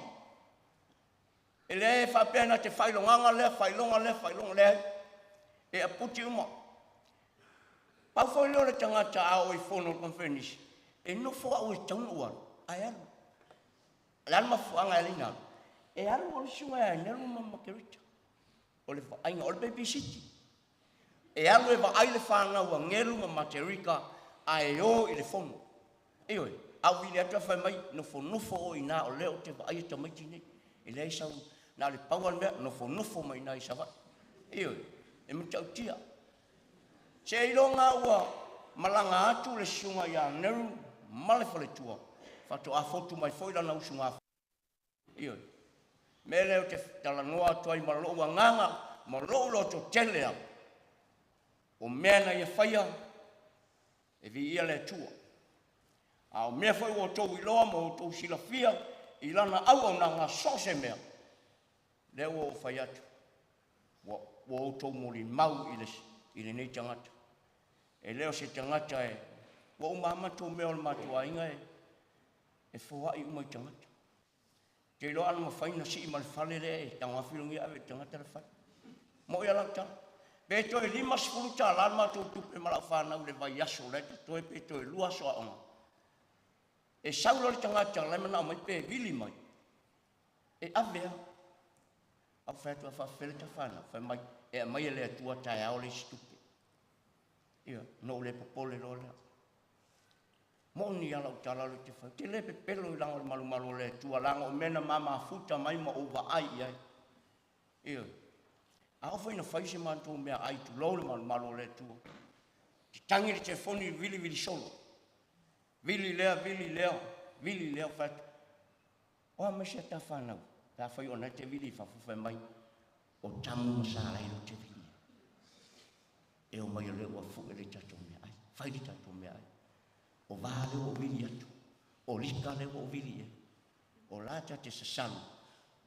E le whapea na te whailonganga lea, whailonga lea, whailonga lea. E aputi uma. Pau foi leo le tangata a o i fono conference. E nofo au e tauna ualu. Ai alu. Le alu mafuanga e leina alu. E alu o le sunga e nelu ma makerita. O le whainga, o le baby city. E alu e vaai le whanau a ngelu ma materika a e o i le fono. E oe, au i le atua whai mai, nofo nofo o i nā o leo te vaai e tamaiti nei. E leai sau, nā le pau mea, nofo nofo mai nā i sawai. E oe, e matautia. Se ilonga ua malanga atu le sunga ia neru ma le faletua. Whato a fotu mai foi lana usunga. E oe, me leo te talanoa atu ai ma lou anganga, ma lou loto tele au. O mea na ia whaia, e vi ia le atua. A o mea foi o tou iloa ma o tou silafia, i lana au au nā ngā so se mea. Lea ua o whai atu. Ua, ua o tou moli mau i le, i le nei tangata. E leo se tangata e, ua uma amatou mea o le matua inga e, e foai uma i tangata. Te iloa ana mawhai na sii ma le fale lea e tangawhilongia ave tangata le fale. Mo ia lau tala. Pe toe 50 tāla le matou tupe ma lau whanau le vai aso le te toe pe toe lua aso a onga. E sau le tangata lai manao mai pe vili mai. E ave a. Au whai atu a whawhele ta whanau. Whai mai e a mai e le atua tae ao le isi tupe. Ia, no le popole loa lea. Mo ni ala o tala le te whai. Te le pepelo i langa o le malu malu o le atua langa o mena mama futa mai ma o vaai i ai. Ia. A ofa ina whai se mātou mea ai tu lau le malu malu o le atua. Te tangi le telefoni vili vili solo. Vili lea, vili lea, vili lea whatu. O a mai se ta whanau. Ta whai o nei te vili whafuwhai mai. O tamu ma sa lai lo te vili. E o mai o leo a fu e le tatou mea ai. Whai le tatou mea ai. O vā leo o vili atu. O lika leo o vili e. O la ta te sasalu.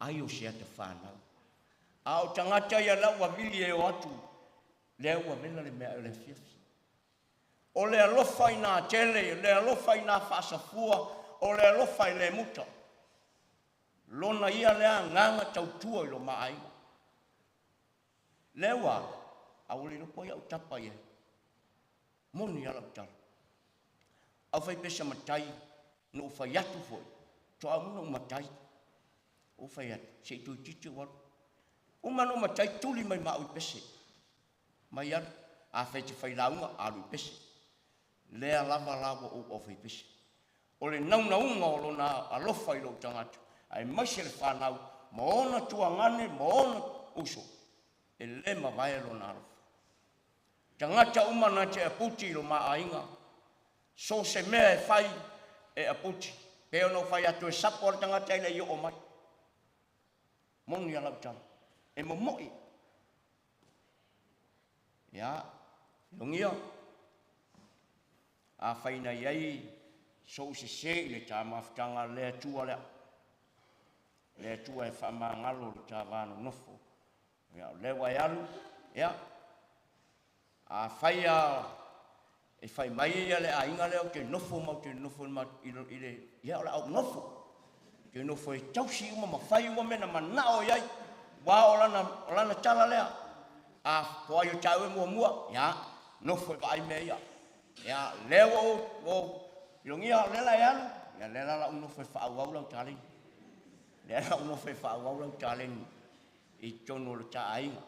Ai o se ata whanau. A o tangata ia lau wa vili e o atu. Lea ua vela le mea o le fiafi. O le alofa i nā tele, le alofa i nā whaasafua, o le alofa i le muta. Lona ia lea nganga tautua i lo maaiga. Lea ua, A ua le iloa po o ai a ou tapa i ai. Moni lava lau tala. Aufaipese matai, na ou fai atu foi, faatoa uma ona ou matai. Ou fai atu, se i toeitiiti ou alu. Uma ona ou matai tuli mai ma au i pese. Mai alu, afai e te failauga, alu i pese. Lea lava la ua ou aufaipese. O le naunauga o lona alofa i lou tagata, aemaise le fanau ma ona tuagane ma ona uso, e le mavae lona alofa. Tagata uma na te aputi i lo ma aiga, so se mea e fai e aputi. Pe ona ou fai atu e sapo le tagata e le i oo mai. Moni a lau tala, e momoi. Ia, Filogia, afai na i ai sou sese i le ta mafutaga le Atua lea, le Atua e faamagalo le ta va nonofo. Ia, o lea ua e alu, ia, afai a e fai mai ia le aiga lea ou te nofo ma ou te nofo i le, ia o le a ou nofo. Ou te nofo e tausi uma ma fai uma mea na manao i ai, ua o lana tala lea. A po ai o tāu e muamua, ia, nofo e vaai mea ia. Ia, lea ua ou filogia o lea la e alu, ia lea la la ou nofo e faaauau lau taleni. Lea la ou nofo e faaauau lau taleni i totonu o le ta aiga.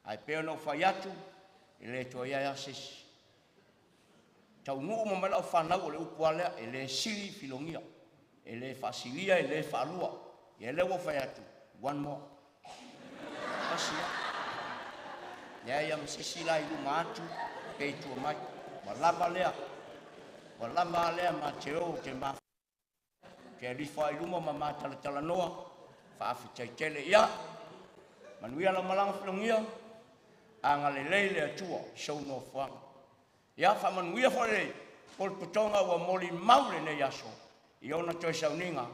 Ae pei ona ou fai atu, e le toe i ai lava se isi. Taunuu ma mai lau fanau o le upu lava lea, e le sili filogia, e le faasilia, e le faalua. Ia lea ua ou fai atu, one more. Tasi lava. Leai lava ma se isi la i luma atu pe i tua mai. Ua lava lea. Ua lava lea ma te o te mafuta. Te alifo ai luma ma matalatalanoa, faafetai tele. Ia, manuia lau malaga filogia, agalelei le Atua i sou nofoaga. Ia, faamanuia foi le potopotoga ua molimau lenei aso i ona toe sauniga,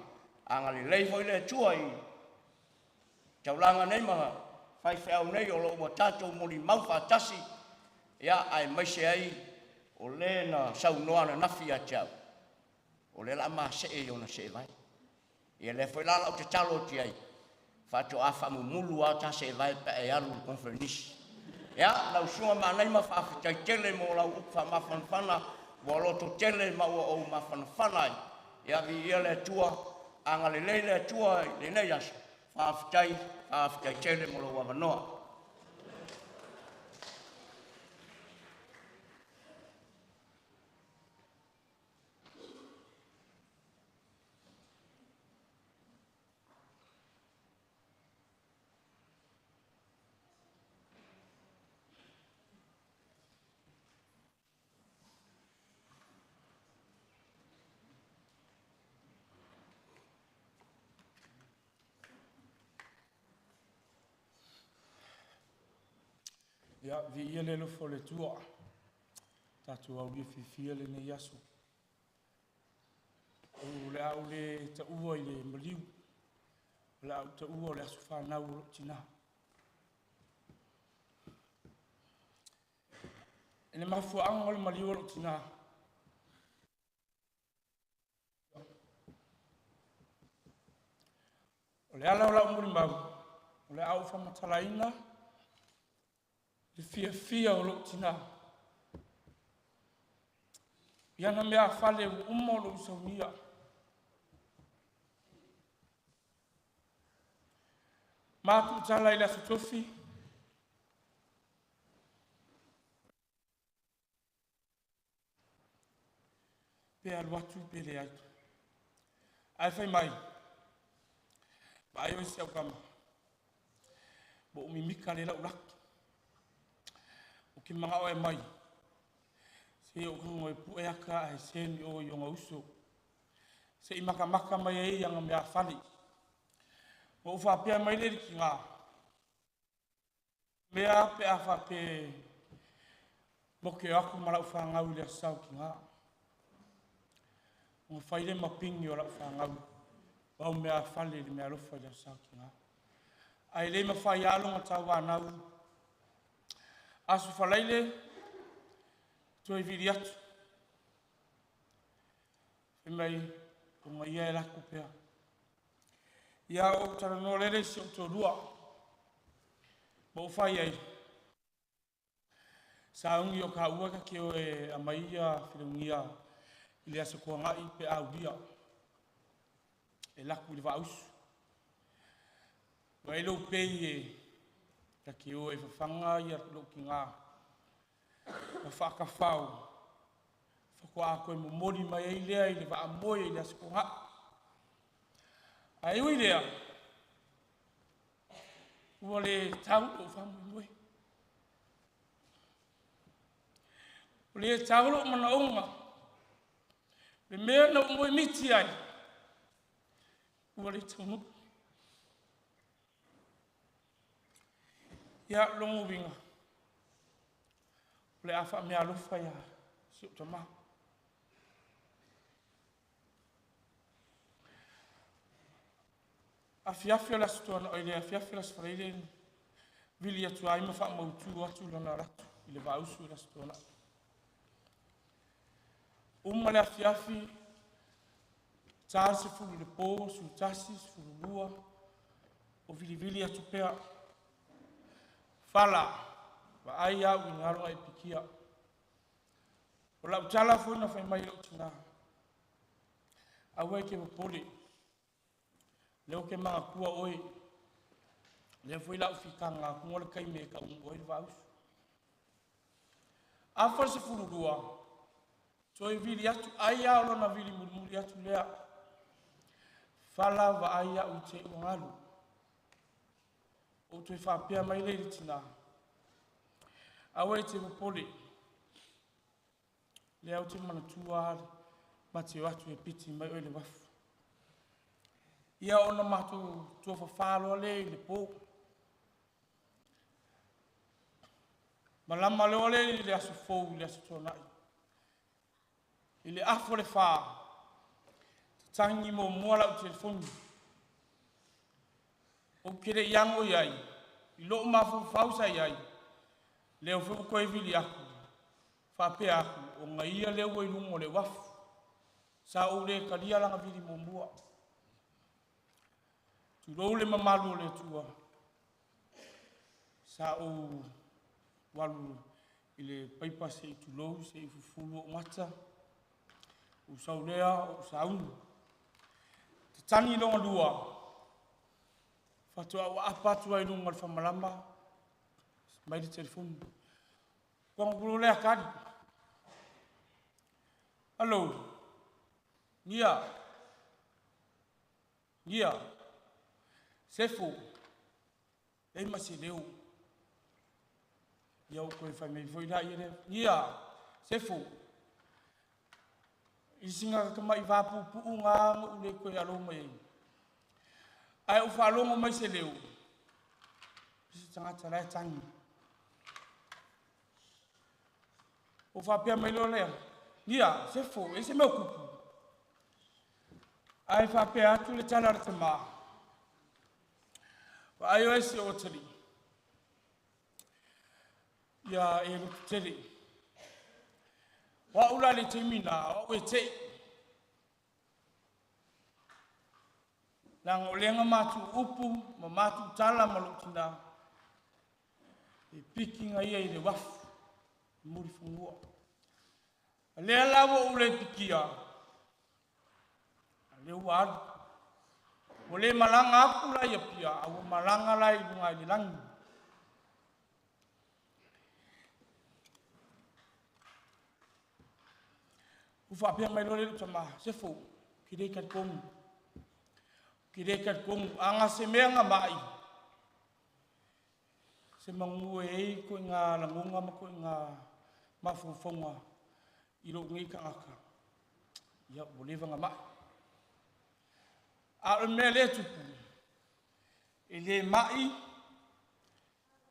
agalelei foi le Atua i taulaga nei ma faifeau nei o lo o ua tatou molimau faatasi, ia aemaise ai o le na saunoa ananafi ia te au, o lea o le a masee i ona seevae. Ia lea foi la lau tatalo atu i ai, faatoa faamumulu lava ta seevae pe a e alu i le conference. Ia, lau susuga Maanaima, faafetai tele mo lau upu faamafanafana, ua loto tele ma ua ou mafanafana ai. Ia, viia le Atua, agalelei le Atua i lenei aso. Faafetai, faafetai tele mo lou avanoa. Ia, viia le alofa o le Atua, tatou aulia fiafia lenei aso. O le a ou le taua i le maliu, o le a ou taua o le aso fanau o lou tina. I le mafuaaga o le maliu o lou tina, o le ala o lau molimau, o le a ou faamatalaina le fiafia o lou tina i ana meaafale ua uma ona ou saunia. Mapu tala i le Aso Tofi, pe alu atu pe leai. Ae fai mai, vaai oe si au tama, ua ou mimika lea lau laki. O ke manao e mai, se o tago e pue ata ae seni o i ona uso. Se i matamata mai ai ana meaafale. Ua ou faapea mai le tina, mea pe a faapea mo ke o atu ma lau fanau i le aso sa o tina. Ona fai le mapini o lau fanau, au meaafale i le meaalofa i le aso sa o tina. Ae le mafai lava lona tauanau. Aso Faraile toe vili atu, fai mai ona ia e lako pea. Ia ou talanoa lele i si ou toalua, ma ou fai ai, Saugi o kaua ka ke o e amai ia filaugia i le aso toaga'i pe aulia e laku i le vaausu. Ua ai lou pei e ta te o e fafaga ia lou tigā ma faatafao faatoa toe momoli mai ai lea i le vaamoe i le aso Toonai. Ae ui lea, ua le tau lou faamoemoe. Ua le tau lou manaoga, le mea na ou moemiti ai, ua le taunuu. Ia, lona uiga, o le a faameaalofa ia si ou tama. Afiafi o le aso Toonai, le afiafi o le aso Faraile, vili atu ai ma faamautu atu lona alu atu i le vausu i le aso Toonai. Uma le afiafi, ta le 10 i le po, 11, 12, o vilivili atu pea. Fala, vaai au i galo ai pikia. O lau tala foi na fai mai i lou tina. Aua e te popole, leo te magatua oe, lea foi lau fitaga atu le taimi e taunuu ai le vausu. Afa le 12, toe vili atu, ai a o lona vili mulimuli atu lea. Fala vaai au i te uagalu. O toe faapea mai le tina. Aua e te popole, lea o te manatua ale, ma te o atu e piti mai oe le wafu. Ia ona matou tuafafā loa lea i le po. Malama loa lea i le aso fou i le aso Tuanai. I le afo le whā, tatagi muamua lau telefoni. Ou te le i ago i ai, i lou mafaufau sa i ai, lea foi ua toe vili aku, faapea aku, o ia lea ua i luga o le uafu. Sa ou le talia lana vili muamua. Tulou le mamalu o le Atua, sa ou walu i le paipa se i tulou, se i fufulu o mata, u sau lea o sauni. Tatagi longa lua, faatoa ua apa atu ai luga o le famalama, mai le telefoni. Kongo kulo lea kali. Alo, Nia, Nia, Sefo, e ma se leo. Ia o koe whai mei foi la ia lea. Nia, Sefo, i singa ka mai vapu puu ngā ngo ule koe alo mai. Ai o whalongo mai se leo. Se tangata lai tangi. O whapea mai loa lea. Nia, Sefo, e se mea kupu. Ai whapea atu le tala le tama. Wa ai o ese o tali. Ia e lutu tele. Wa ula le temina, wa ue te. Langa o lenga matu upu, ma matu tala ma lutina. E piki nga ia i le wafu, muri fungua. A lea lawa ule pikia, a lea ua alu. O le malanga aku la ia pia, a ua malanga la i lunga i le langi. U whaapea mai loa le tama, sefo, ki le kat kongu. Ki le kat kongu, anga se mea nga mai. Se mangu e ei ko ngā langonga ma ko ngā mafufonga i lo ngi kangaka. Ia, o leva nga mai. A o mea le tupu, e le mai,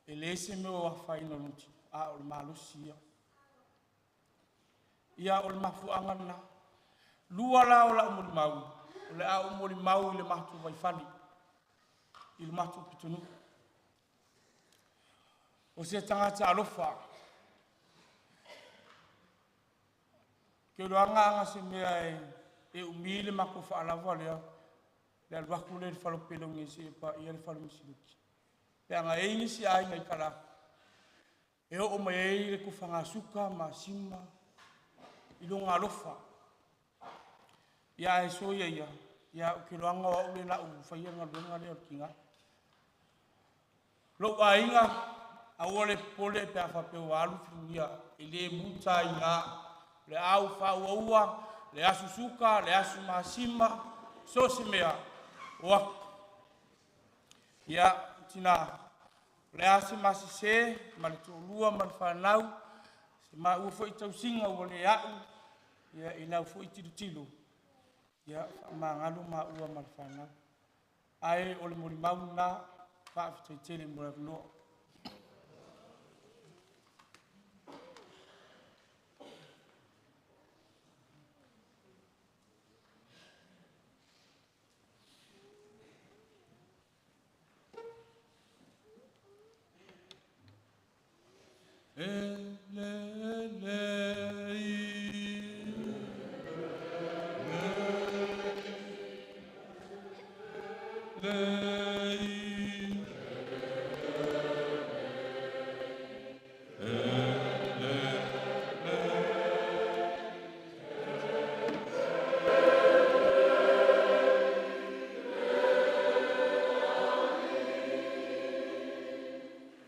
e le se mea o awhaina lunti, a o le malosi ia. Ia o le mafuanga na. Lua la o la umuli mau, o le a umuli mau i le matu vaifali, i le matu pitunu. O se tangata alofa, ke roanga anga se mea e umi le mako whaalava lea, le aluaku le falo pelo nge se pa ia le falo misiluki. Pe anga e ingi si ai ngai kala. E oo mai ai le tufagasuka ma sima i loga alofa. Ia ae soia ia, ia ou te iloaga o au lea o le a ou faia le galuega lea o le tiga. Lou aiga, aua le popole pe a faapea ua alu Filugia, e le muta ai i ina. O le a ou faaauaua le asu suka, le asu masima, so o se mea, o atu. Ia, tina, o le a se ma sese ma le toalua ma le fanau, se maua foi tausiga ua le a'u, ia, i lau foi tilotilo, ia, faamagalo maua ma le fanau. Ae o le molimau lena, faafetai tele mo le avanoa. E le lei,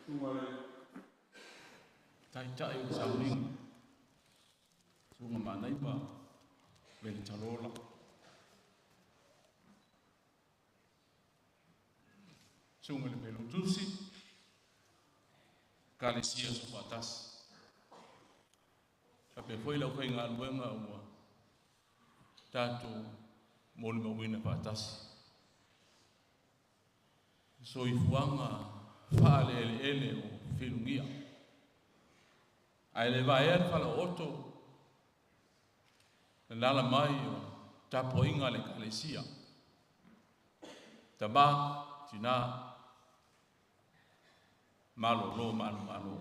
Susuga le Taitai o le Sauniga, Susuga Manaipa Melitalola. Susuga i le Failautusi, Ekalesia Soofaatasi. Faapea foi le aufaigaluega ua tatou molimauina faatasi. Soifuaga faaleeleele o felugia. Ae le vaea le falaooto le lala mai o tapuaiga a le Ekalesia. Tama, tina, malolo manumalo.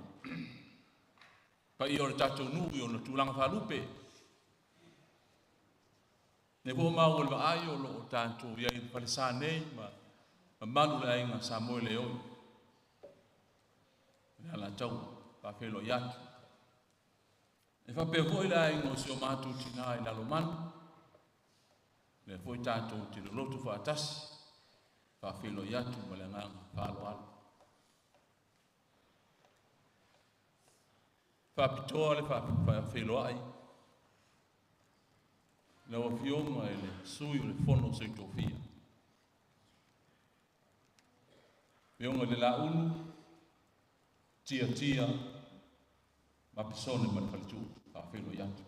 Paia o le tatou nuu i ona tulaga faalupe. Ne po maua le vaai o loo tatou i ai i falesa nei ma mamalu le aiga Samoa le oi. Le Alataua faafeiloai atu. E faapea foi le aiga o si o matou tina i Lalomanu, lea foi tatou te lolotu faatasi, faafeiloai atu ma le agaga faaaloalo. Faapitoa le faafeiloai lau Afioga i le Sui o le Fono a Sui Tofia. Afioga i le Laulu, Tia Tia ma Pesone ma le faletua, faafeiloai atu.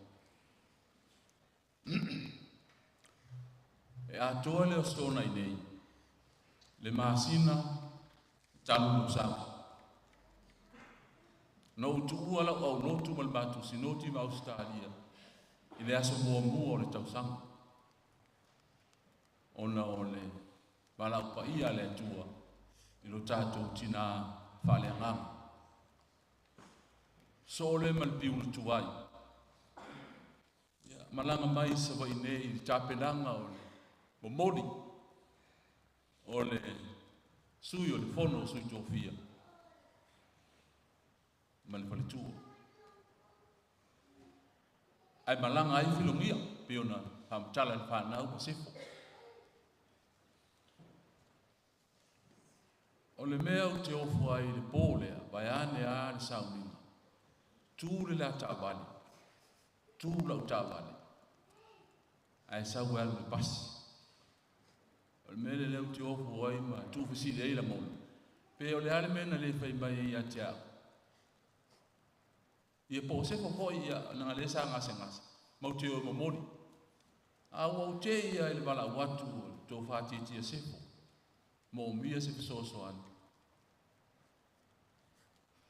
E atoa le aso nei nei, le masina talu tausaga. Na ou tuua lau aulotu ma le matou sinoti ma Ausetalia i le aso muamua o le tausaga, ona o le valaau paia a le Atua i lo tatou tina faaleagaga. Soo le ma le piula tuai, ia, malaga mai Savaii nei i le tapenaga o le momoli o le Sui o le Fono o Sui Tofia ma le faletua. Ae malaga ai filogia, pei ona faamatala i le fanau ma sefo. O le mea ou te ofo ai i le pō lea, vaeane a le sauniga, tu le la taavale, tu lau taavale, ae sau e alu i le pasi. O le mea lea ou te ofo ai ma tuufesili ai lagona, pe o le a le mea na le fai mai ai ia te au. Ia po o sefo foi ia leaga lea sa gasegase, matou te o e momoli. A ua ou te ia i le valaau atu o le tofa tiatia sefo, moomia se fesoasoani,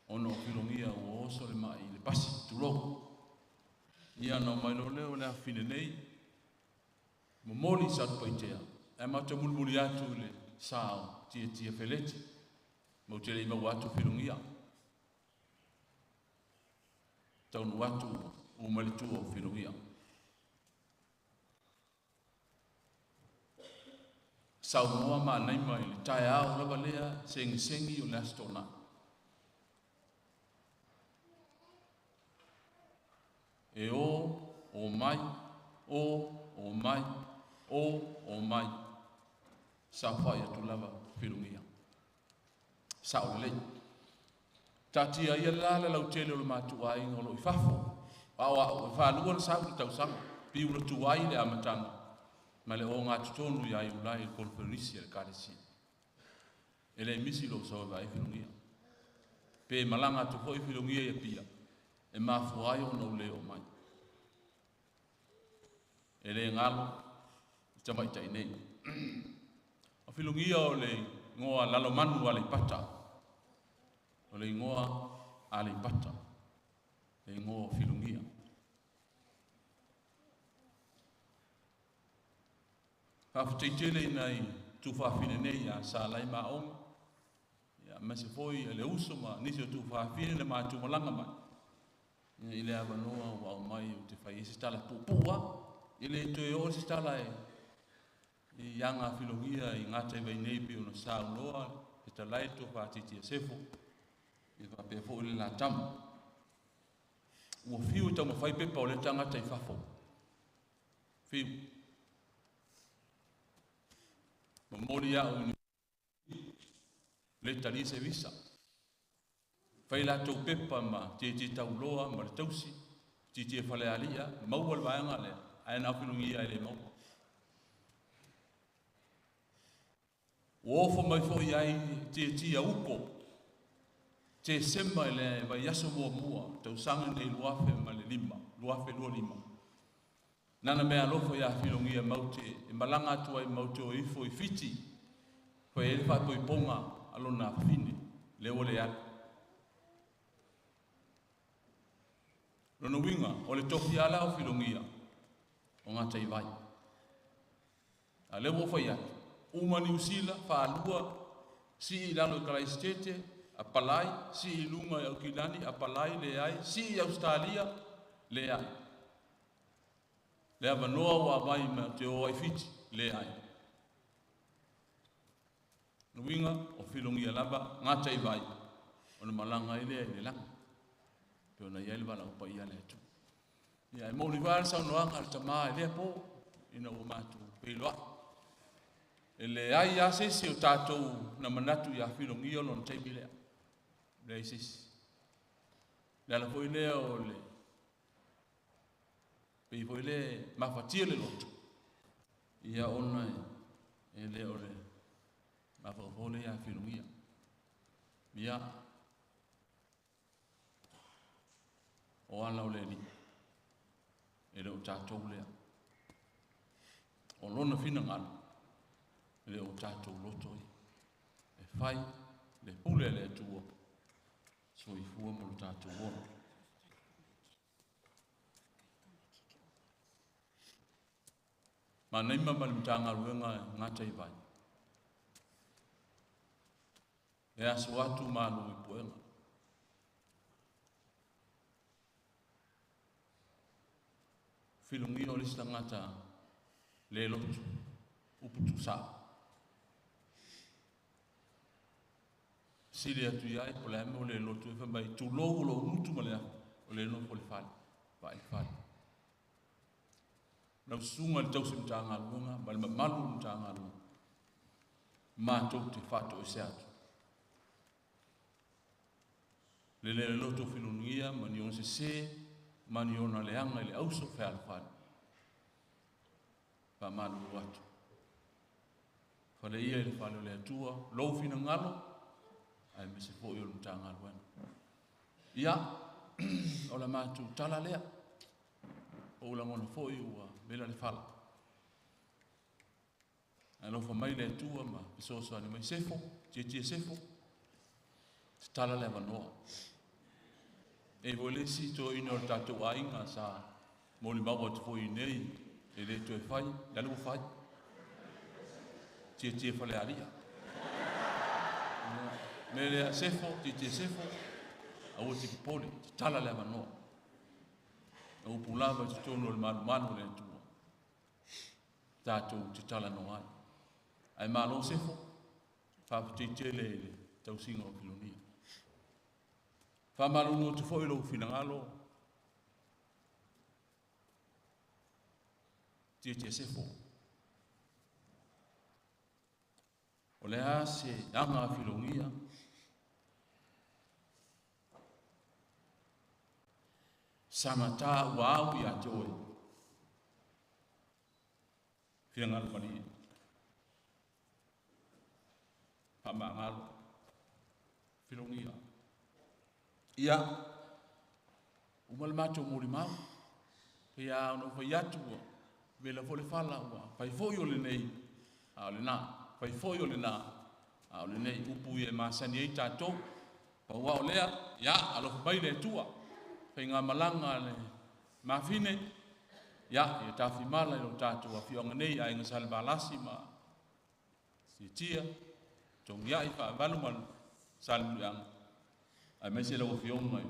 ona o filogia ua oso le mai i le pasi, tulou. Ia na omai loa lea o le afafine nei, momoli i Satupaitea, ae matou mulimuli atu i le sa o Tiatia Feleti, matou te le i maua atu filogia. Taunuu atu ua mai le tua o filogia. Saunoa Maanaima i le taeao lava lea segisegi o le Aso Toonai. E o, o mai, o, o mai, o, o mai. Saofai atu lava filugia. Sa'o lelei. Taatia ia la le lautele o le matuaiga o loo i fafo. Aoao e faalua le sau i le tausaga. Piu le tuai le amataga ma le ogatotonu iā Iulai i le koneferenisi a le Ekalesia. E le misi lou sau e vaai filugia. Pe malaga atu foi filugia i Apia, e mafua ai ona ou le oo mai. E le galo i tamaitai nei. O filugia o le igoa Lalomanu Aleipata. O le igoa Aleipata. Le igoa o filugia. Faafetai tele i nai tuafafine nei ia Salai ma Aoga, ia aemaise foi le uso ma nisi o tuafafine na matou malaga mai i le avanoa ua aumai ou te fai ai se tala puupuu lava. E le toe oo se tala e i aga filogia i gataivai nei pei ona saunoa le fetalai le Tofa Tiatia Sefo, ia faapea foi le la tama. Ua fiu e taumafai pepa o lea tagata i fafo. Fiu. Momoli au i le talia se visa. Fai latou pepa ma tietie tauloa ma le tausi, tietie falealia, maua le vaega lea, ae na o filugia e le maua. Ua ofo mai foi ai tietie uko, Tesema i le vaiaso muamua, tausaga nei 2005, 2025. Nana mea alofa iā Filogia matou te e malaga atu ai matou te o ifo i Fiti, fai ai le faaipoipoga a lona afafine, lea ua le alu. Lona uiga, o le tofi lava la o Filogia, o Gataivai. A o lea ua ou fai atu, uma Niu Sila, faalua, sii i lalo i Kalaisitete, apalai, sii i luga i Aukilani, apalai, leai, sii i Ausetalia, leai. Le avanoa ua aumai ma te o ai Fiti, leai. Lona uiga, o Filogia lava Gataivai, ona malaga ai lea i le lagi, pei ona i ai le valaau paia a le Atua. Ia, e moni lava le saunoaga a le tama i lea po, ina ua matou feiloai. E leai lava se isi o tatou na manatu ia Filogia lona taimi lea. Leai se isi. O le ala foi lea o le pei foi le mafatia le loto, ia ona e le o le mafaufau lea ia Filogia. Ia, o ala o le Alii, e le o tatou lea. O lona finagalo, e le o tatou loto ia. E fai le pule a le Atua, soifua ma lo tatou ola. Manaima ma le Matagaluega e Gataivai. E aso atu malu i puega. Filogia o le isi tagata le lotu, upu tuusao. Sili atu i ai, po o le a mea ua le lotu ai, fai mai, tulou o lou gutu ma le afa, o le nofo i le fale, vaai i le fale. Lau susuga i le tausi Matagaluega ma le mamalu o le Matagaluega, matou te faatoese atu. Le le loto filogia ma ni ona sese ma ni ona leaga i le auso fealofani. Faamalulu atu. Fale ia i le fale o le Atua, lou finagalo, aemaise foi o le Matagaluega. Ia, o la matou tala lea. Ou lagona foi ua vela le fala. Alofa mai le Atua ma fesoasoani mai. Sefo, tietie Sefo, tatala le avanoa. E foi le isi toeaina o le tatou aiga sa molimau atu foi i inei, e le toe fai, le ala ua fai. Tietie Falealia. Mea lea, Sefo, tietie Sefo, aua te popole, tatala le avanoa. Na upu lava i totonu o le malumalu o le Atua. Tatou te talanoa ai. Ae malo Sefo, faafetai tele i le tausiga o Filonia. Faamalulu atu foi lou finagalo Tietia Sefo. O le a se aga a filogia. Sanga tā ua au ia te oe. Finagalo malie. Faamagalo. Filogia. Ia, uma le matou molimau. Ia ona ou fai atu ua vela foi le fala ua fai foi o lenei, a o lenā. Fai foi o lenā, a o lenei. Upu ia e masani ai tatou. Pau lava o lea, ia, alofa mai le Atua. Faigamalaga a le mafine, ia, ia tafimala i lo tatou afioaga nei, Aiga Salevalasi ma Tiatia, Togiai, Faavalu ma Salemuliaga, aemaise lau Afioga i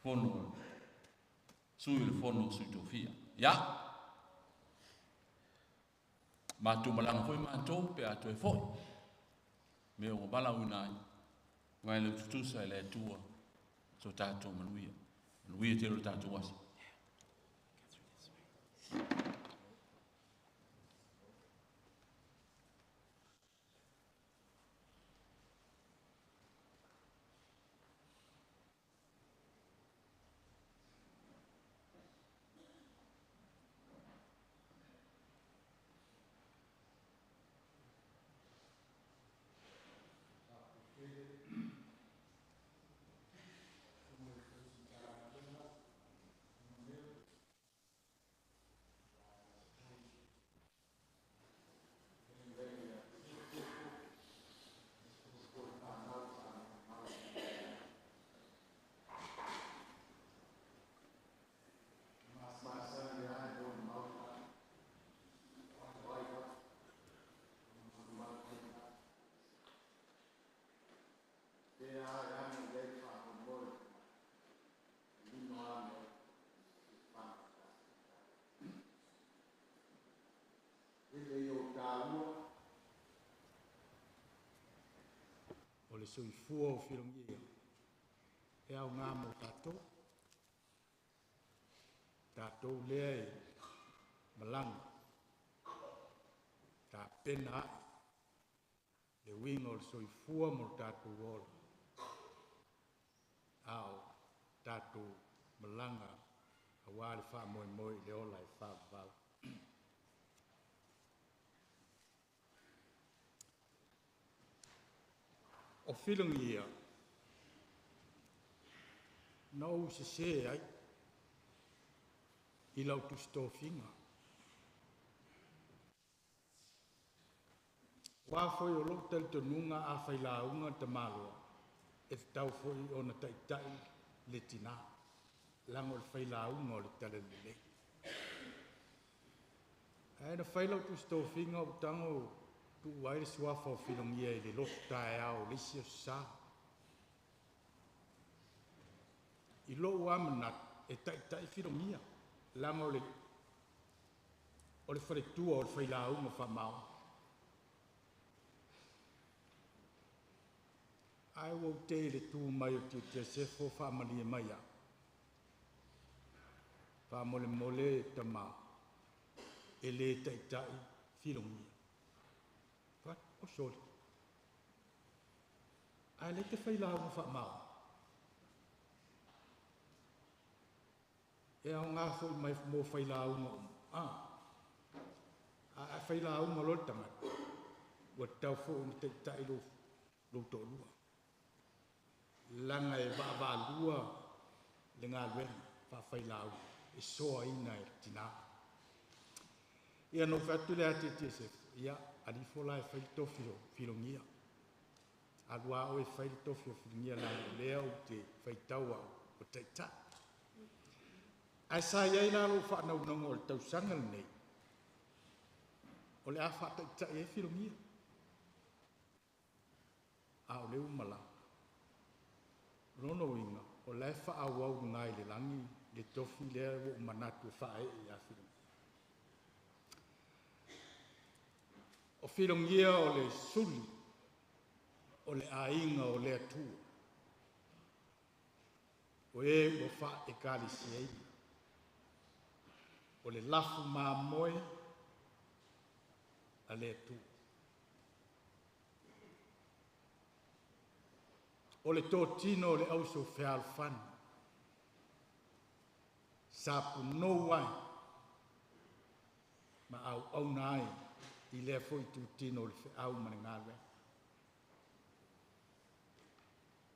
Fono, Sui o le Fono Sui Tofia. Ia, matou malaga foi matou pe a toe foi, mea ua valaauina ai, ngai le tutusa e le Atua so tatou manuia. Manuia tele o le tatou aso. O le soifua o filogia e aogā mo tatou. Tatou lea e malaga, tapena ae le uiga o le soifua mo le tatou ola, a o tatou malaga auā le faamoemoe i le ola e faavavau. O filogia, na ou sesē ai i lau tusitofiga. Ua foi o lou talitonuga a failauga tamaloa, e tatau foi ona taitai le tinā, leaga o le failauga o le talalelei. Ae na fai lau tusitofiga ou tago tuu ai le suafa o Filogia i le lotu taeao o le isi aso Sa. I lou lava manatu, e taitai Filogia, leaga o le faletua o le failauga faamaoni. Ae ua ou te'i i le tu mai o Tiatia Sefo faamalie mai au, faamolemole tama, e le taitai Filogia. Fai atu, o sole. Ae lea e te failauga faamaoni. E aoga foi mai mo failauga uma. A failauga loa le tagata, ua tatau foi ona taitai lou toalua. Leaga e vaavaalua le galuega faafailauga e soaina e le tinā. Ia na ou fai atu lea ia Tiatia Sefo, ia, alu ifo la e fai le tofi o Filogia. Alu lava oe e fai le tofi o Filogia leaga o lea ou te faitau au o taitai. Ae sa i ai la lou faanaunaug o le tausaga lenei, o le a faataitai ai Filogia. A o lea ua malaga. O lona uiga, o la e faaauau i luga i le lagi le tofi lea ua ou manatu e faaee ia Filogia. O Filogia o le suli o le aiga o le Atua, o e ua faaekalesiaina. O le lafu mamoe a le Atua. O le totino o le auso fealofani, sa punou ai ma auauna ai i lea foi itutino o le feau ma le galuega.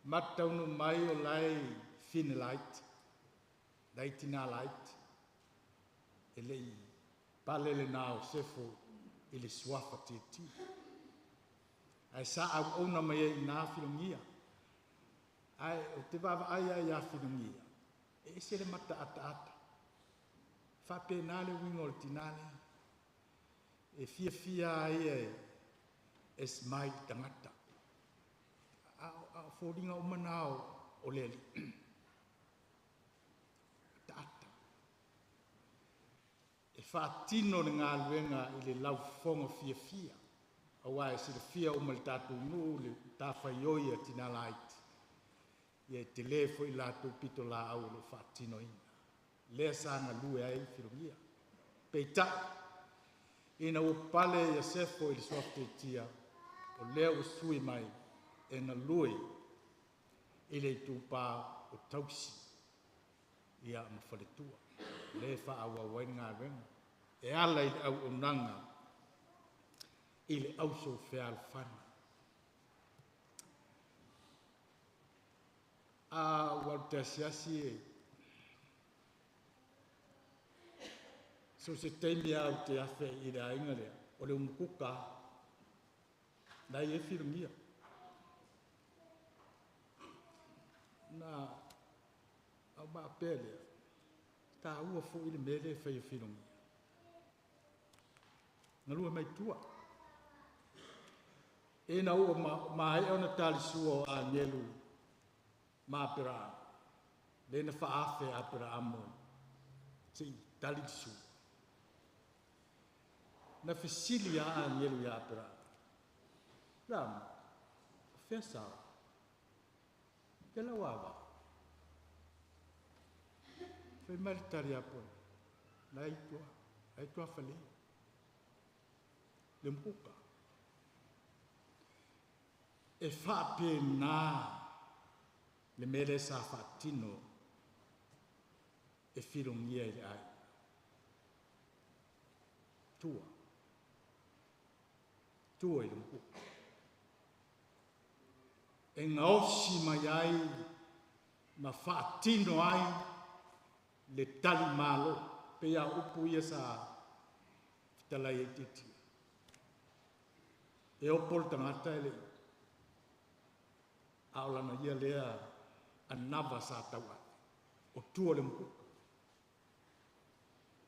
Matou taunuu mai o la e i fine laiti, la e i tina laiti, e le i pale lena o Sefo i le suafa Tietie. Ae sa auauna mai ai i ina Filogia. Ae ou te vaavaai lava ia Filogia, e ese le mataataata. E faapena le uiga o le tina lea. E fiafia lava ia e smile i tagata. A o foliga uma na o le Alii. Ataata. E faatino le galuega i le laufofoga fiafia, aua e silafia uma e le tatou nuu le matafaioi a tina laiti, ia e tele foi le latou pitolaau o lo o faatinoina. Lea sa galue ai Filogia. Peitai, ina ua pale ia Sefo i le suafa Tiatia, o lea ua sui mai e galue i le itupa o tausi ia ma faletua, lea e faaauau ai le galuega e ala i le auaunaga i le auso fealofani. A ua alu te asiasi e so o se taimi lava ou te afe ai i le aiga lea, o le umukuka lava, la e i ai Filogia. Na ou faapea lea, e taua foi le mea lea e fai e Filogia. Galue mai tua. Ina ua maea ona talisua o agelu ma Aperaamo, lea na faaafe Aperaamo se i tali le sua. Na fesili lava agelu ia Aperaamo, Aperaamo, o fea Sara? Fea lau ava? Fai mai le tali a Aperaamo, la e i tua, la e i tuafale, le umukuka. E faapena le mea lea sa faatino e Filogia i le aiga. Tua. Tua i le umukuka. E gaosi mai ai ma faatino ai le tali malo, pe a upu ia sa fetalai ai Tietie. E opo le tagata e le a o lana ia lea anava sa tauave, o tua le umukuka.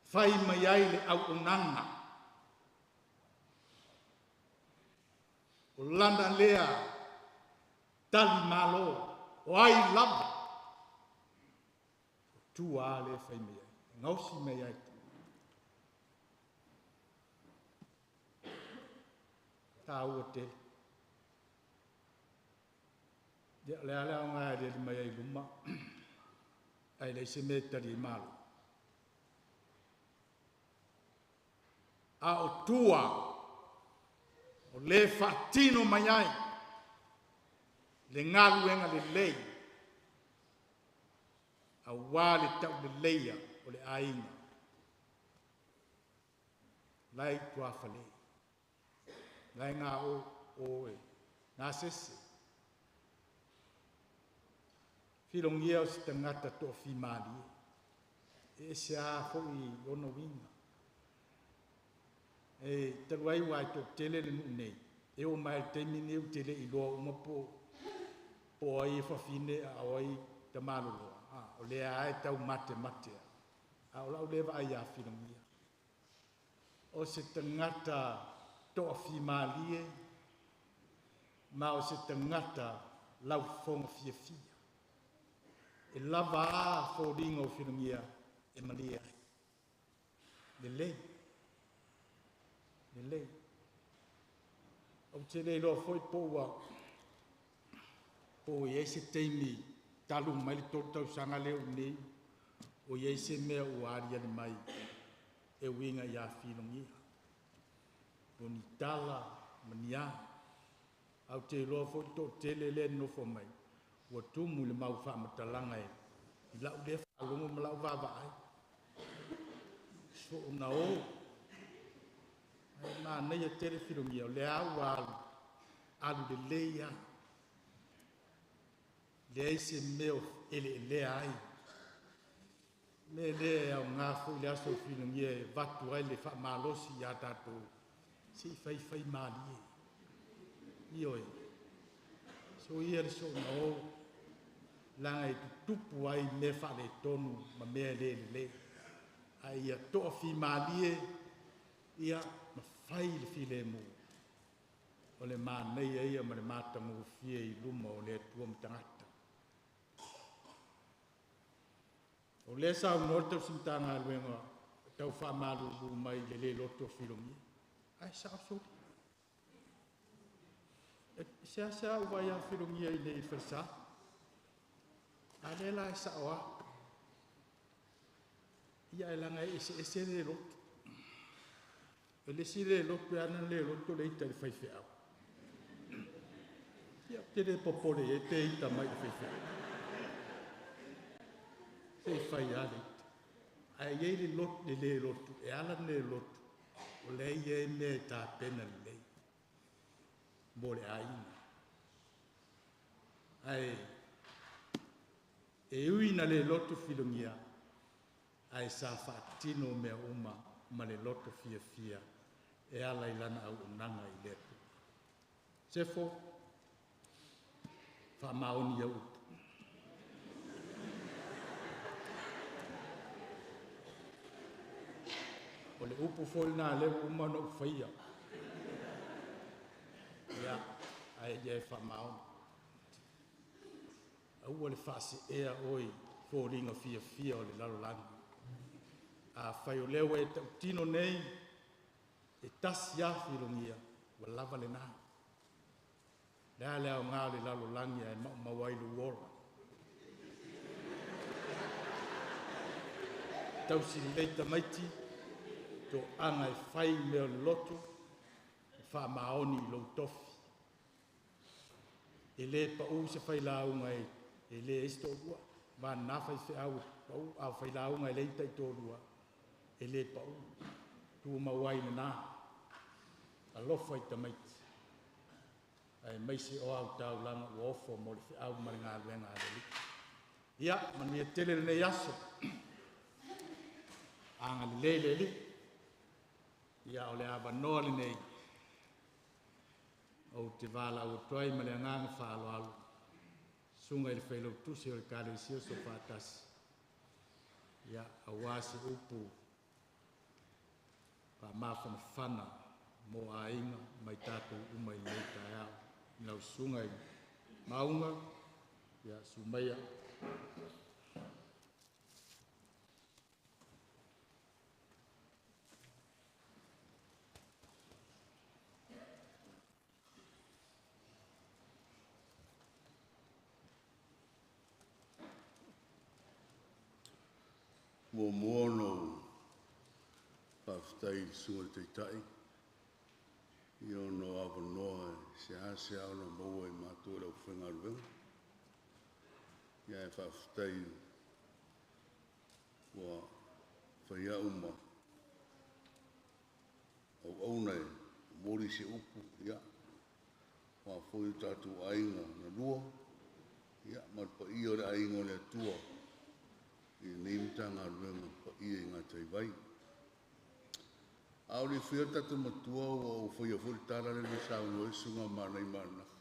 Fai mai ai le auaunaga, o lana lea tali malo, o ai lava, o tua lea e fai mai ai, e gaosi mai ai. Tāua tele. Ia, o le a le aoga e aliali mai ai i luma, ae leai se mea e tali ai malo. A o tua, o le faatino mai ai le galuega lelei, aua le tauleleia o le aiga, la e i tuafale, la e ngā o e, ngā sese. Filogia o se tagata toafimālie, e ese a foi ona uiga. E talu ai ua e toatele le nuu nei, e oo mai le taimi nei ou te le iloa uma po ai e fafine a o ai tamaloloa. O lea e tau mate mate a. A o lau lea vaai ia Filogia. O se tagata toafimālie, ma o se tagata laufofoga fiafia. E lava a foliga o Filogia e malie ai. Lelei. Lelei. Ou te le iloa foi po ua po i ai se taimi talu mai le 3 tausaga lea ua nei, o i ai se mea ua aliali mai e uiga iā Filogia. O ni tala ma ni a. Ae ou te iloa foi le toatele lea e nonofo mai, ua tumu i le mau faamatalaga i lau lea faalogo ma lau vaavaai. Soona o. Ae manaia tele Filogia, o lea ua alu, alu lelei lava. Leai se mea o eleelea ai. O le mea lea e aoga foi le aso o Filogia e avatu ai le faamalosi ia tatou, se i faifaimalie. Ioe, soia le soona o, leaga e tutupu ai mea faaletonu ma mea le lelei. A ia toafimalie ia ma fai le filemu, o le manaia ia ma le matagofie i luma o le Atua ma tagata. O lea e saunoa le tausi Matagaluega e tau faamalulu mai i le le loto o Filogia. Ae sao soli. E seasea ou vaai ia Filogia i inei i le falesa. A lea la e sao lava. Ia ae leaga e eseese le loto. O le isi le loto e ala ona le loto o le ita i le faifeau. Ia ou te le popole i ai pe ita mai i le faifeau. Se i fai lava le ita. Ae i ai le loto, le le loto, e ala ona le loto, o lea e i ai mea e tapena lelei mo le aiga. Ae e ui ina le loto Filogia, ae sa faatino mea uma ma le loto fiafia e ala i lana auaunaga i le Atua. Sefo, faamaoni au upu. O le upu foi lena lea ua uma ona ou faia. Ia, ae ia e faamaoni. Aua le faaseea oe i foliga fiafia o le lalolagi. Afai o lea ua e tautino nei, e tasi lava Filogia, ua lava lena. O le a le aoga o le lalolagi ae maumau ai lou ola? Tausi lelei tamaiti, toaga e fai mea o le loto, ma faamaoni i lou tofi. E le pau se failauga e leai se toalua. Vagana faifeau e pau, a o failauga e leai ni taitoalua, e le pau. Tumau ai i lena. Alofa i tamaiti, aemaise o au taulaga ua ofo mo le feau ma le galuega a le Alii. Ia, manuia tele lenei aso. Agalelei le Alii. Ia, o le avanoa lenei ou te valaau atu ai ma le agaga faaaloalo, susuga i le Failautusi o le Ekalesia Soofaatasi, ia, aua se upu faamafanafana mo aiga ma i tatou uma i lenei taeao. I lau susuga i Maunga, ia, susu maia. Muamua ona ou faafetai i le Susuga i le Taitai i ona avanoa e seasea ona maua e matou le aufaigaluega. Ia ae faafetai ua fai au ma auauna e momoli se upu, ia, aua foi o tatou aiga na lua, ia, ma le paia o le aiga o le Atua i lenei Matagaluega paia i Gataivai. A o le i faia le tatou matua, ua ou faia foi le tala lea na saunoa ai le Susuga a Manaima ananafi.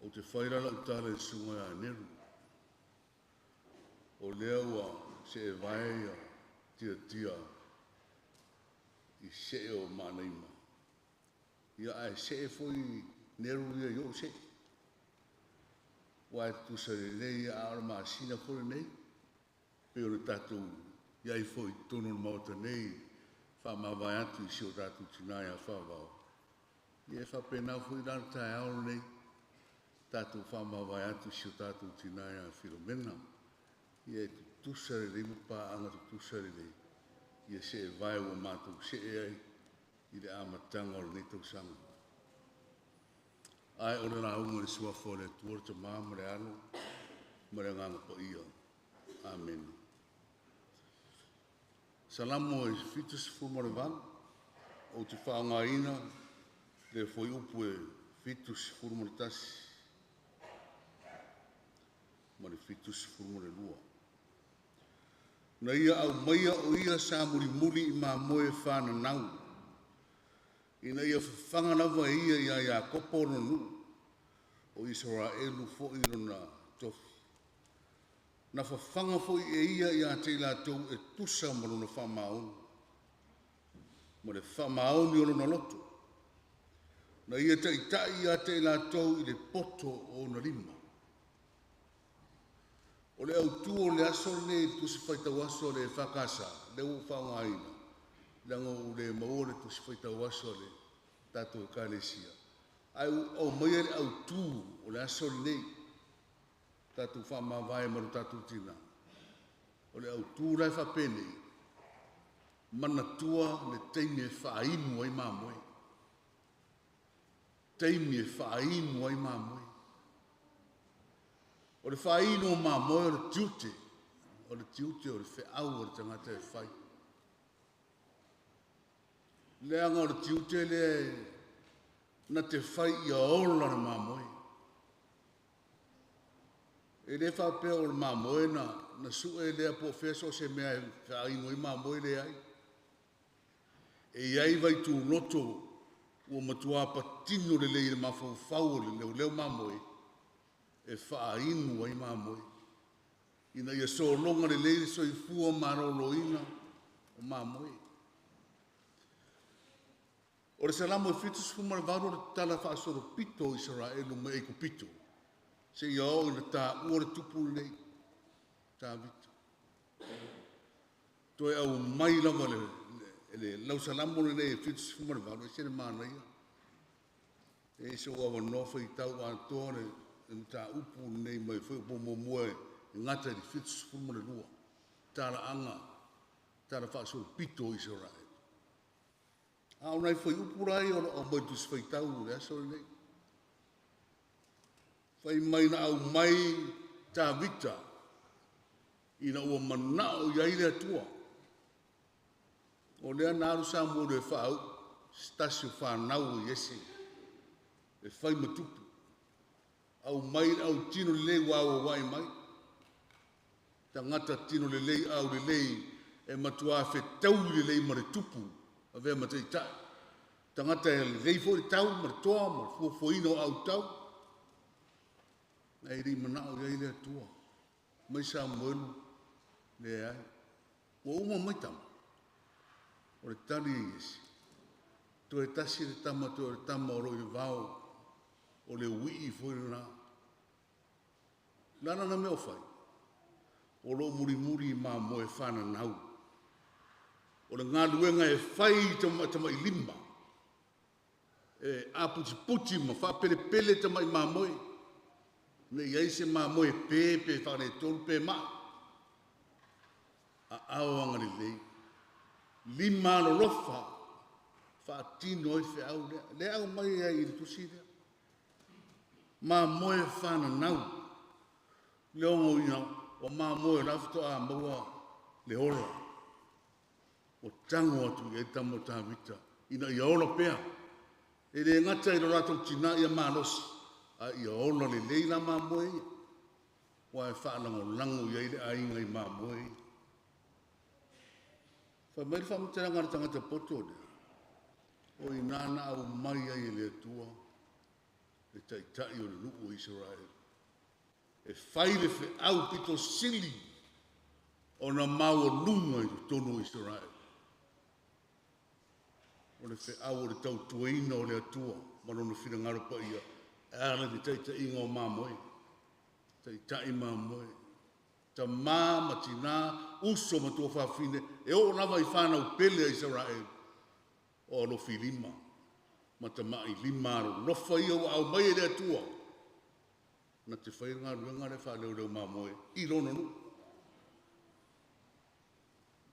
Ou te fai la lau tala i le Susuga ia Nelu. O lea ua seevae ia tiatia i see o Manaima. Ia ae see foi Nelu ia i ou see. Ua e tutusa lelei a o le masina foi lenei. Pei o le tatou i ai foi i totonu o le Maota nei, faamavae atu i si o tatou tina ia Faavao. Ia e faapena foi la le taeao lenei, tatou faamavae atu i si o tatou tina ia Filomena. Ia e tutusa lelei ma paaga tutusa lelei. Ia seevae ua matou see ai i le amataga o lenei tausaga. Ae o le lauga i le suafa o le Atua le Tama ma le Alo ma le Agaga Paia. Amene. Salamo e 78, ou te faaaogaina le fuaiupu e 71 ma le 72. Na ia aumaia o ia sa mulimuli i mamoe fananau, ina ia fafaga lava e ia iā Iakopo lona nuu, o Isaraelu foi lona tofi. Na fafaga foi e ia ia te i latou e tusa ma lona faamaoni, ma le faamaoni o lona loto. Na ia taitai ia te i latou i le poto o ona lima. O le autū o le aso lenei i le Tusi Faitau Aso a le EFKS, lea ua ou faaaogaina, leaga ua ou le maua le Tusi Faitau Aso a le tatou Ekalesia, ae ua ou aumaia le autū o le aso lenei, tatou faamavae ma lo tatou Tina. O le autū la e faapenei, manatua le taimi e faainu ai mamoe. Taimi e faainu ai mamoe. O le faainu o mamoe o le tiute, o le tiute o le feau a le tagata e fai. Leaga o le tiute lea na te fai ia ola le mamoe. E le faapea o le mamoe na sue lea po o fea so o se mea e faainu ai mamoe, leai. E i ai vaituloto ua matua patino lelei i le mafaufau o le leoleo mamoe e faainu ai mamoe, ina ia sologa lelei le soifua maloloina o mamoe. O le Salamo e 78 o le tala faasolopito o Isaraelu mai Aikupito, seia oo ina taua le tupu lenei, Tavita. Toe aumai lava le lausalamo lenei e 78, e ese le manaia. E ese ou avanoa faitau atoa le mataupu lenei mai foi po muamua e gata i le 72. Talaaga, tala faasolopito o Isaraelu. A o nai fuaiupu la ia o lo o aumai i le Tusi Faitau i le aso lenei. Fai mai na aumai Tavita ina ua manao i ai le Atua. O lea na alu Samuelu e faauu se tasi o fanau o Iese e fai ma tupu. Aumai le autino lelei ua auauai mai. Tagata tino lelei, au lelei, e matua fetaui lelei ma le tupu, avea ma taitai. Tagata e lelei foi le tau ma le toa ma le fuafuaina o autau. Ae le i manao i ai le Atua. Mai Samuelu, leai. Ua uma mai tama. O le tali a Iese. Toe tasi le tama, toe o le tama o lo o i le vao, o le uii foi lena. O le a lana mea o fai? O lo o mulimuli i mamoe fananau. O le galuega e fai i tamai lima, e aputiputi ma faapelepele tamai mamoe, ne i ai se mamoe pe, pe faaletonu pe maa. Aao agalelei, lima alolofa, faatino ai feau lea. Lea aumai ai i le tusi lea. Mamoe fananau. Le ogoina o mamoe o la faatoa maua le ola. O tango atu i ai tama o Tavita, ina ia ola pea. E le gata i lo latou tina ia malosi, a ia ola lelei la mamoe ia. Ua e faalagolago i ai le aiga i mamoe ia. Fai mai le faamatalaga a le tagata poto lea, o i nā na aumai ai e le Atua le taitai o le nuu o Isaraelu. E fai le feau pito sili ona maualuga i totonu o Isaraelu. O le feau o le tautuaina o le Atua ma lona finagalo paia, e ala i le taitaiga o mamoe. Taitai mamoe. Tamā ma tinā, uso ma tuafafine, e oo lava i whānau pele a Isaraelu. O alofi lima, ma tamai lima alolofa ia ua aumai e le Atua. Na te whai ngā luenga le whāleoleo mamoe i lona nuu.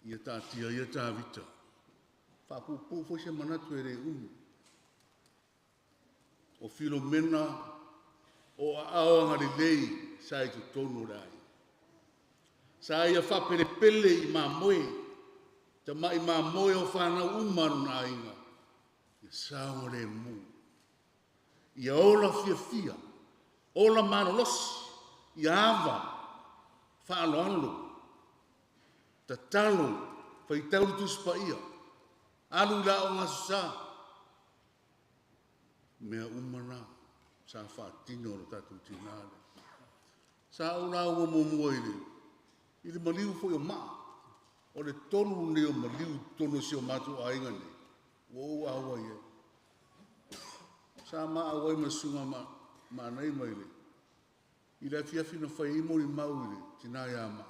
Ia taatia ia Tavita. Faapuupuu foi se manatu e le umi. O Filomena o aao agalelei sa i totonu o le aiga. Sa ia faapelepele i mamoe, tama'i mamoe o fanau uma a lona aiga, ia saogalemu. Ia ola fiafia, ola malolosi, ia ava, faaaloalo, tatalo, faitau le Tusi Paia, alu i le Aoga Aso Sa. Mea uma na sa faatino e lo tatou tinā lea. Sa ou lauga muamua i le maliu foi o Maa. O le tolu lenei o maliu i totonu o si o matou aiga nei, ua ou auai ai. Sa ma auai ma le susuga Maanaima i le afiafi na fai ai molimau i le tinā ia Maa,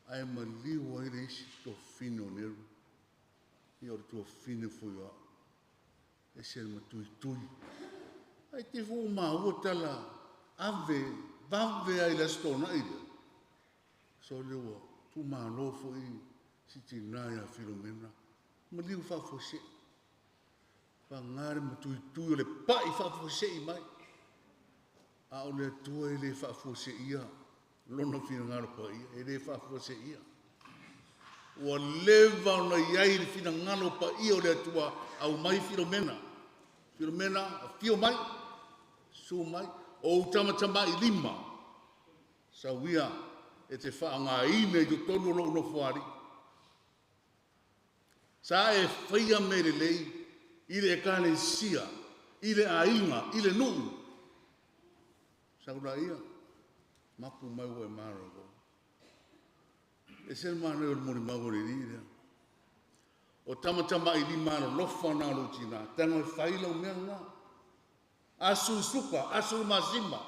ae maliu ai le isi tuafafine o Neru. Ia o le tuafafine foi o au. Ese le matuitui. Ae te foi ua maua tala ave, vave ai i le Aso Toonai lea. So lea ua tuumalo foi si tinā ia Filomena. Maliu faafuasei. Paga le matuitui o le pai faafuasei mai. A o le Atua e le faafuaseia lona finagalo paia, e le faafuaseia. Ua leva ona i ai le finagalo paia o le Atua, aumai Filomena. Filomena, afio mai, susu mai, o ou tamatamailima lima, sau ia e te faaaogaina i totonu o lou nofoalii. Sa e faia mea lelei i le ekalesia, i le aiga, i le nuu. Sau laia, mapu mai ua e malolo. E se le manaia o le molimau a le alii lea. O tamatamailima alolofa na o lou tinā, tago e fai lau mea lena. Asu i suka, asu i le masima.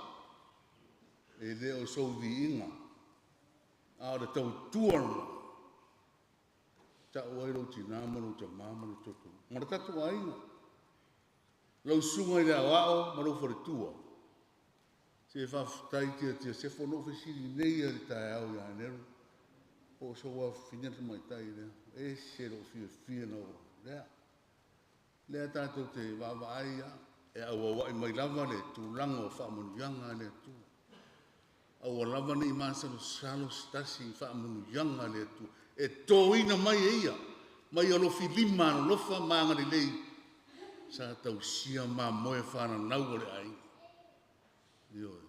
E le o sou viiga, a o le tautua lena. Ta'u ai lou tinā ma lou tamā ma lou toto. Ma le tatou aiga. Lau susuga i le aoao ma lou faletua. Se faafetai Tiatia Sefo na ou fesili nei lava i le taeao ia Neru. Po o sou afafine le tamaitai lea. Ese lou fiafia ina ua lea. Lea tatou te vaavaai lava, e auauai mai lava le tulaga o faamanuiaga a le Atua. Aua lava ne i masalosalo se tasi i faamanuiaga a le Atua. E toina mai e ia, mai alofi lima alolofa ma agalelei, sa tausia mamoe fananau o le aiga. Ioe.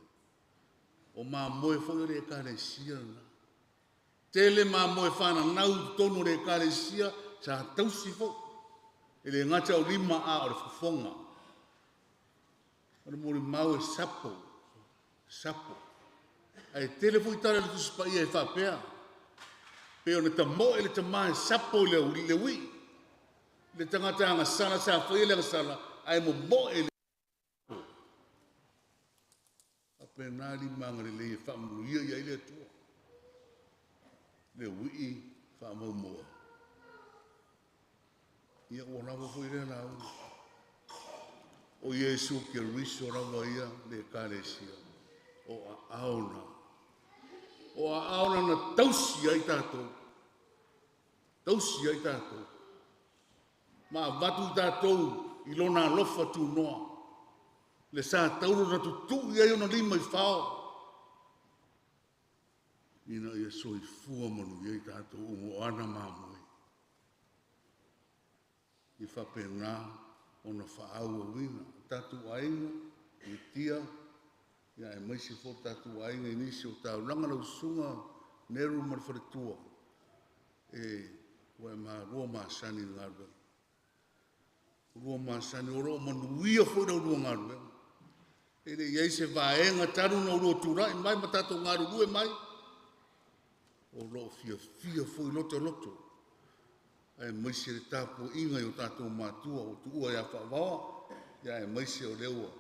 O mamoe foi o le ekalesia lena. Tele mamoe fananau i totonu o le ekalesia, sa tausi foi. E le gata o lima a o le fofoga. O le molimau e sapo, sapo. Ae tele foi tala i le Tusi Paia e faapea, pe ona tamoe le tamā e sapo i le uii, le tagata agasala sa faia le agasala, ae momoe i le sapo. Faapena lima agalelei e faamanuia i ai le Atua. Le uii faamaumua. Ia ua lava foi lea lauga. O Iesu Keriso lava ia le ekalesia. O aao na. O aao na na tausi ai tatou. Tausi ai tatou. Ma avatu i tatou i lona alofa tunoa. Le sa tauro na tutu'i ai ona lima i fao. Ina ia soifua manuia i tatou uma o ana mamoe. I faapena ona faaauauina. O tatou aiga, i tia, ia aemaise foi o tatou aiga i nisi o taulaga lau susuga Neru ma le faletua, e ua e malua masani i le galuega. Lua masani, o lo o manuia foi lau lua galuega. E le i ai se vaega talu na ulua tulai mai ma tatou galulue mai, o lo o fiafia foi loto loto. Aemaise le tapuaiga i o tatou matua ua tuua ia Faavaoa, ia aemaise o lea ua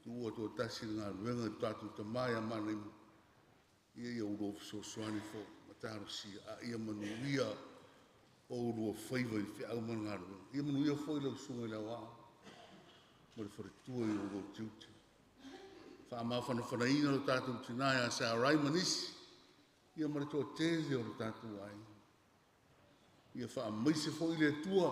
tuua toatasi le galuega i tatou tamā ia Manaima, ia ia ulua fesoasoani foi ma talosia, a ia manuia o ulua faiva i le feau ma le galuega. Ia manuia foi lau susuga i le aoao ma le faletua i o ulua tiute. Faamafanafanaina lo tatou tinā ia Sarai ma nisi, ia ma le toatele o le tatou aiga. Ia faamaise foi le Atua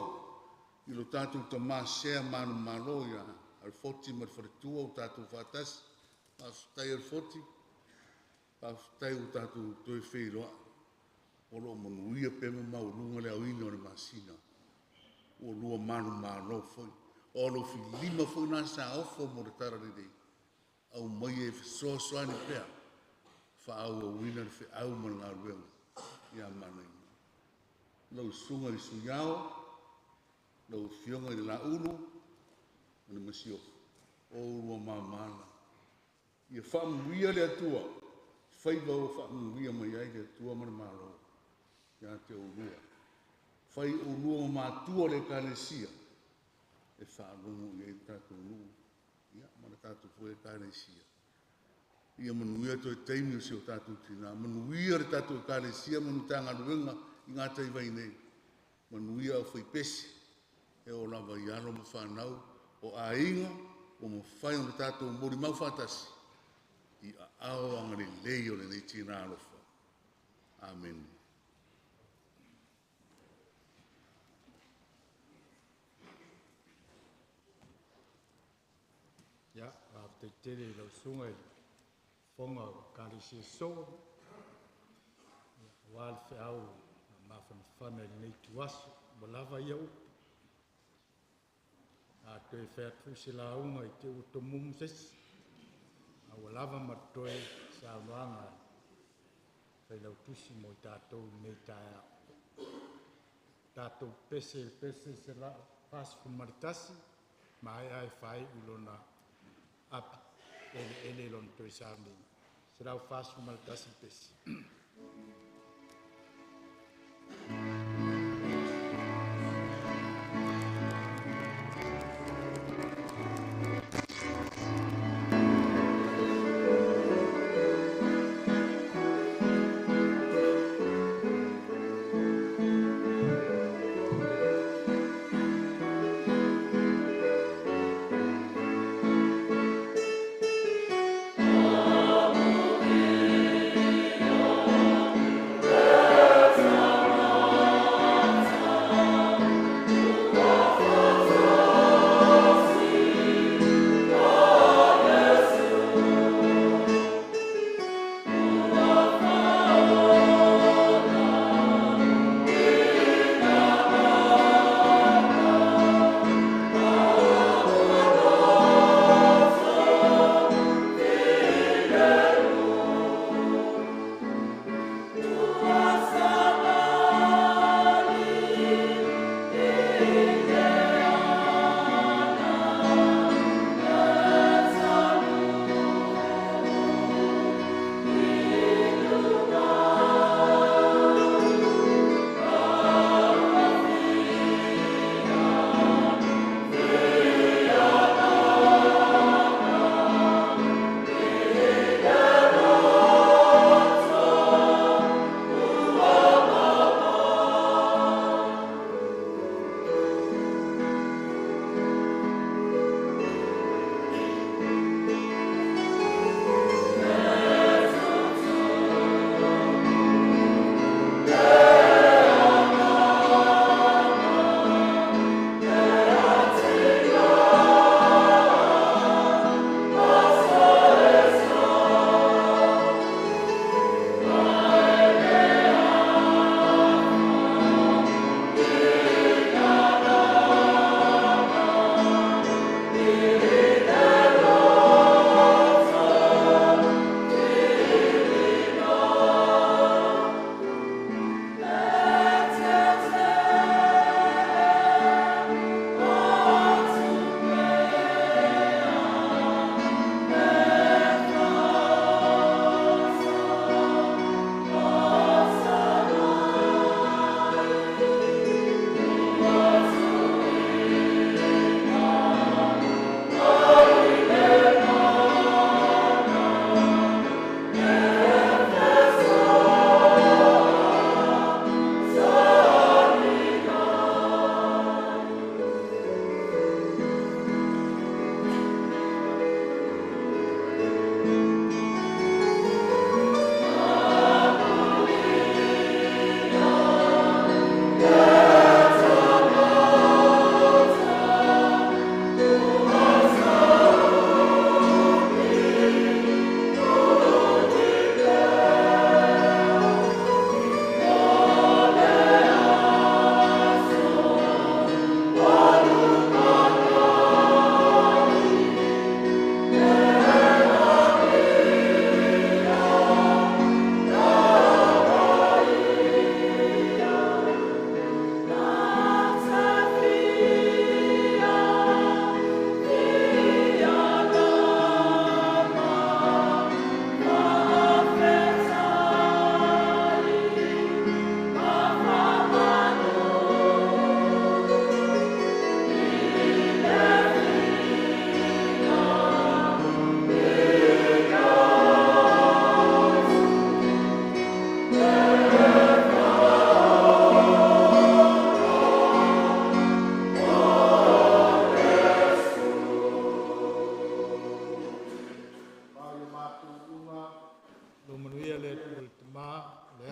i lo tatou tamā sea manumalo ia Alfoti ma le faletua o tatou faatasi. Faafetai Alfoti, faafetai ua tatou toe feiloai. O loo manuia pea ma maualuga le aoina o le masina. Ua lua manumalo foi. O alofilima foi na sa ofo mo le tala lelei. Au mai e fesoasoani pea. Faaauauina le feau ma le galuega ia manaia. Lau susuga i le Suiao, lau afioga i le Laulu ma le Masiofo, o oulua mamala. Ia faamanuia le Atua, faiva ua faamanuia mai ai le Atua ma le Malo ia te oulua. Fai oulua ma matua o le Ekalesia e faalogo i ai le tatou nuu, ia, ma le tatou foi Ekalesia. Ia manuia toe taimi o si o tatou tinā. Manuia le tatou Ekalesia ma Matagaluega i gataivai nei. Manuia au faipese, e oo lava i alo ma fanau o aiga ua mafai ona tatou molimau faatasi i aao agalelei o lenei tinā alofa. Amene. Ia, faafetai tele i lau susuga i le Fofoga o Ekalesia Soo, ia, aua le feau mafanafana i lenei ituaso. Ua lava ia upu. A toe fai atu foi se lauga i te ua tomumu se isi, a ua lava ma totoe saunoaga a le Failautusi mo i tatou i lenei taeao. Tatou pese i le pese 141, maea e faaiu i lona api eleele i lona toe sauniga. 141 pese. Amuia.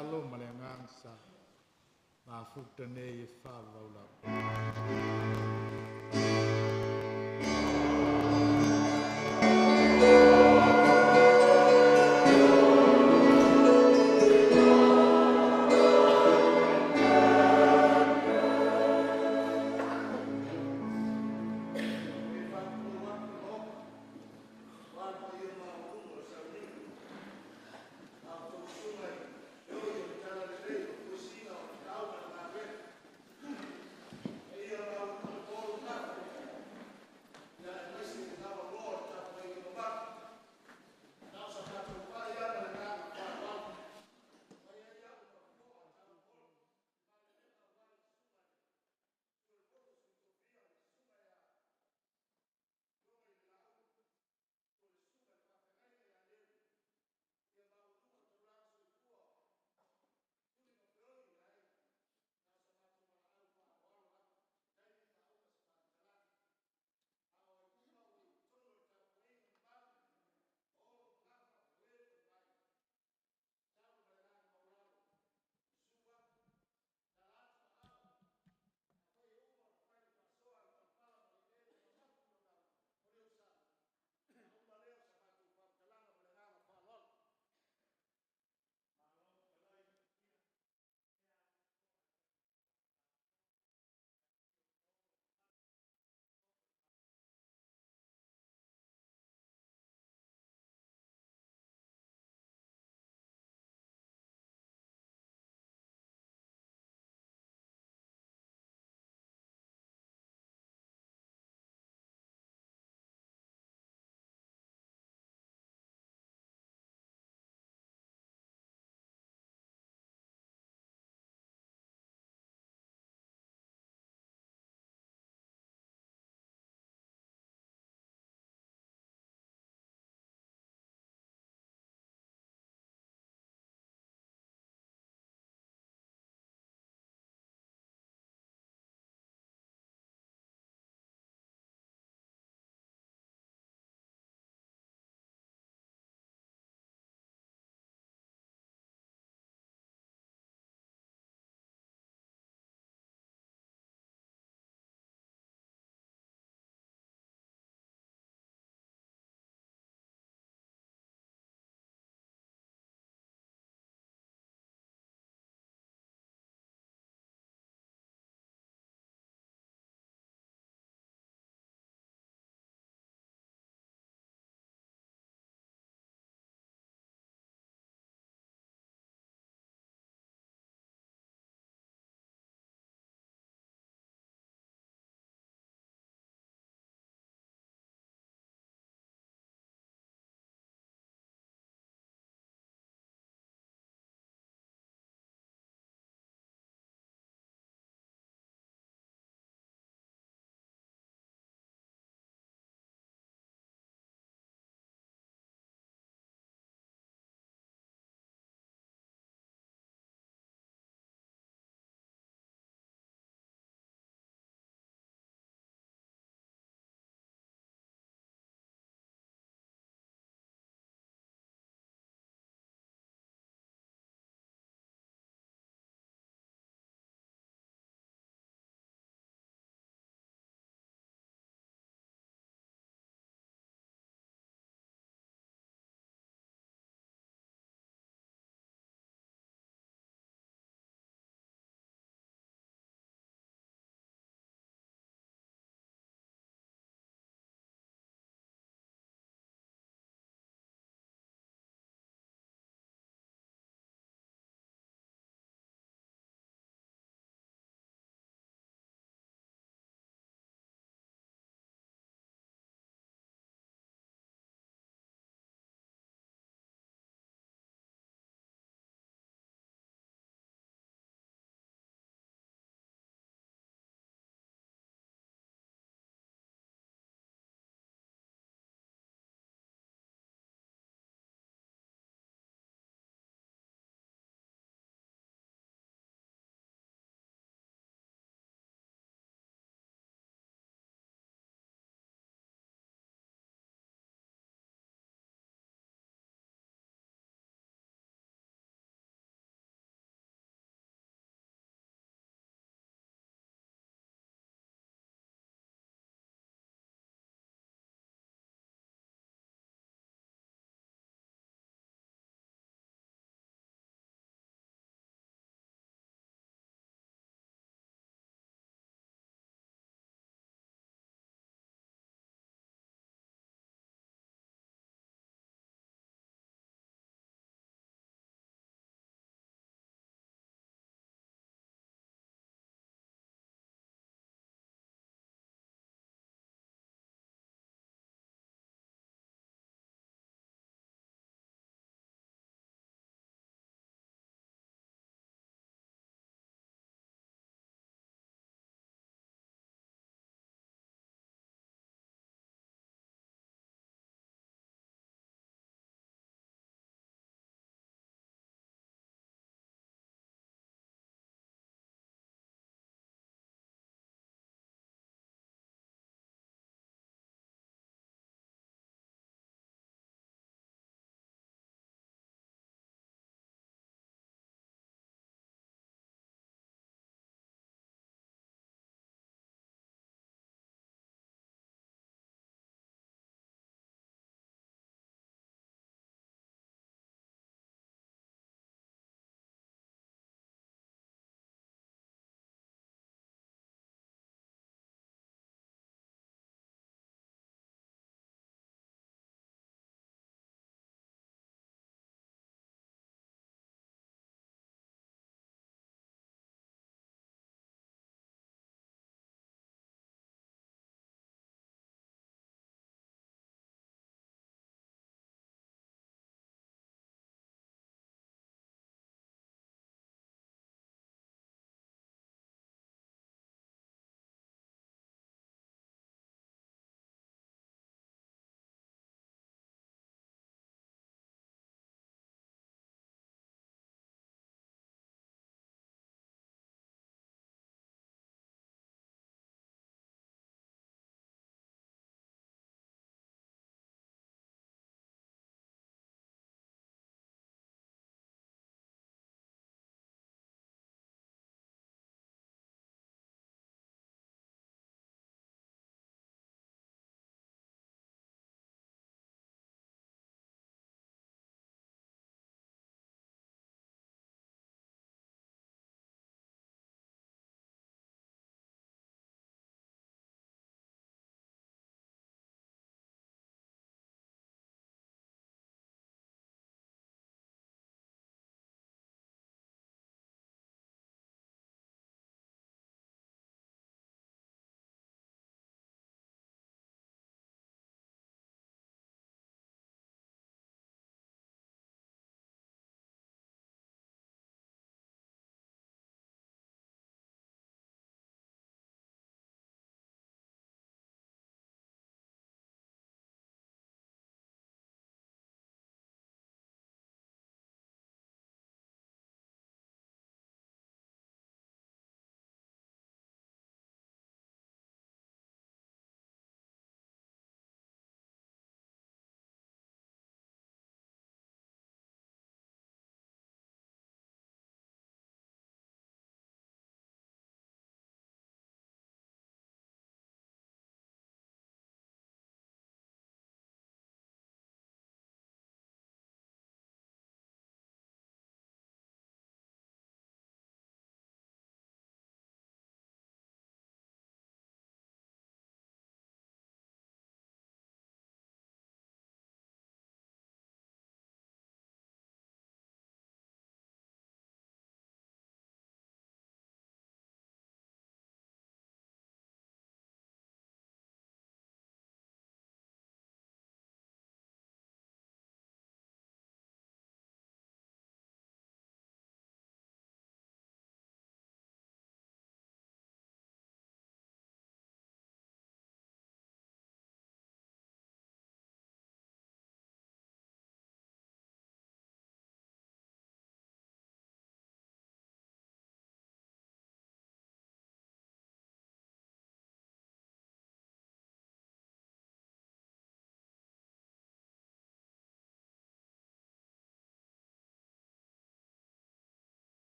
tatalo ma le agaga sa mafuta nei e faavavau lava. Thank you.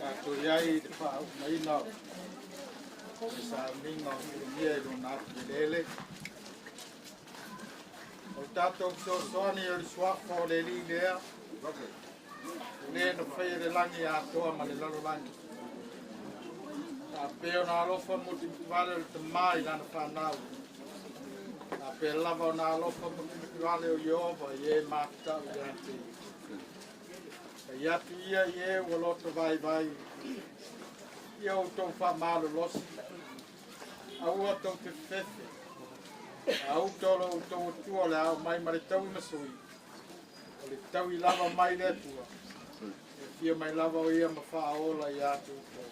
Tatou iai i le faaaumaina o le sauniga o Ieremia i lona atu eleele. O le tatou fesoasoani o le suafa o le Alii lea, o le na faia le lagi atoa ma le lalolagi. Faapea ona alofa mulimutivale o le tamā i lana fanau. Faapea lava ona alofa mulimutivale o Ieova i e matatau ia te ia. Fai atu ia i e ua loto vaivai, ia outou faamalolosi, aua tou te fefefe, a uta o lo outou atua o le ao mai ma le taui ma sui, o le taui lava mai le Atua, e fia mai lava o ia ma faaola ia te outou.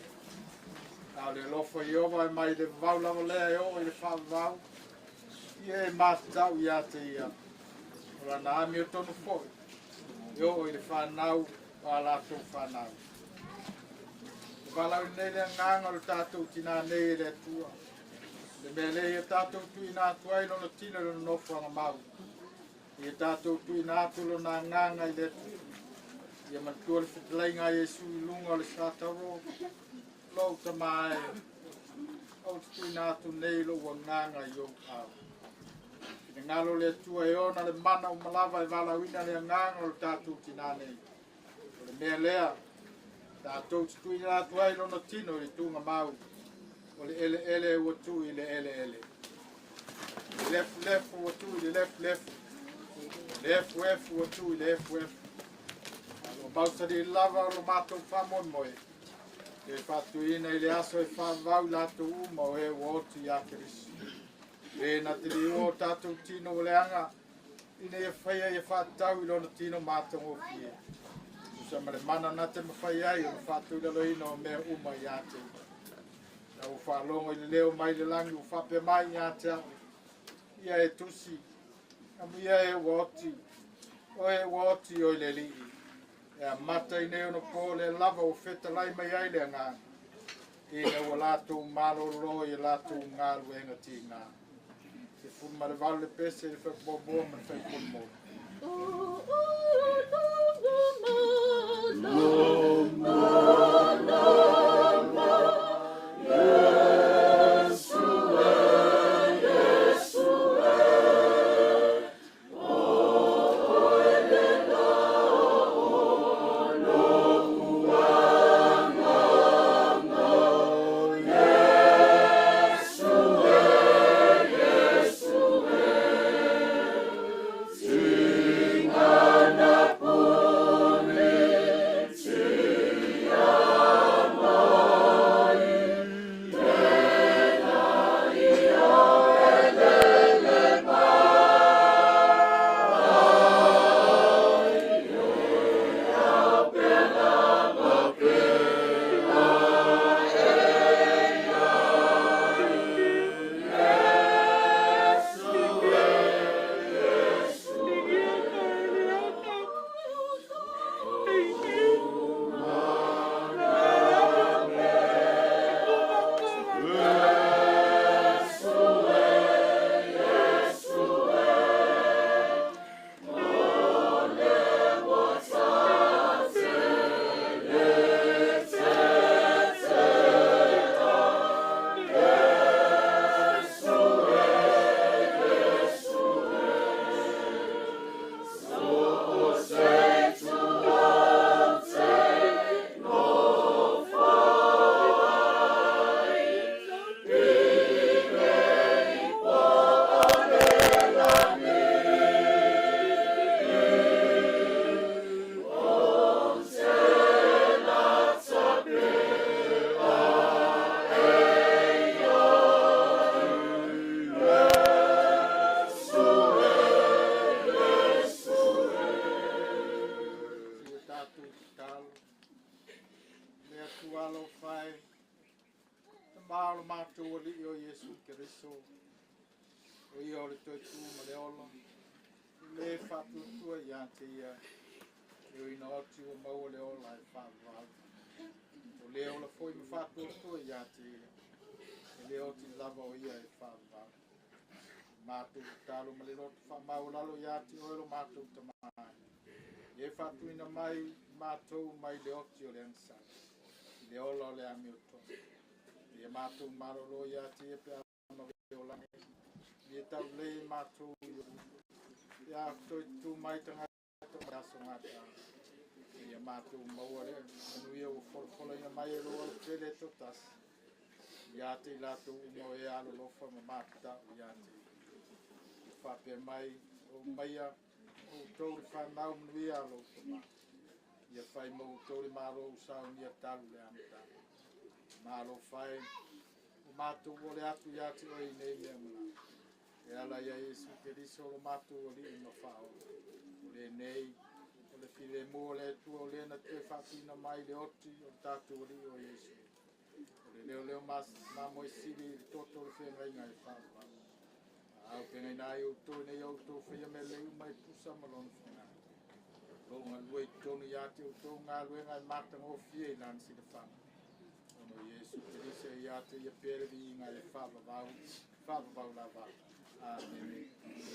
A o le alofa Ieova e mai le vavau lava lea e oo i le faavavau, ia e matatau ia te ia, o lana amiotonu foi, e oo i le fanau o a latou fanau. E valaau nei le agaga o le tatou tinā nei e le Atua. Le mea lea ia tatou tuuina atu ai lona tino i lona nofoaga mau. Ia tatou tuuina atu lona agaga i le Atua. Ia manatua le fetalaiga a Iesu i luga o le satauro. Lou tamā e, ou te tuuina atu nei lou agaga i ou ao. Finagalo le Atua e ona le mana uma lava e valaauina le agaga o le tatou tinā nei. O le mea lea, tatou te tuuina atu ai lona tino i le tugamau, o le eleele ua tuu i le eleele. Le lefulefu ua tuu i le lefulefu. Le efuefu ua tuu i le efuefu. A o mausali lava o lo matou faamoemoe, e faatuina i le aso e faavavau i latou uma o e ua oti ia Keriso. E na te liua o tatou tino ua leaga, ina ia faia ia faatatau i lona tino matagofie. Tusa ma le mana na te mafai ai o le faatulaloina o mea uma ia te ia. Na ua faalogo i le leo mai le lagi ua faapea mai ia te au. Ia e tusi, amuia e ua oti, o e ua oti o i le Alii. E amata i nei ona po le lava ua fetalai mai ai le agaga. Ina ua latou malolo i latou galuega tigā. 18 le pese le whakumomoa ma le whakumomoa. Tingana puni, Malo fai, te malo mātou ali o Iesu Keriso, o ia o le toi tū ma le ola, i le whātuatua i a te ia, e o ina oti o maua le ola e whaavau. O le ola foi ma whātuatua i a te ia, e le oti lava o ia e whaavau. Mātou talo ma le loto wha lalo i a te oelo mātou tamai. E whātuina mai mātou mai le oti o le angsai. I le ola o le ami o tō. Ia mātou marolo i a te e pe ama le olange. Ia tau le mātou i o. Ia toi tū mai tangata mai aso ngata. Ia mātou maua le manuia o folofola ina mai e loa o tele tō tasi. Ia te i lātou umo e alo lofa ma mātau ia te. Whapea mai o maia o tō le whanau manuia alo tama. Ia whai mo tō le māro usau nia talu le amata. Māro whai o mātou o le atu ia te oi nei mea mana. E ala ia Iesu Keriso o mātou o li ma whao. O le nei, o le file mō le atua o lena te whapina mai le oti o tātou o li o Iesu. O le leo leo mā moe sili i le toto le whengainga e whao. Au pengai nai o tō nei au tō whaia me leu mai pusa ma lona whanga. Longa lua i tonu ia te o tō ngā luenga e mātanga o fie i lana sila whanga. Ono Iesu Keriso ia te ia pere vi inga e whaavavau lava. Amene.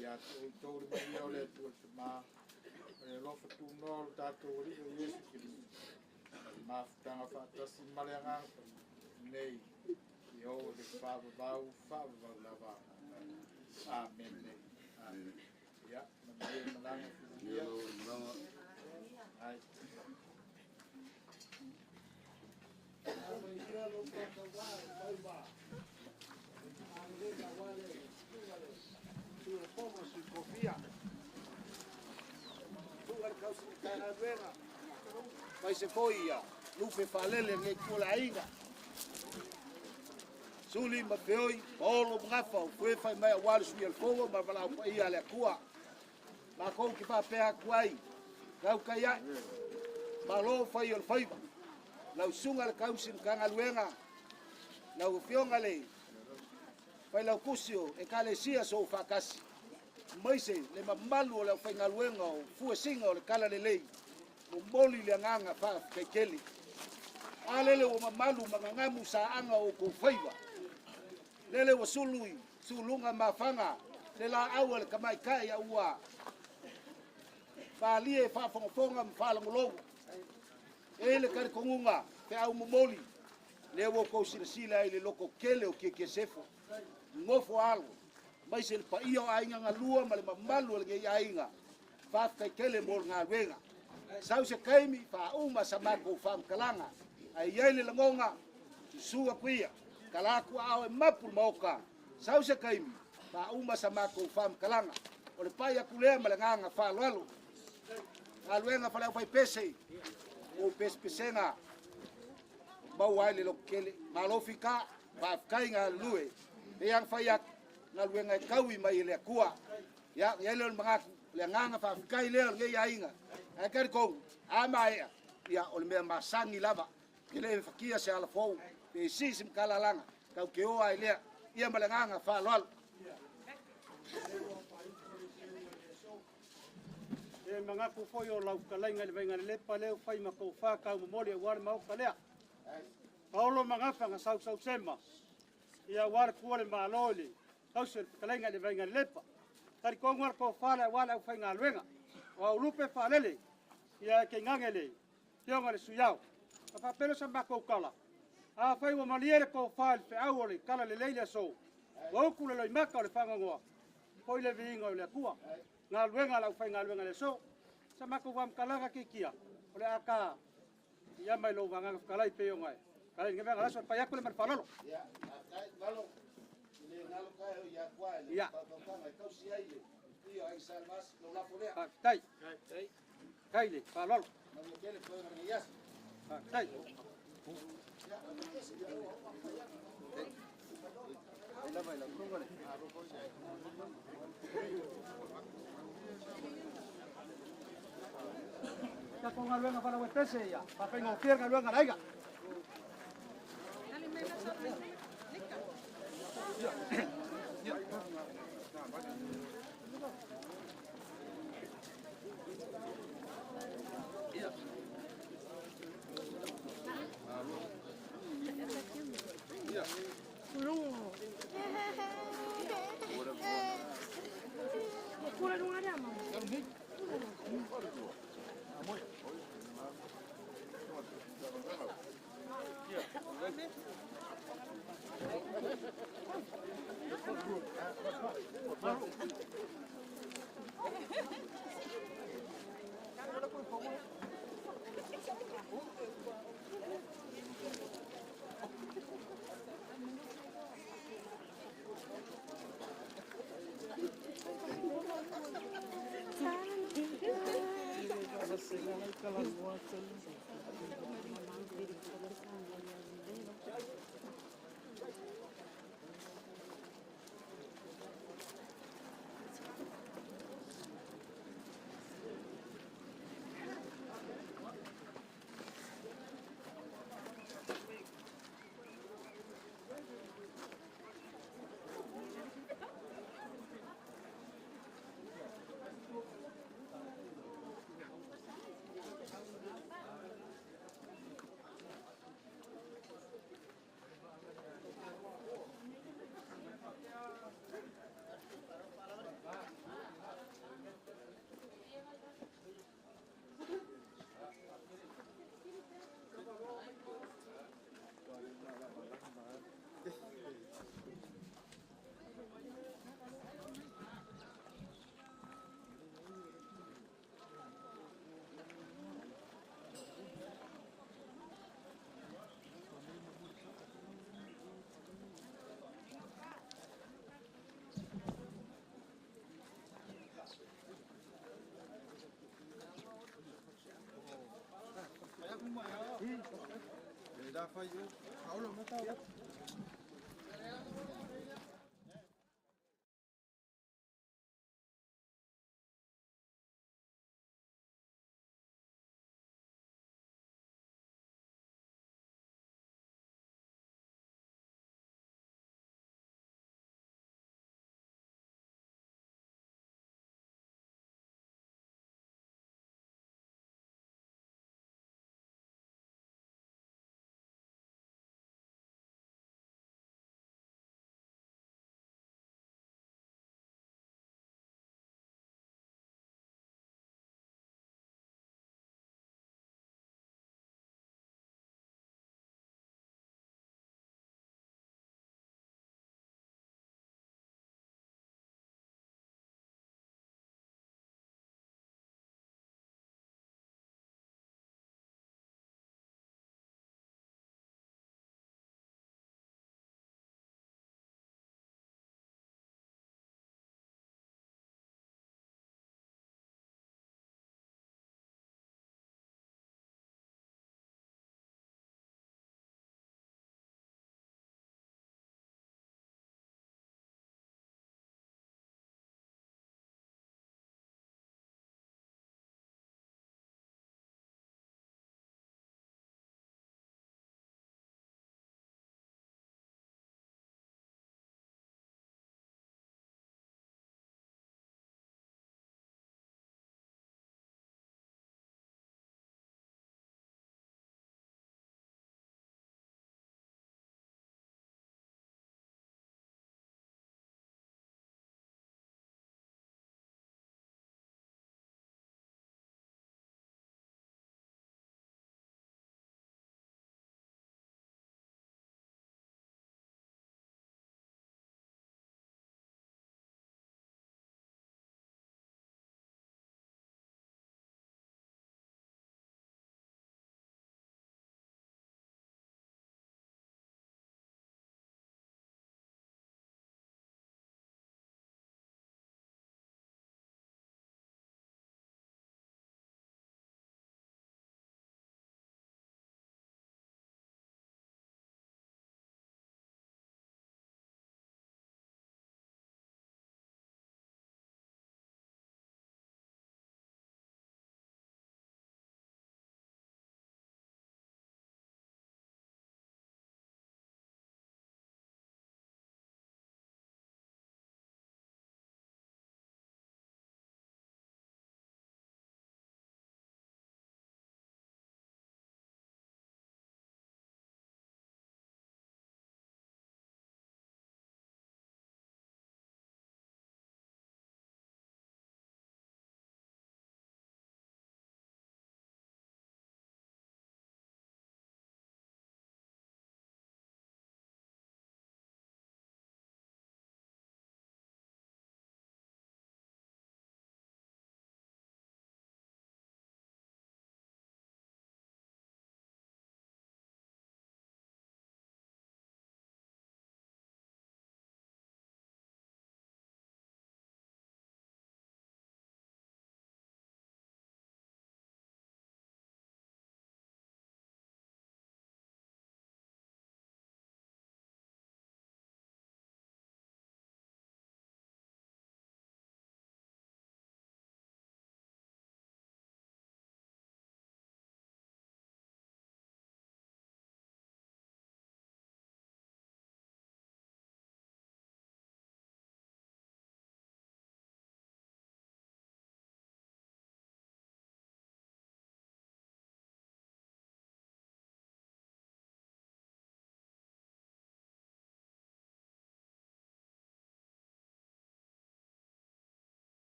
Ia te o tō le maia o le atua te mā. O le alofa tūnoa o le tātou ali o Iesu Keriso. Mafutanga whaatasi male anganga nei. I o le whaavavau, whaavavau lava. Amen. Amen. Ia, manuia malanga Ia malanga. Ai. Mai se foi ia, lupe whalele ngai kua aiga. Suli ma feoi, paolo magafa, o fue fai mai a wale sui alfongo, ma wala upa ia le akua. Ma kou ki whapea aku ai, kau kai ai, ma lo fai o le faiva. Lau sunga le kausi mkanga luenga, lau fionga le, fai lau kusio, e kalesia so whakasi. Maise, le mamalu o le whainga luenga o fuesinga o le kala le lei, o moli le anganga wha kaikeli. A lele o mamalu mangangamu sa anga o kou faiva. Lele o sului, sulunga mawhanga, le la aua le kamai kai a ua. Whalie e whaafongafonga ma whaalangolongo. E le kare kongunga, te au momoli. Le ua kou silasila i le loko kele o kia kia sefo. Ngofo alo. Mai se le paia o ainga ngalua ma le mamalu o le ngei ainga. Whawhai kele mo le ngā ruenga. Sau se kaimi, whauma sa mako whamkalanga. Ai iai le langonga, susua kuia. Kalaku ao e mapu maoka. Sau se kaimi, whauma sa mako whamkalanga. O le pai aku lea ma le nganga whaaloalo. Ngā luenga whaleo whai pese. O pese pesenga. Mau ai le loko kele. Malofi ka, whaafkai ngā lue. Pe yang whai aku, ngā luenga e kaui mai le akua. Ia, ia le o le mangaku, le nganga whaafkai lea o le ngei ainga. Ai kari kou, a maea, ia o le mea masangi lava. Ke le whakia se ala fou, pe sisi mkalalanga, kau ke oa ai lea, ia ma le nganga whaaloalo. E mangaku foi o lau kalainga le vainga le lepa leo whai ma kou wha kau momoli e wale maoka lea. Paolo mangafa nga sau sau sema. Ia wale kua le malo le kausu le kalainga le vainga le lepa. Tari kongu ala kou whale wale au whainga luenga. O au lupe whalele. Ia ke ngange le. Tionga le suyau. Ka whapelo sa makou kala. A whai wa malie le kou whale fe au o le kala le leile so. Wa uku le loi maka o le whangangoa. Poi le viinga o le akua. Ngā luenga lau whai ngā luenga le so. Sa makou wamkalaga ki kia. O le aka. Ia mai lo wanganga whakalai pe o ngai. Kalai nge venga laso pai aku le marfalolo. Ia, kai ngalo. Le ngalo kai o ia kwa le. Ia. Pa pa pa kau si ai le. Ia ai salmas lo la polea. Pa tai. Kai le falolo. Ma le kele ko ngi yas. Pa tai. Ya con galuenga para la pese ya. Pa pengo fier galuenga laiga.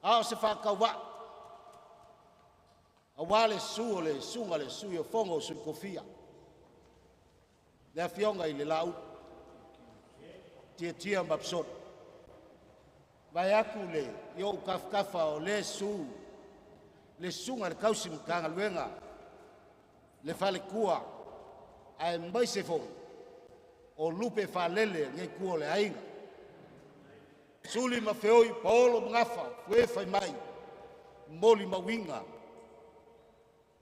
A o se whakauā. A wā le su o le sunga le sui o fongo o sui kofia. Le afioga i le lau. Tia tia mapsot. Vai aku le i ou kafkafa o le su. Le sunga le kausi mkanga luenga. Le falekua. Ae mai se fo. O lupe whalele nge kua le ainga. Suli ma feoi paolo ngafa fue fai mai moli mawinga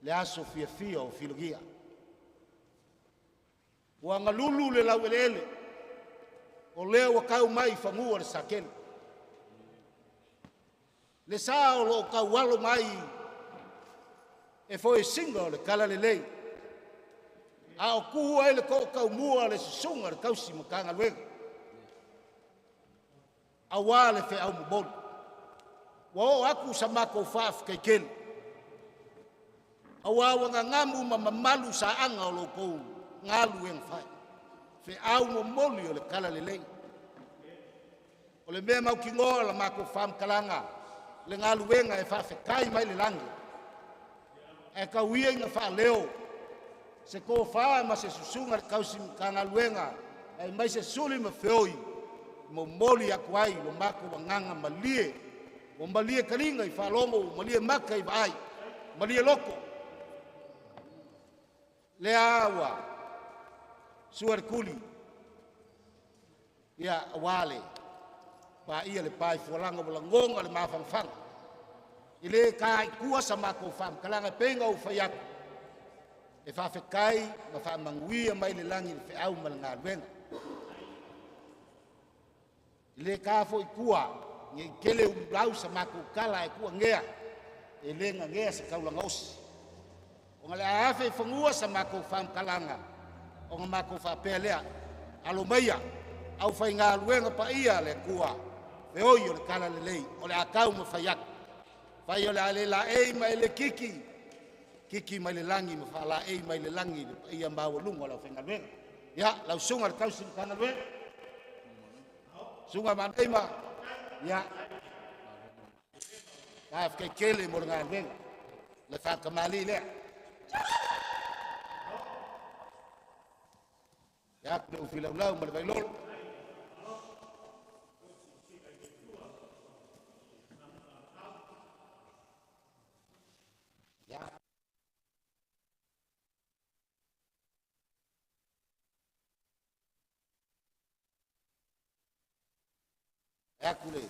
le aso fia fia o filogia. Ua ngalulu le laueleele o lea ua kau mai fagua le sakele. Le sa o loo kaualo mai e foe singa o le kala lelei. A o kuhu ai le ko kaumua le susunga le kausi makanga luega. Awa le fe au moboli. Ua o aku sa mako whaaf kei kele. Awa wanga ngamu ma mamalu sa anga o loko ngalu e ngawhai. Fe au momoli o le kala lelei. O le mea mau ki ngoa la mako whaam kalanga. Le ngalu wenga e whaafe kai mai le langi. E kauia inga wha leo. Se kōwhā ma se susunga le kausi mkangaluenga. Ai mai se suli ma feoi. Mo moli aku ai lo mako wanganga malie. O malie kalinga i whalongo, o malie maka i vaai. Malie loko. Lea awa. Sua le kuli. Ia wale. Pa ia le pai fualanga wala ngonga le mawhangwhanga. I le ka i kua sa mako wham. Kalanga penga u whaiaku. E whawhekai ma whamanguia mai le langi le wheau ma le ngā luenga. I le ka fo i kua, nge i kele ulu sa mako kala e kua ngea, e le ngā ngea se kaulanga osi. O ngā le afe i whangua sa mako whamkalanga, o ngā mako whapea lea, alo maia, au whai ngā luenga pa ia le kua, feoi o le kala le lei, o le akau ma whaiaku. Whai o le ale la ei ma ele kiki, kiki mai le langi, ma whala ei mai le langi, le paia maua lunga lau whengaluenga. Ia, lau sunga le tausi ma whangaluenga. Sunga ma ma, ia. Ka whakekele mo le ngā luenga. Le whakamali lea. Ia, ku le uwhilau lau ma le vailolo. Aku le.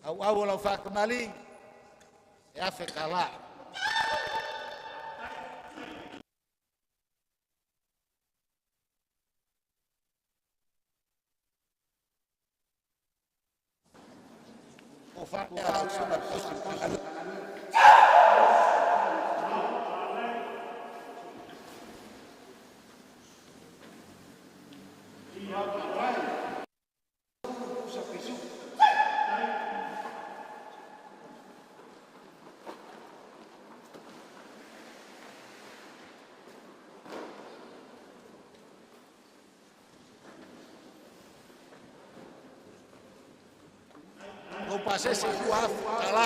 Au au lau whakamali, e afe ka la. O whakamali, au suma kosi whakalu. Pasese ua tala.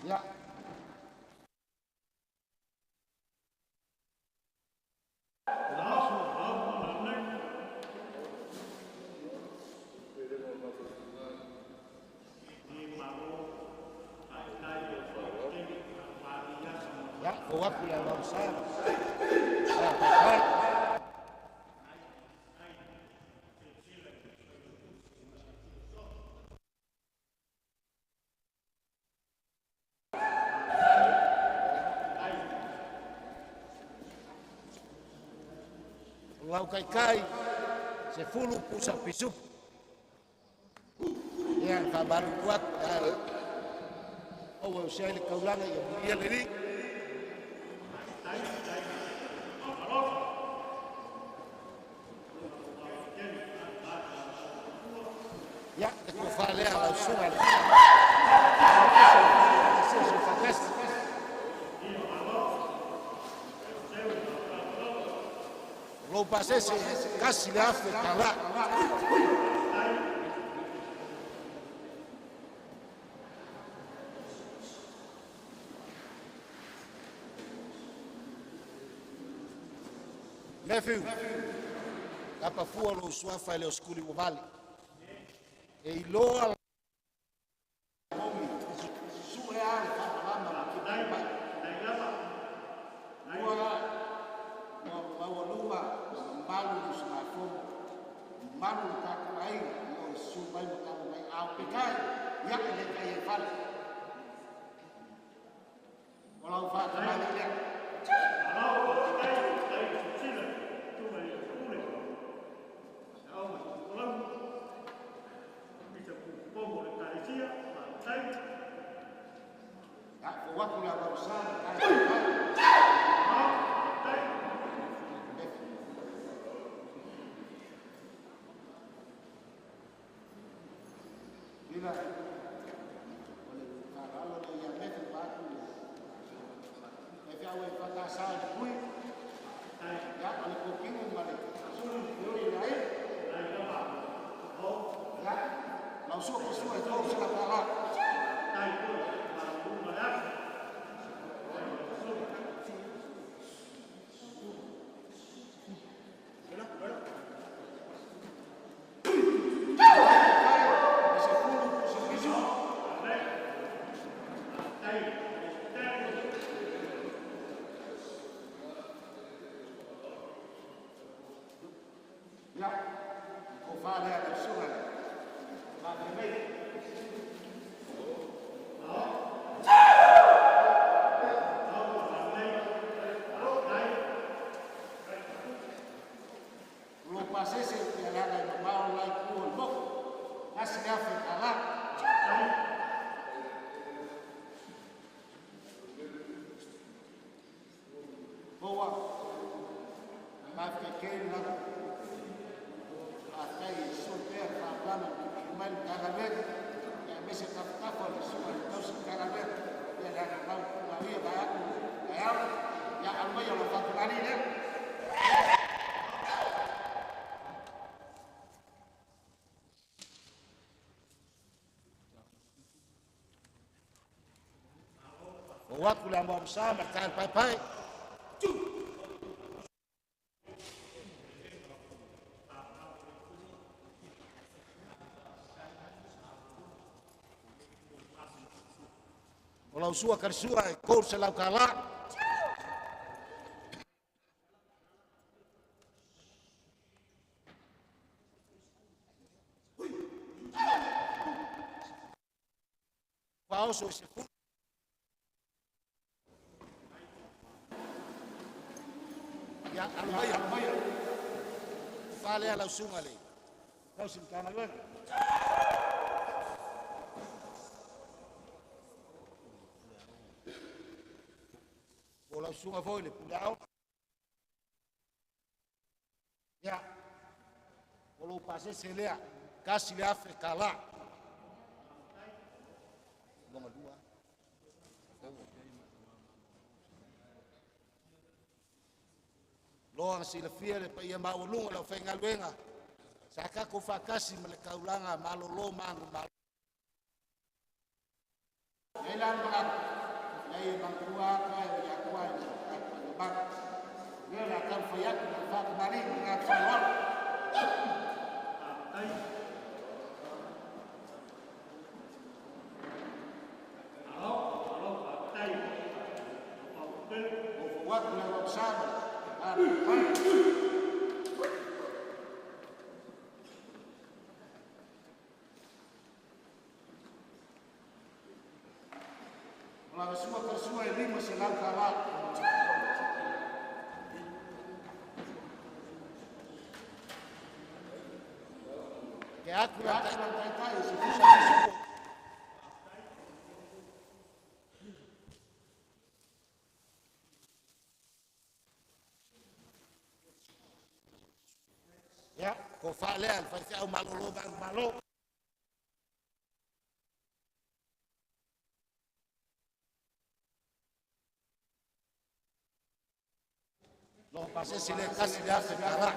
Ya. Ya, o aku le lau sa. Lau kai kai, se fulu pusa pisup. Ia, ka baru kuat, o o se le kaulanga ia ia le li. Ia, te ko whalea lau sunga le. Lo pasese kasi le afe kala. Matthew, kapa fua lo suafa le o skuli o vale. E iloa malu le tatou aiga o su mai ma tau mai au pekai ia e le kai e fale o lau whaatamani lea. Feau e whakasa i pui. Ia, o le kokingu ma le suli le ai. Ia, lau sua ka sua e tō sila pala. Ia, ko whālea le sunga le. Mā mei. Lo pasese te alanga i mamao lai ku o le moko. Nasi le afe ka la. Boa. Mafke ke la. Atai so pea whaaplana ki mai le tagawera. Ia mese tafutafa o le suka le tausi tagawera. Ia le ana lau kunga ia vai aku. Vai au. Ia almai o lo whatulani lea. O atu le amoa msa ma le tae pai pai. O lau sua karisua e kou se lau kala. Paoso e se fu. Ia, alumai, alumai. Fale a lau sunga le. Lau simtana luega. O lau sunga foi le pule au. Ia, o lou pasese lea, kasi le afe ka la. Longa lua. Loa silafia le paia maualuga lau faigaluega. Sa tatou faatasi ma le taulaga malolo ma agumalo. Nei la le manatu, nei e manatua atu ai o ia atua i le tatou Lea o le a taumafai atu ma le faatamalii ma le agaga faaaloalo. Ofo atu le auausa ma le pai. O la sua karisua e 500 tala. Ke aku la taitai se fusa fusa. Ia, ko whaalea le whaiwhiau malolo ma malo. Lo pasese le kasi le afe kala.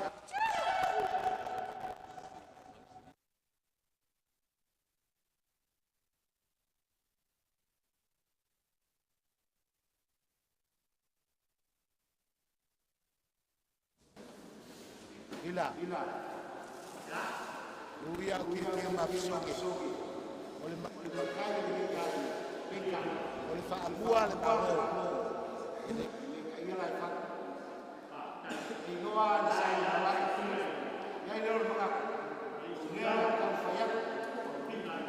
Ila. Uia uia ke ma fisoge. O le makai le kai. O le whaamua le malo. Ele ia la fa. Igoa le sai la. Ia ile o le maka. Lea la ka whai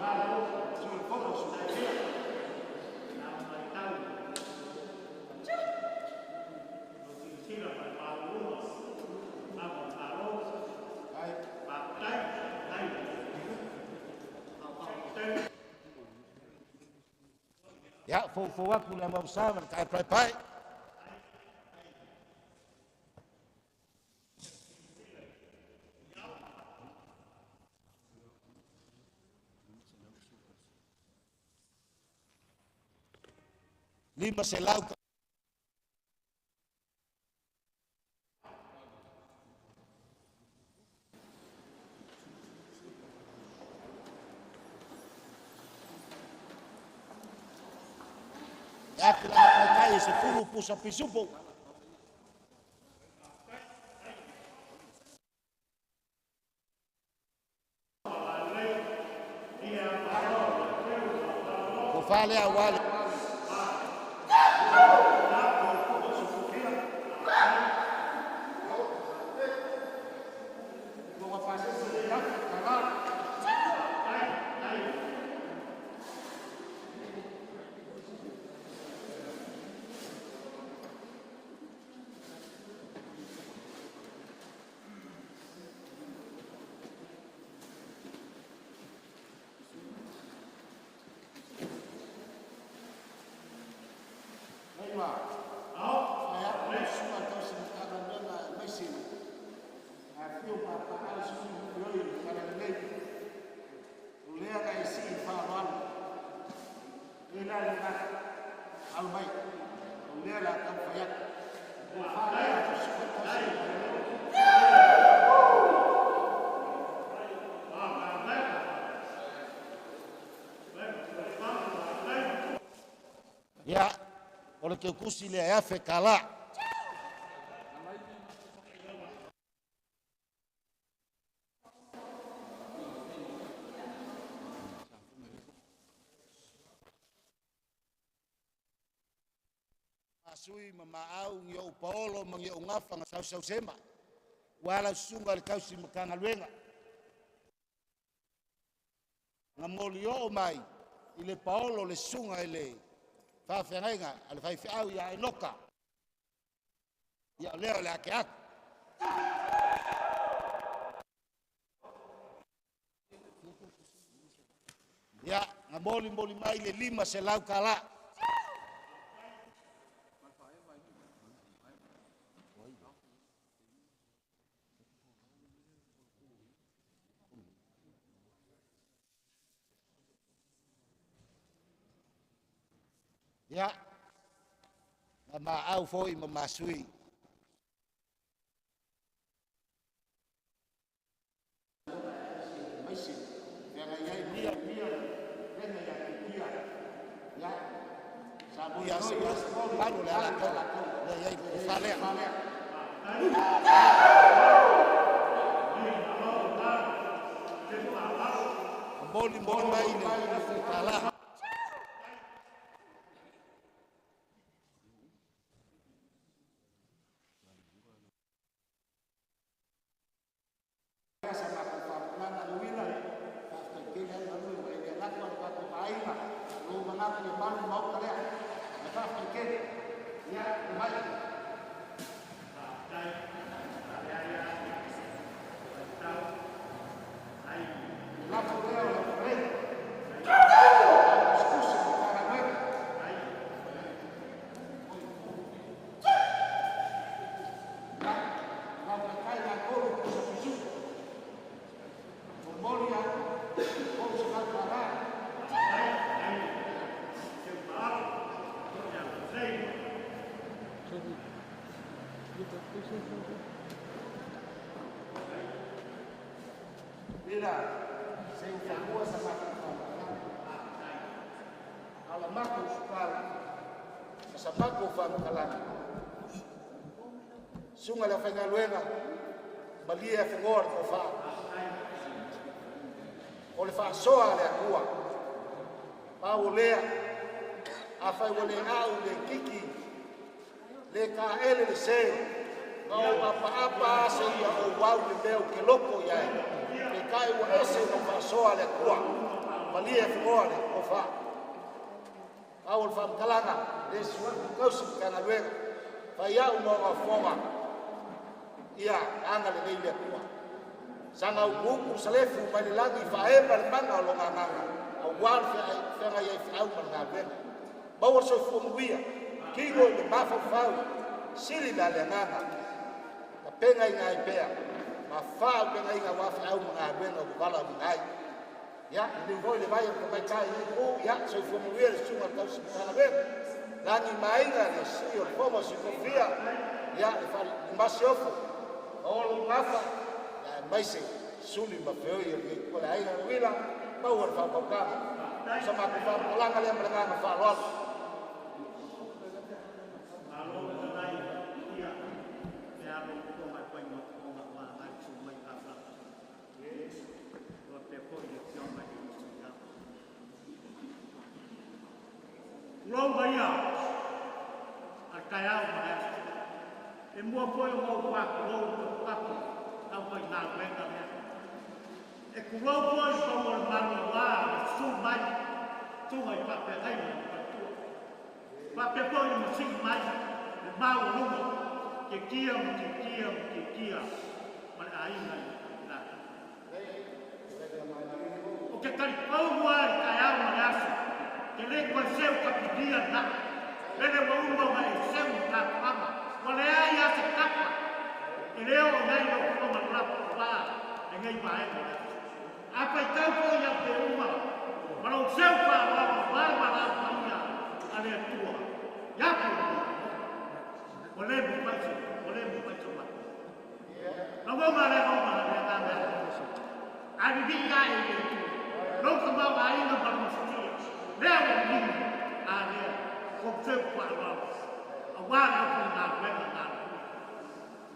Malo, su le fono su le. Ia, fou atu le mausa ma le tae pai pai. 500. Afe la taitai e 10 pusa pisupo. Ko fale a wale. Ia, o le teukusi lea e afe kala. Masui ma maau ngi o paolo ma ngi o ngafa nga sausau sema. Wala sunga le kausi makanga luenga. Nga moli o mai i le paolo le sunga i le whawhengainga, a le whaiwhiau ia Enoka. Ia o leo le ake aku. Ia, nga moli moli mai le 5 se lau kala. Ia, nga maau foi ma masui. Ia, malu le ala tola. Le iai le falea. Moli moli mai le kala. Sunga le whaingaluenga, malia e whangoa le kowha. O le whaasoa le akua. Pau lea, a whai wale au le kiki, le ka ele le se, ma o apa apa ase ia o wau le meo ke loko ia e. Le kai ua ese no whaasoa le akua, malia e whangoa le kowha. Pau le whamkalanga, le suaku kausi mkangaluenga, whai au maunga fonga, ia anga le nei le akua. Sanga uku salefu mai le langi whaepa le manga o longa nganga. Au wal whenga ia i whiau ma ngā wenga. Maua soifua muia, kingo i le mawhawhau, sili la le nganga. Ka penga i ngā i pea, ma whau penga i ngā wā whiau ma ngā wenga o wala o ngai. Ia, ni hoi le vai o ka mai kai i o, ia, soifua muia le sunga tausi mwana wenga. Langi mainga le si o le fomo si kofia, ia, le whale masi ofu. Olo ngafa, ia maise, suli ma feoi o le kua le ainga wila, maua le whaupaukaga. Sa maku whampalanga lea ma le nganga whaaloalo. Tulou ia a taeao ma le aso. E mua foi o mau faatulou taputapu au faigaluega lea. E tulou foi pau o le malu auā le susū mai susuga i faafeagaiga ma faletua. Faapea foi le masii mai le maualuga tietia ma tietia ma tietia ma le aiga i latou. O ke talipau a i le taeao ma le aso, ke lē toe seu kapilia na. Lele ua uma ona e seu i tapuaga, ua leai a se kapa. E le oo i ai lou fofoga lalapo auā lenei vaega o le aso. A faitau foi iau te uma ma lou seu faaaloalo auā le valaau paia a le Atua, ia te oe, ua le mafai se, ua le mafai se mata. Lagona le lagona le agaga ae vivii ae i le Atua, lou tamaoaiga ma le masitia, lea ua liliga, a lea, kou seu faaaloalo, auā le aufaigaluega galulue.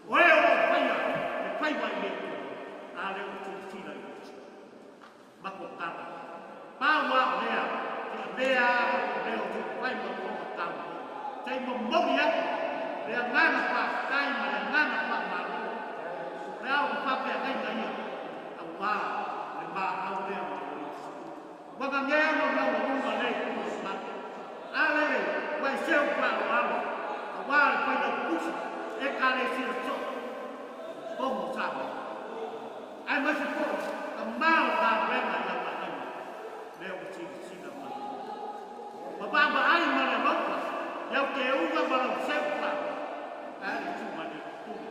O e o lo o faia le faiva i le Atua, a lea ua silasila i le Atua. Mako tala. Pau lava o lea, te avea o lea o te fai ma fofoga taumoli. Se i momoli atu le agaga faafetai ma le agaga faamalo. O le ao o faafeagaiga ia, auā le maau lea ma le Iesu. Ua gagea ma maualuga le itu o le malu. A lele ua e seu faaaloalo, auā le failautusi Ekalesia soo, totonu o Samoa. Aemaise foi ka ma o galuega i au aiga, lea ua silasila mai. Ua vaavaai ma le alofa i au teuga ma lau seu faaaloalo, ae le susuga i le Pule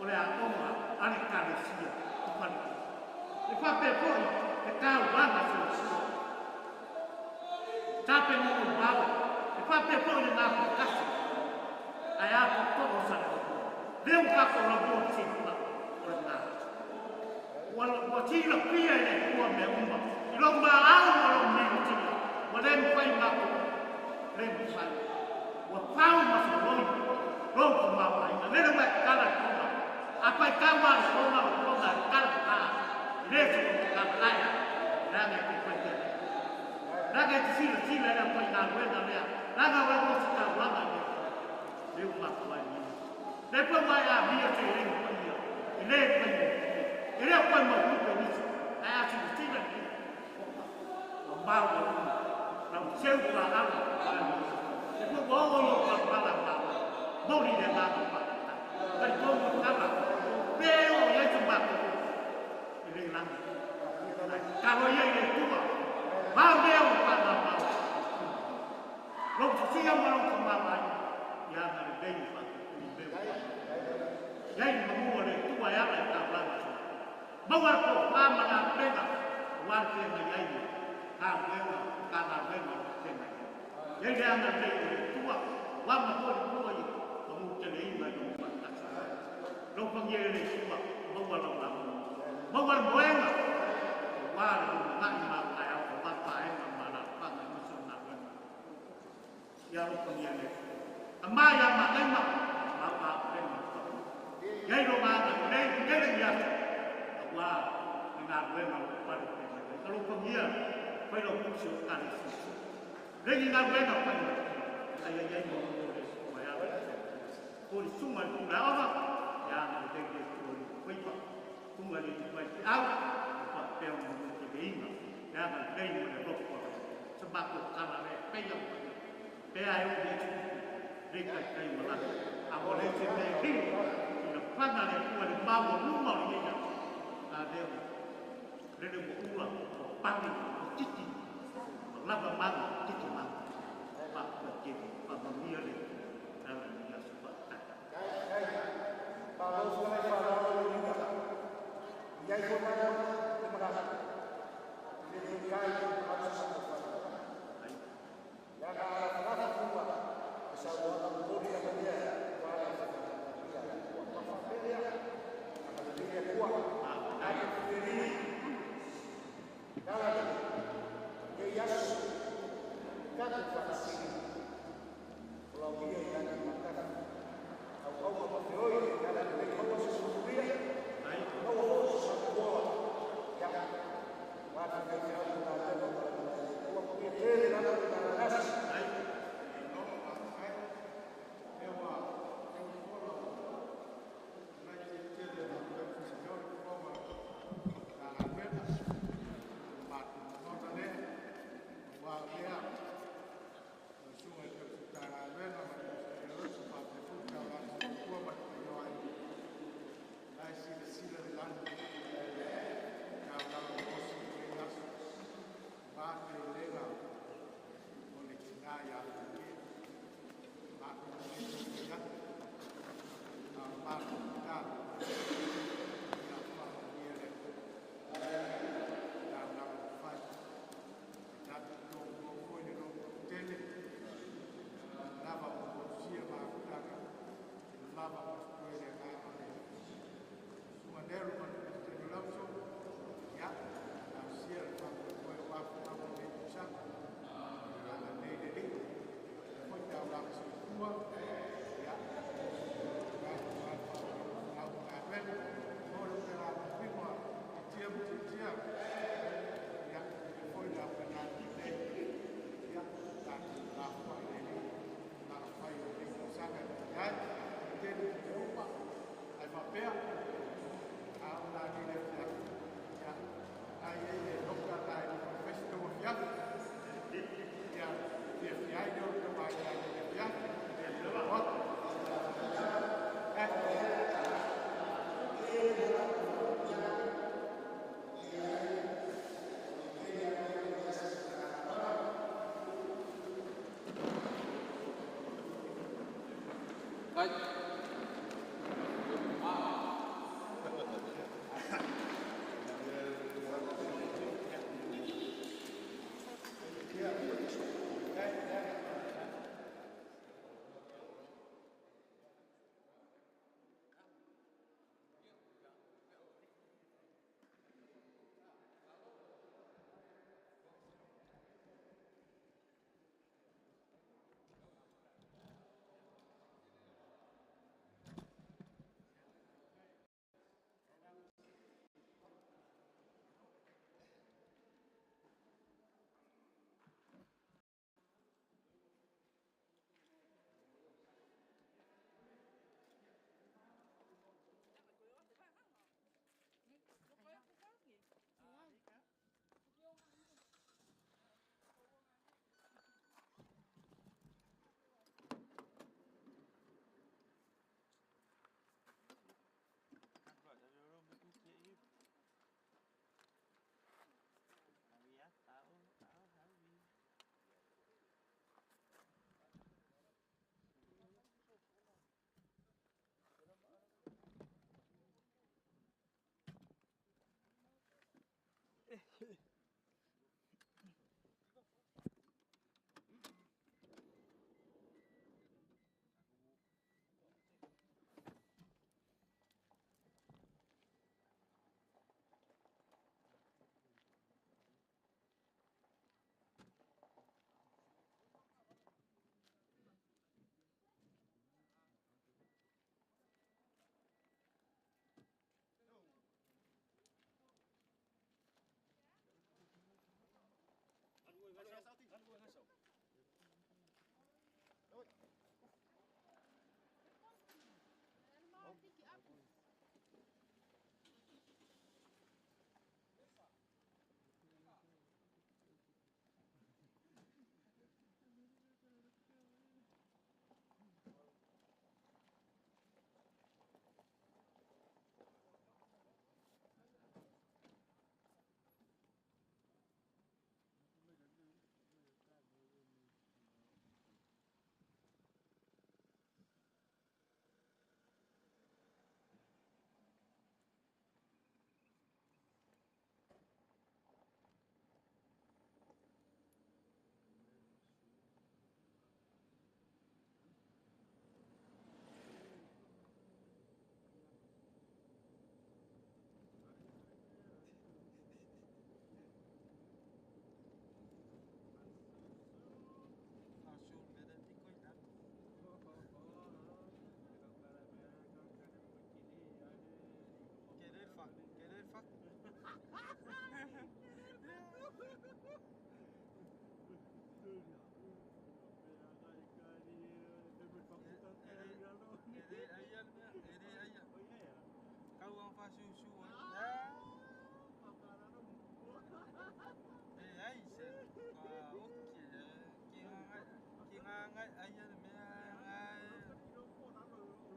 o le aoga a le Ekalesia i Falealili. E faapea foi le taulaga soifua. Tapenonobao, e faapea foi le gafatasi, ae a tootoo o Saleaaumua. Lea ua tatou lautua le silasila o lena. Ua ua silafia e le Atua mea uma i lou maau ma lou milotia, ua le mafai matou, le mafai. Ua pau ma soloi lou tamaoaiga. Lele ua e tatala le toga. A faitau lava le toga, o le toga e tatala ta, e le se toga tatala ae a, leaga e te fai pea lea. Leaga e te silasila i le aufaigaluega lea, leaga o le ositaulaga i le Atua. Lea ua matou ai nei. Lea foi ua e amia seleni paia, e le faigofie. E le o toe mau tupe nisi, ae a silasila i le oka, ua maualuga lau seu faaala o le Iesu. Lea foi ua oo i ou palapala a Malo, momoli le agaga faafetai. Talitonu o tala, o pea e oo i ai se matou upu, e le lagi. Ae tatalo ia i le Atua, vao mea ua faamamao i tuma. Lou sosia ma lou tamaoaiga, ia agalelei ma faatupu i mea ua faamamao. Iai le manu o le Atua e ala i taulaga soifua. Maua le tofa ma le auupega aua le feagai ai ma galuega Matagaluega o lo o feagai ai. Iai le agalelei o le Atua aua ma foi le tua i paguteleina i lona faatasi. Alofagia e le Atua, maua lau lauga. Maua le moega aua le lumanai ma au taeao aua paega ma alaalafaga aemaise o galuega. Ia alofagia e le Atua. Tama ia Magaima ma au aupega o le paia. Iai lona agalelei tele i aso aua le galuega o lo o pale feagai ai. Alofagia failautusi o Ekalesia. Lei ni galuega fai mai ai ai ai ma o le Atua e ala i le Ko le susuga i le pule aoga, ia agalelei le Atua i lou faiva, susuga i le alii faifeau, ia faapea ona manuteleina le agalelei ma le alofa o le Atua. Se matou tala lea e pei ona fai atu, pea e oo i ai se upu, le taitai malagi, a ua leai se mea e lilo i lafaga a le Atua i le maualuga o lenei aso, a lea ua lele ua ula, ua pale, ua titi, ua lava maga, titi maga. Faafetai tele, faamanuia le Atua e ala i lenei aso. Faafetai. Malo fetalai faaaloalo i lou lima. I ai foi mai au le manatu, e le kai au se mafaufau. Leaga a lafalafa fua le saunoaga momoli lava ia aua le faafetai a le Atua. Ma faapea lea, agalelei le Atua, ae te filemu, le ala faapea a o la ni le fiafi ia ai ai le loka la i le festo o fiafi ia fia fia ai le o te mai ai le fiafi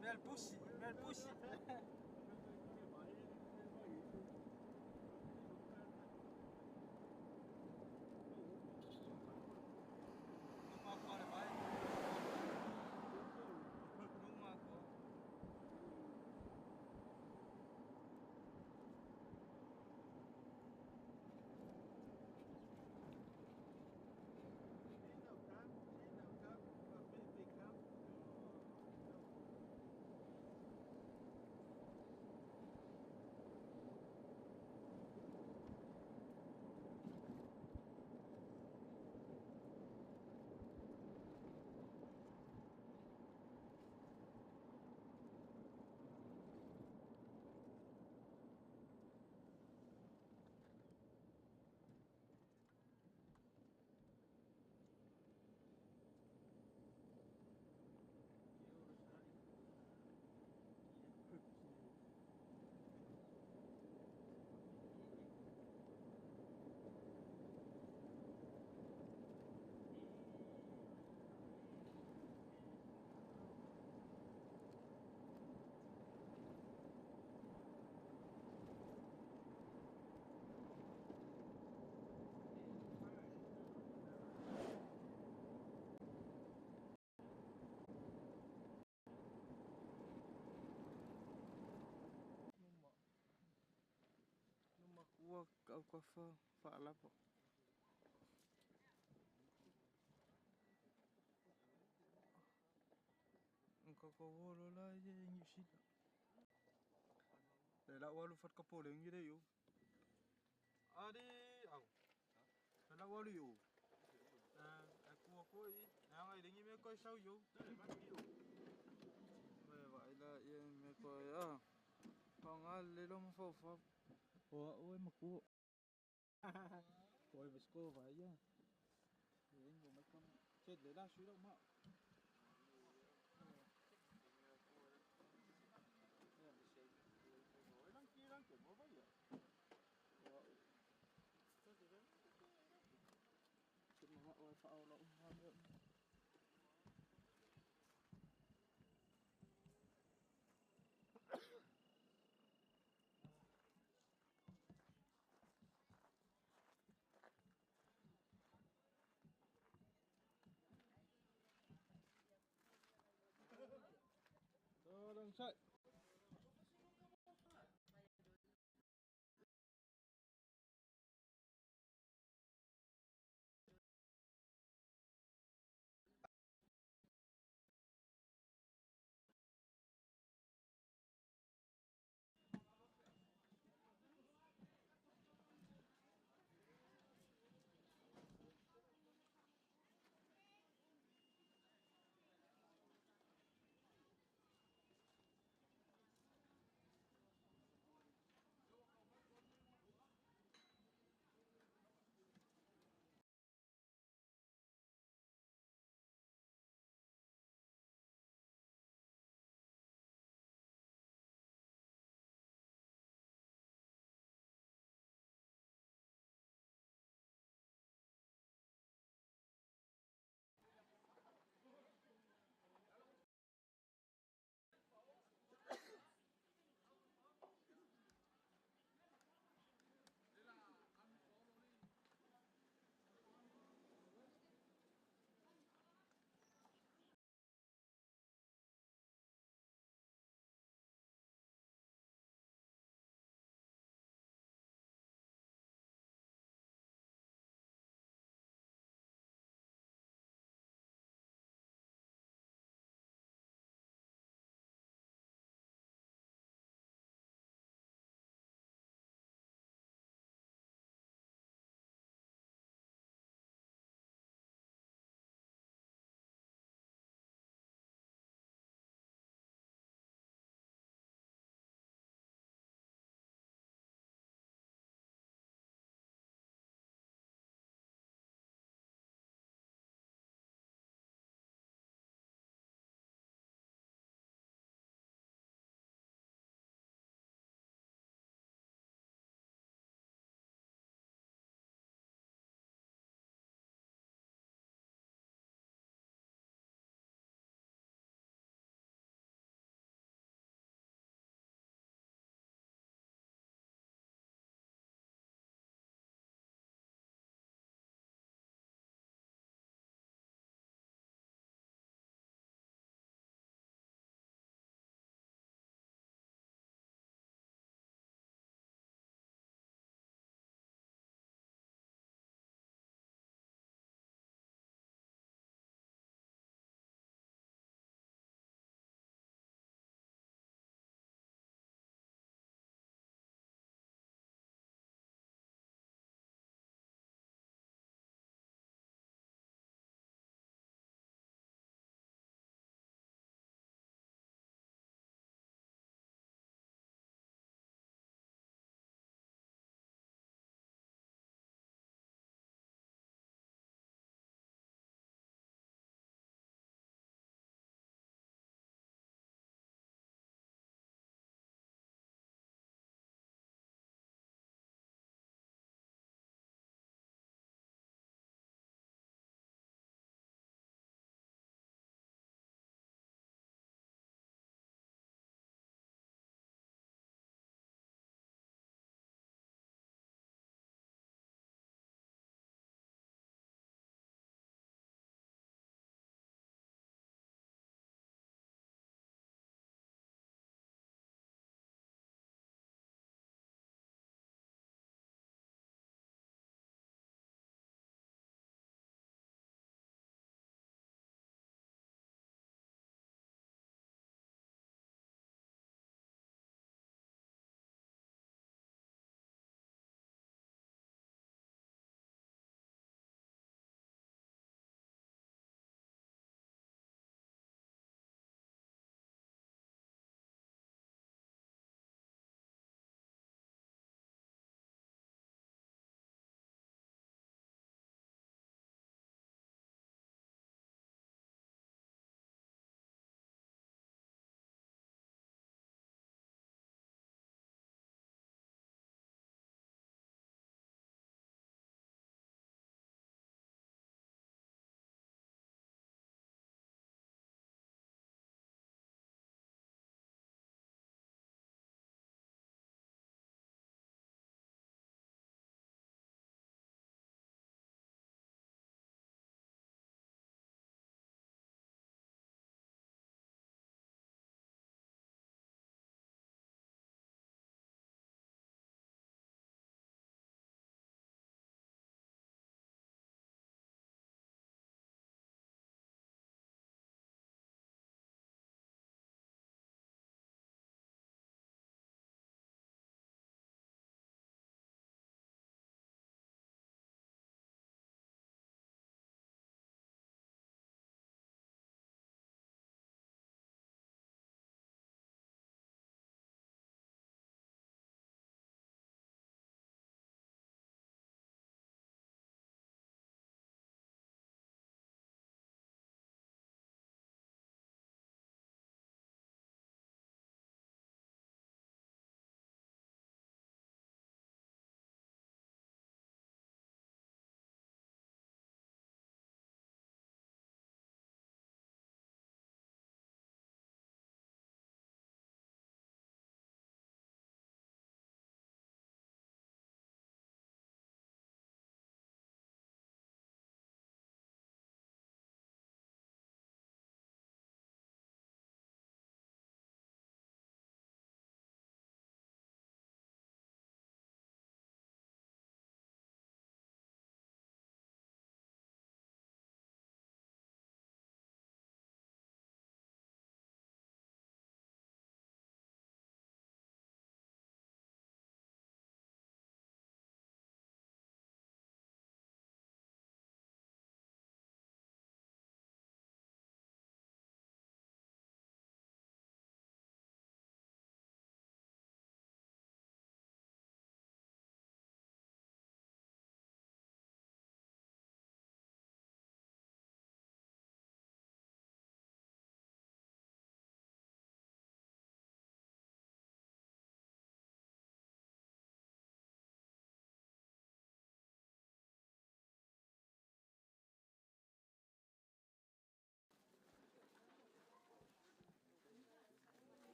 Mel pusi. kwa au kwa fa fa lapa. Ka ko wolo la ye ngi sila. Le la walu fat ka pole ngi le yo. Adi au. Le la walu yo. Eh ku ko i. Na ngai le ngi me ko sau yo. Me va ila ye me ko ya. Pa nga le lo mo fa fa. O o ma ku. Ko e sko va ya. Le ngi mo ka. Che le la shu lo ma. Tolong sat.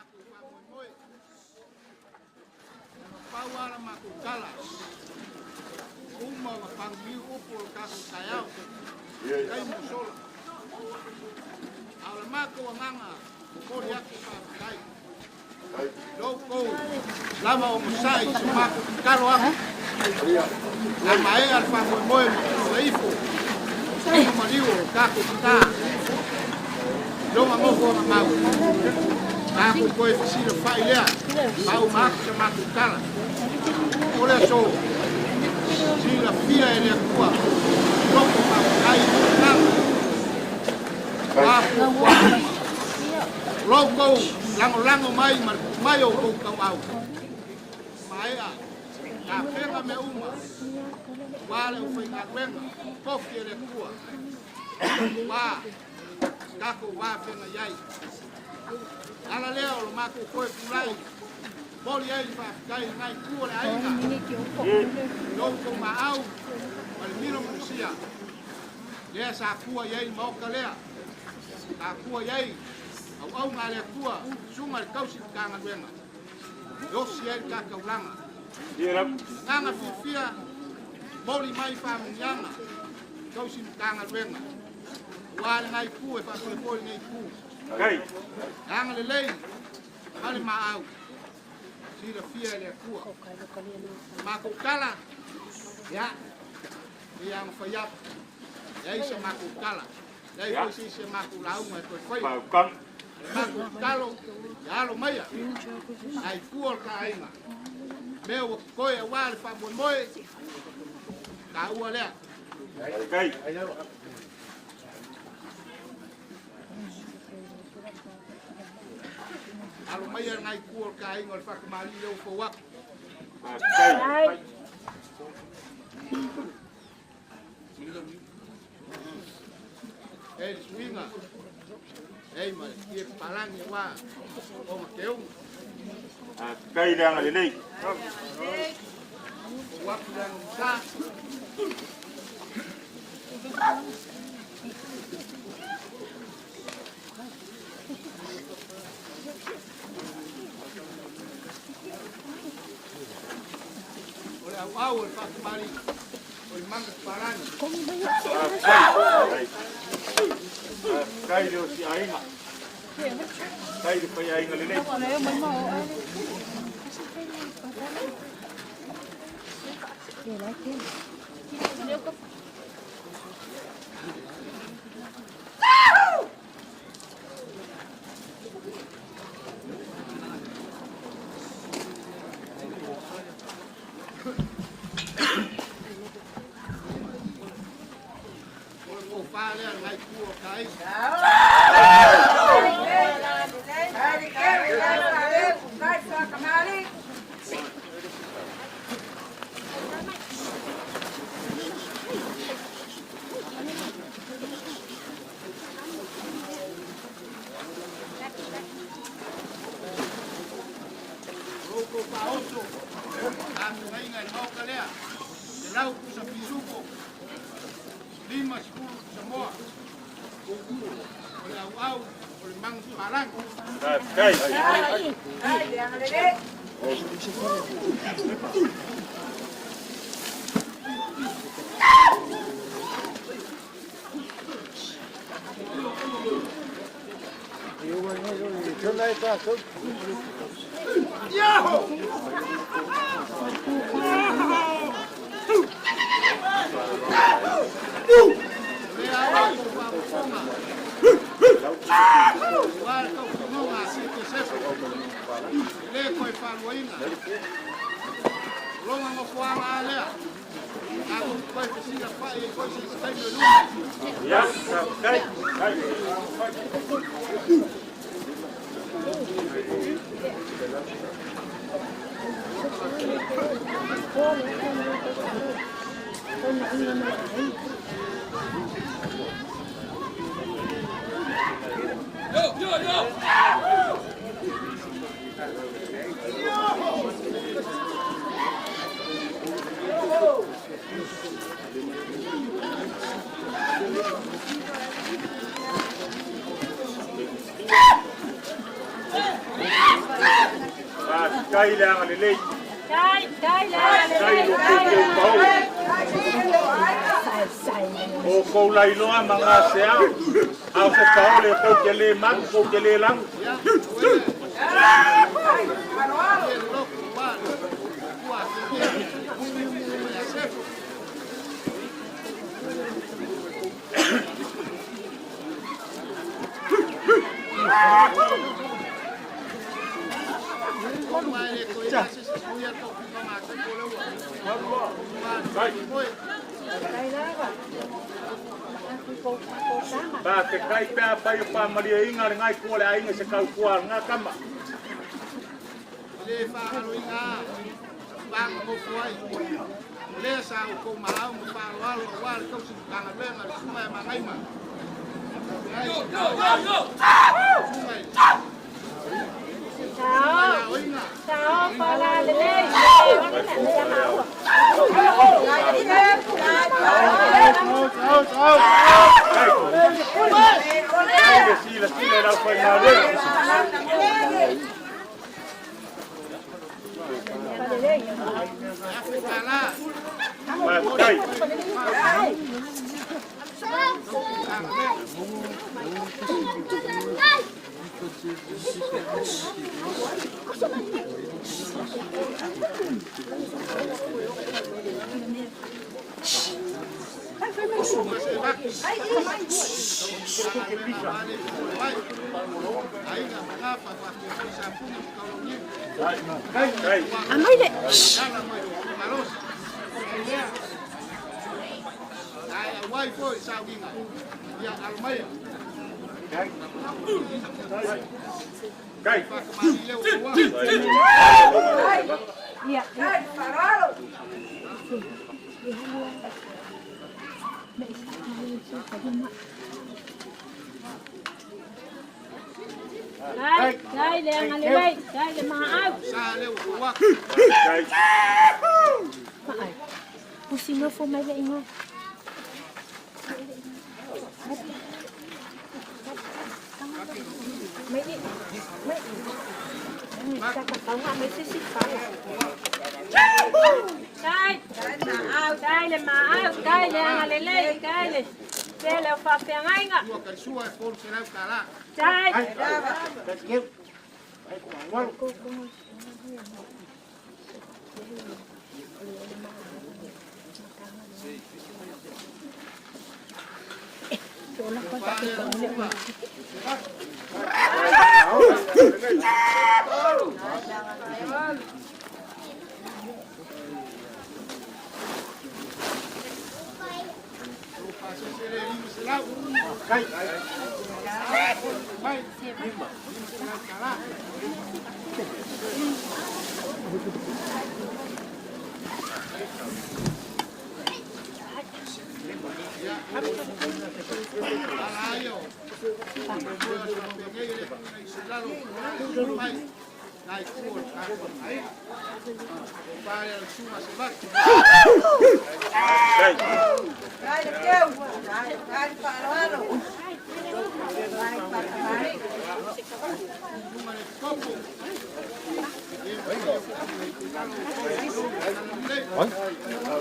Matou faamoemoe. Pau lava la matou tala, ua uma ona paguliu upu o le tatou taeao, taimi ua sola. A o le matou agaga momoli atu faafetai i lo outou lava onosai i se matou tatalo atu. A maea le faamoemoe ma pulea ifo i maliu o le tatou tata i lona nofoaga mau, tatou toe fesilafai lea faauma atu sa matou tala. O le aso, silafia e le Atua loto faafetai i le agaga aua fuafuaga uma. O lo outou lagolago mai ma le tuu mai o outou tauau, maea tapena mea uma aua le aufaigaluega tofi e le Atua, aua tatou va feagai ai. Ala lea o lo matou toe tulai momoli ai le faafetai i lena itu o le aiga i lo outou maau ma le milo manusia lea sa tua i ai le maota lea, sa tua i ai auauna a le Atua, susuga i le tausi Matagaluega e osi ai le ta taulaga. Agaga fiafia momoli mai faamanuiaga tausi Matagaluega aua lena itu e faapea foi lenei itu. Agalelei ma le maau silafia e le Atua. Matou tala, ia, e ia ona fai atu, leai sa matou tala, leai foi se isi a matou lauga e toe faia. Le matou tatalo, ia alo maia, nai tua o le ta aiga, mea ua totoe aua le faamoemoe, taua lea. Alo maia nai tua o le ta aiga o le Fatamalii lea ua fou atu. E le suiga, e ma le palangi aua o mateuga. Faafetai le agalelei. Fou atu le aga O le auau o le Fatamalii, o le manga palangi. Faafetai le osi aiga. Faafetai le faiaiga lelei. O le tofa lea nai tua o ka aiga. O lo outou faaoso tapenaina i le maota lea, 100 pusa pisupo, 50 pusa moa, o le auau o le manu palagi. Faafetai. O lea ua outou faafofoga aua le tautinoga a Siutesefe e le toe faaluaina. O lona nofoaga a lea, tatou toe fesilafai ai foi se isi taimi o i luma. Ia, faafetai. Yo, yo, yo! Tai le agalelei. Tai le agalelei. Tai lo kou paolo. O kou lailoa ma ngā se ao. Ao se paole kou te le magu, kou te le lagu. Ba te kai pea pai o pā maria inga le ngai kua le ainga se kau kua ngā kama. Le whaaloinga, wanga mo fuai. Le sa o kou maau mo whaaloalo a wā le kausi tanga lenga le suma e mangaima. Yo, yo, yo, yo! Sao, pala lelei. Sila, sila, lau whai ngā wei. Mai. Amai le. Ai foi sauginga. Ia almaia. Kai. Ia. Kai, kai le agalelei, kai le maau. Sa le ua. Kai. Maai. Pusi nofo mai le ingo. Mai ni. Mai. Kai. Kai le maau, kai le agalelei, kai le. Pele o whawhiangainga. Ua kai sua e polu se lau kala. Tai. Kai. Kai.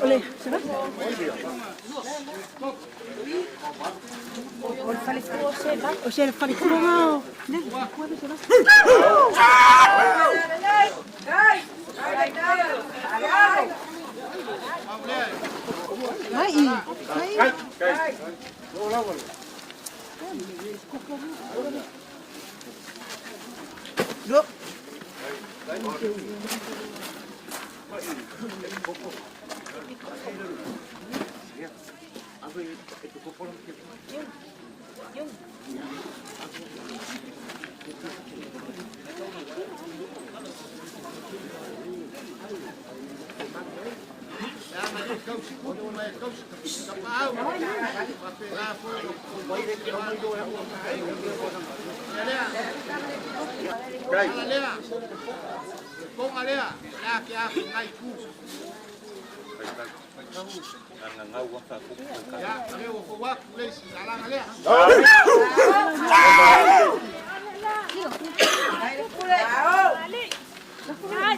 Ole, se va? O le falefua se va? O se le falefua ngao. Ne, kua se va? Mai, mai. Kai. Kai. Go. Kai. Konga lea, lea ke a ngai ku. Ia, leo ko waku le si alanga lea. Ai.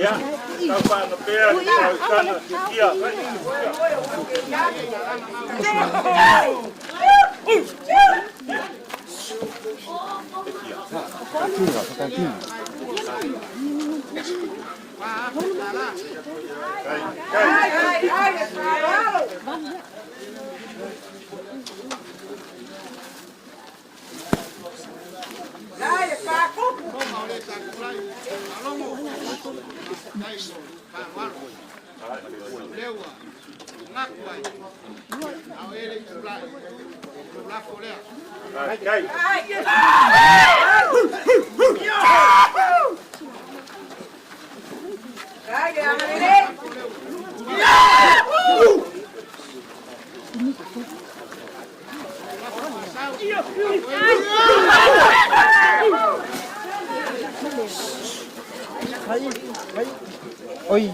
Ya, tau na pea, tau kana, kia. Oi.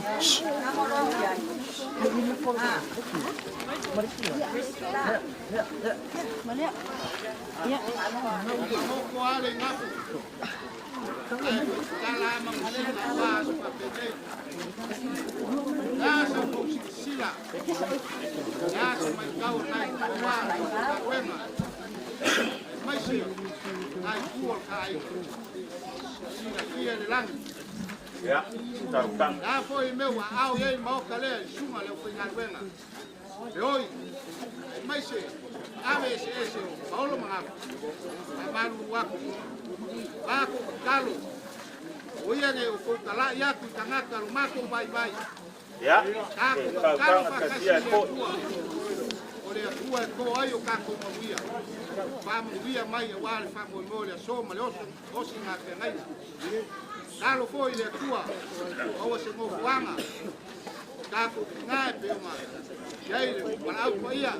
Ya, tau tang. La foi meu au e mau kale sunga le foi ngaluenga. E oi, mai se ave ese ese Paolo manga. Malu waku. Bako kalo. Oia ne o kala ia ku tangata lo mako vai vai. Ya. Tau tang kasia ko. Ore tua ko ai o kako manuia. Fa manuia mai wa le fa mo mo le so ma le oso osi nga te ngai. Talo foi le tua, aua se ngofuanga, kako ngai pe uma, iai le walau ko ia,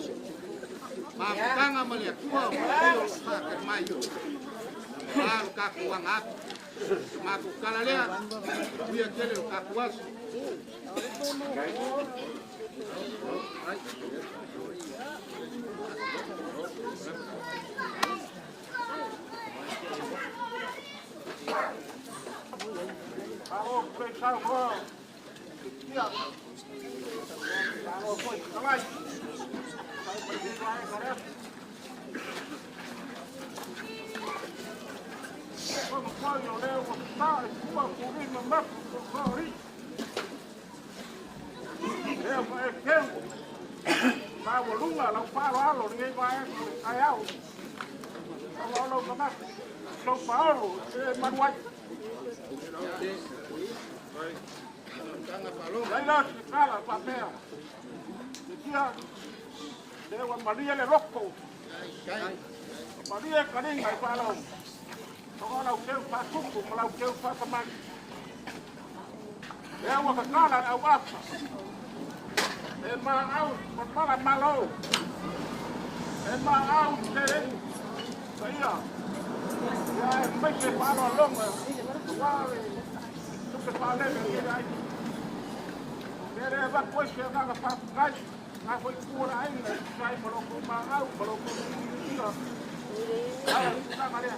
mafutanga ma le tua, ma o fa ka mai. Malo kako wanga atu, mako kala lea, uia kele o kako aso. Maria le roko. Maria karinga i whalau. Tonga lau keu whakuku, ma lau keu whakamani. E aua kakala au apa. E ma au, mala malo. E ma au te rei. Saia. Ia e mai se whaalo alonga. Wale, tupe whalele i ai. Ere wa koe se nganga whakukai. Ngā hoi kura aina, sai maloko ma au, maloko ia. Ai, tanga lea.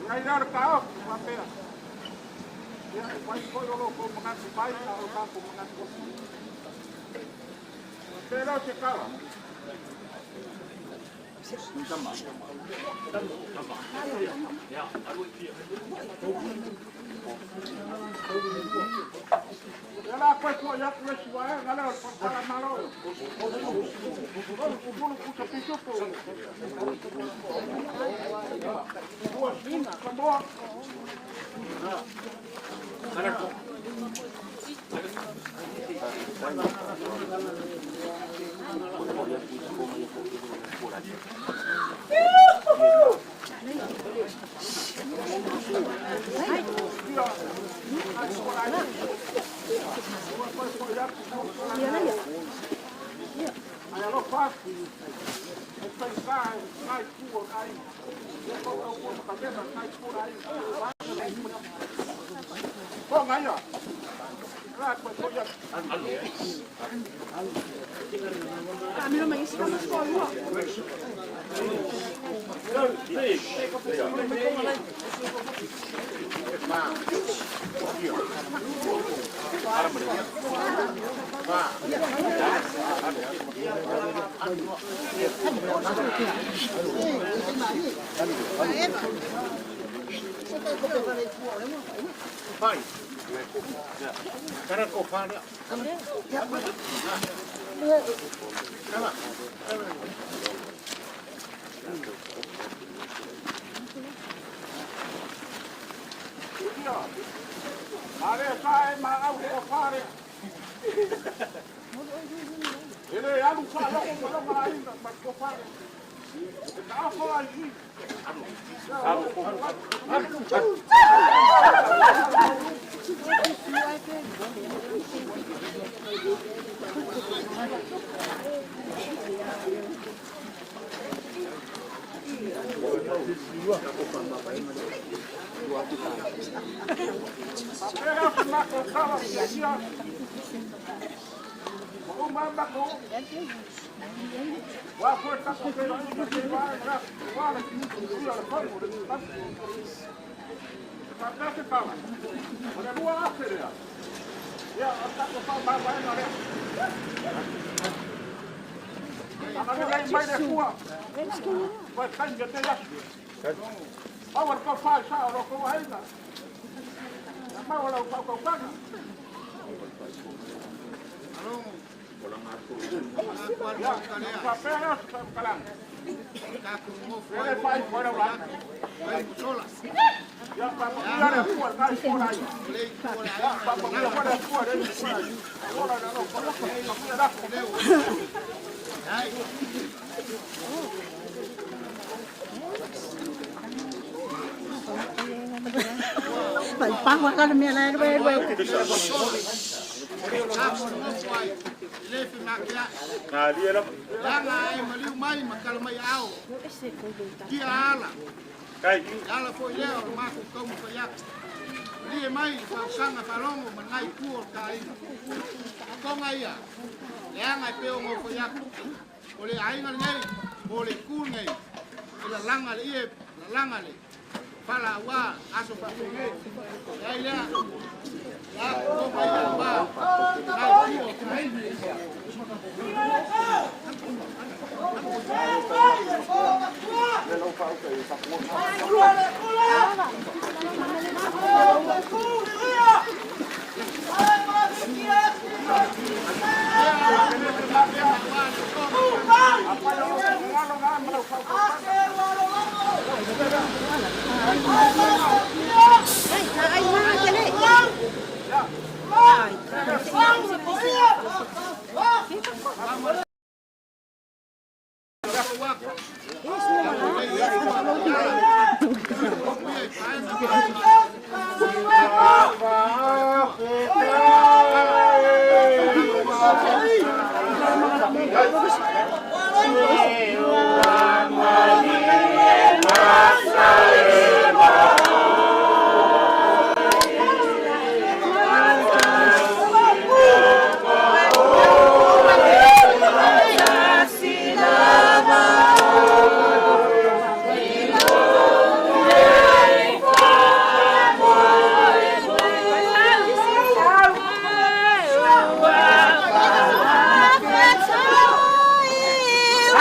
Ia i rara ka oki, wā pea. Ia e wai koi o loko mangati mai, a o kako mangati oki. Pera o te kala.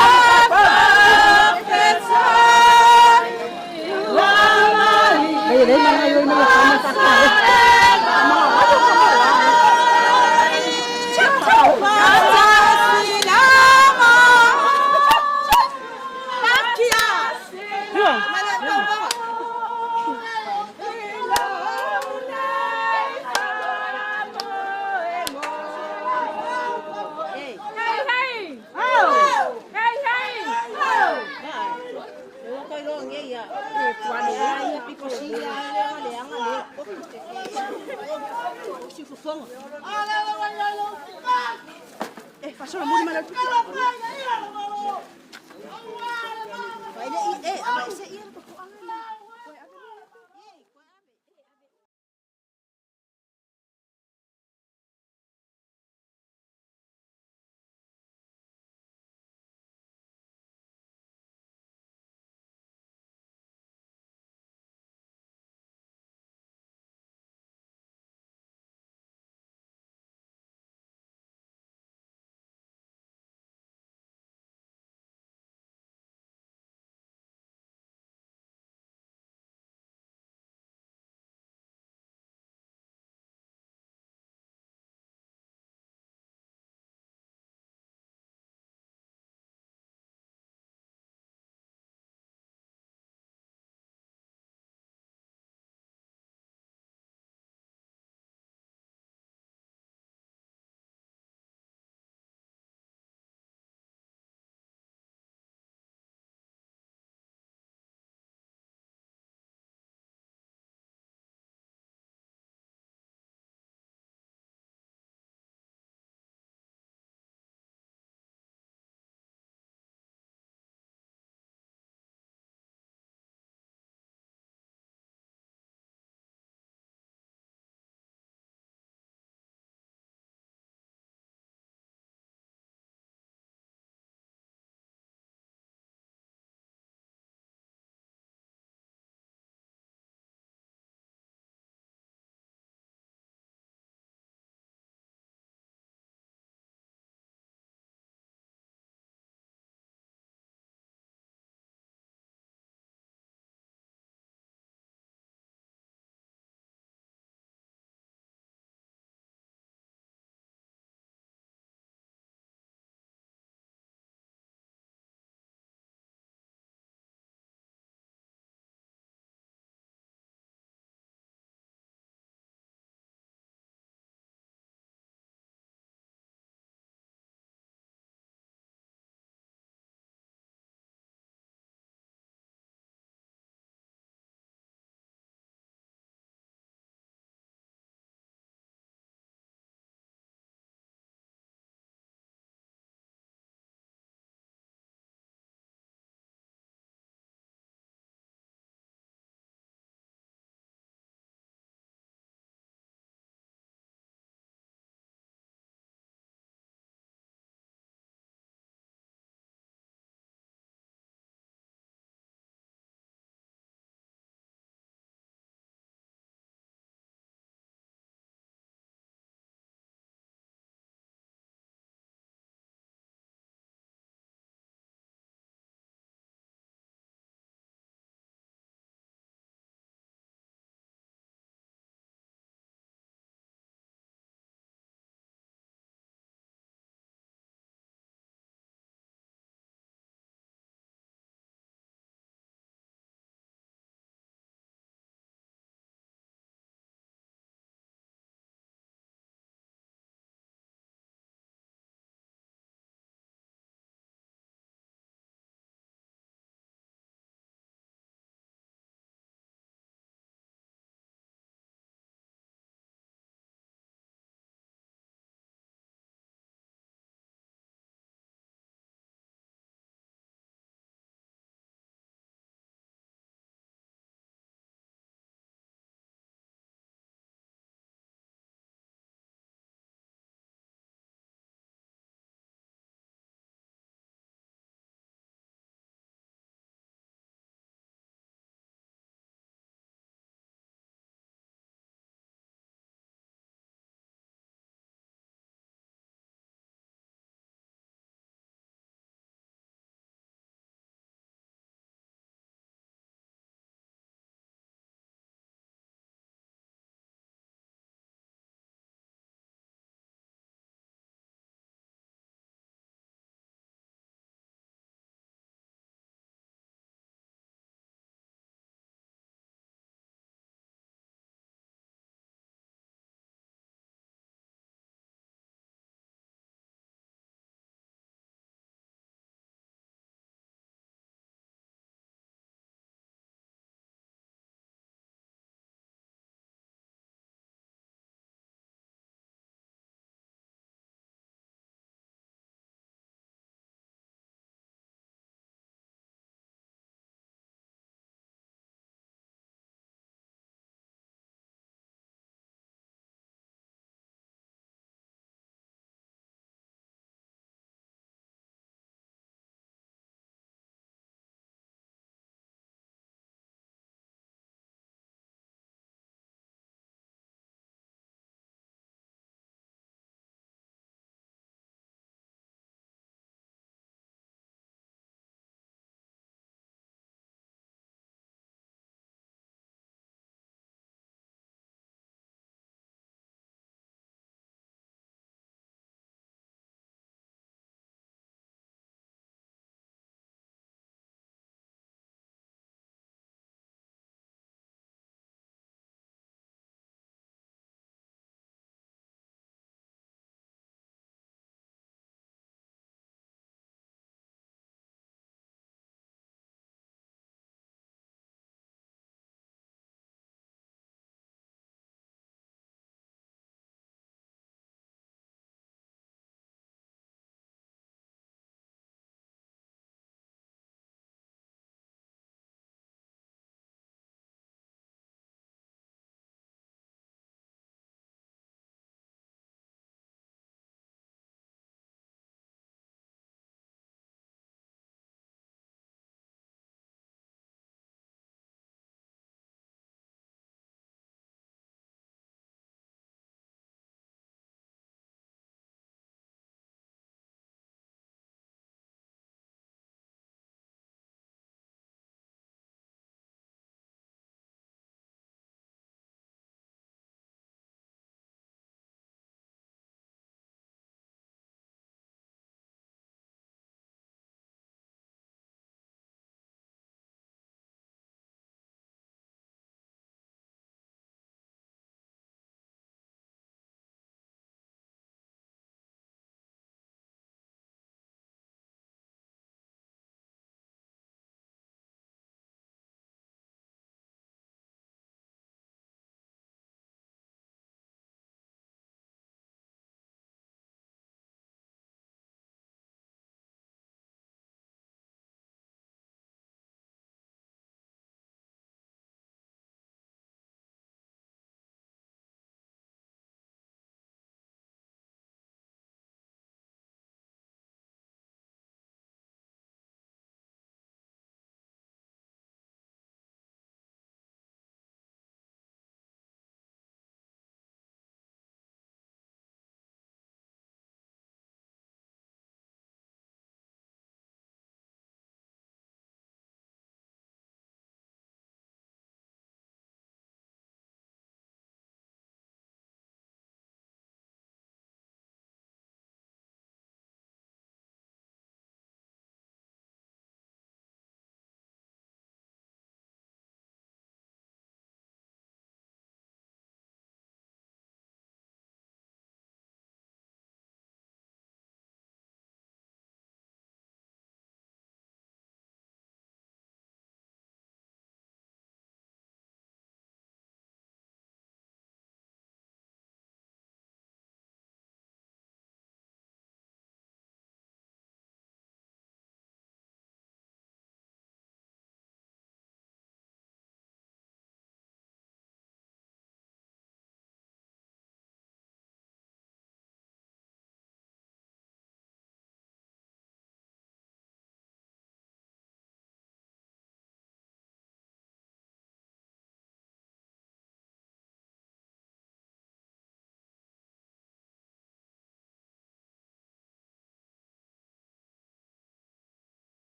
Ai, E tuale ia pito sili a le leaga le o si fofoga. E fasola muli ma le.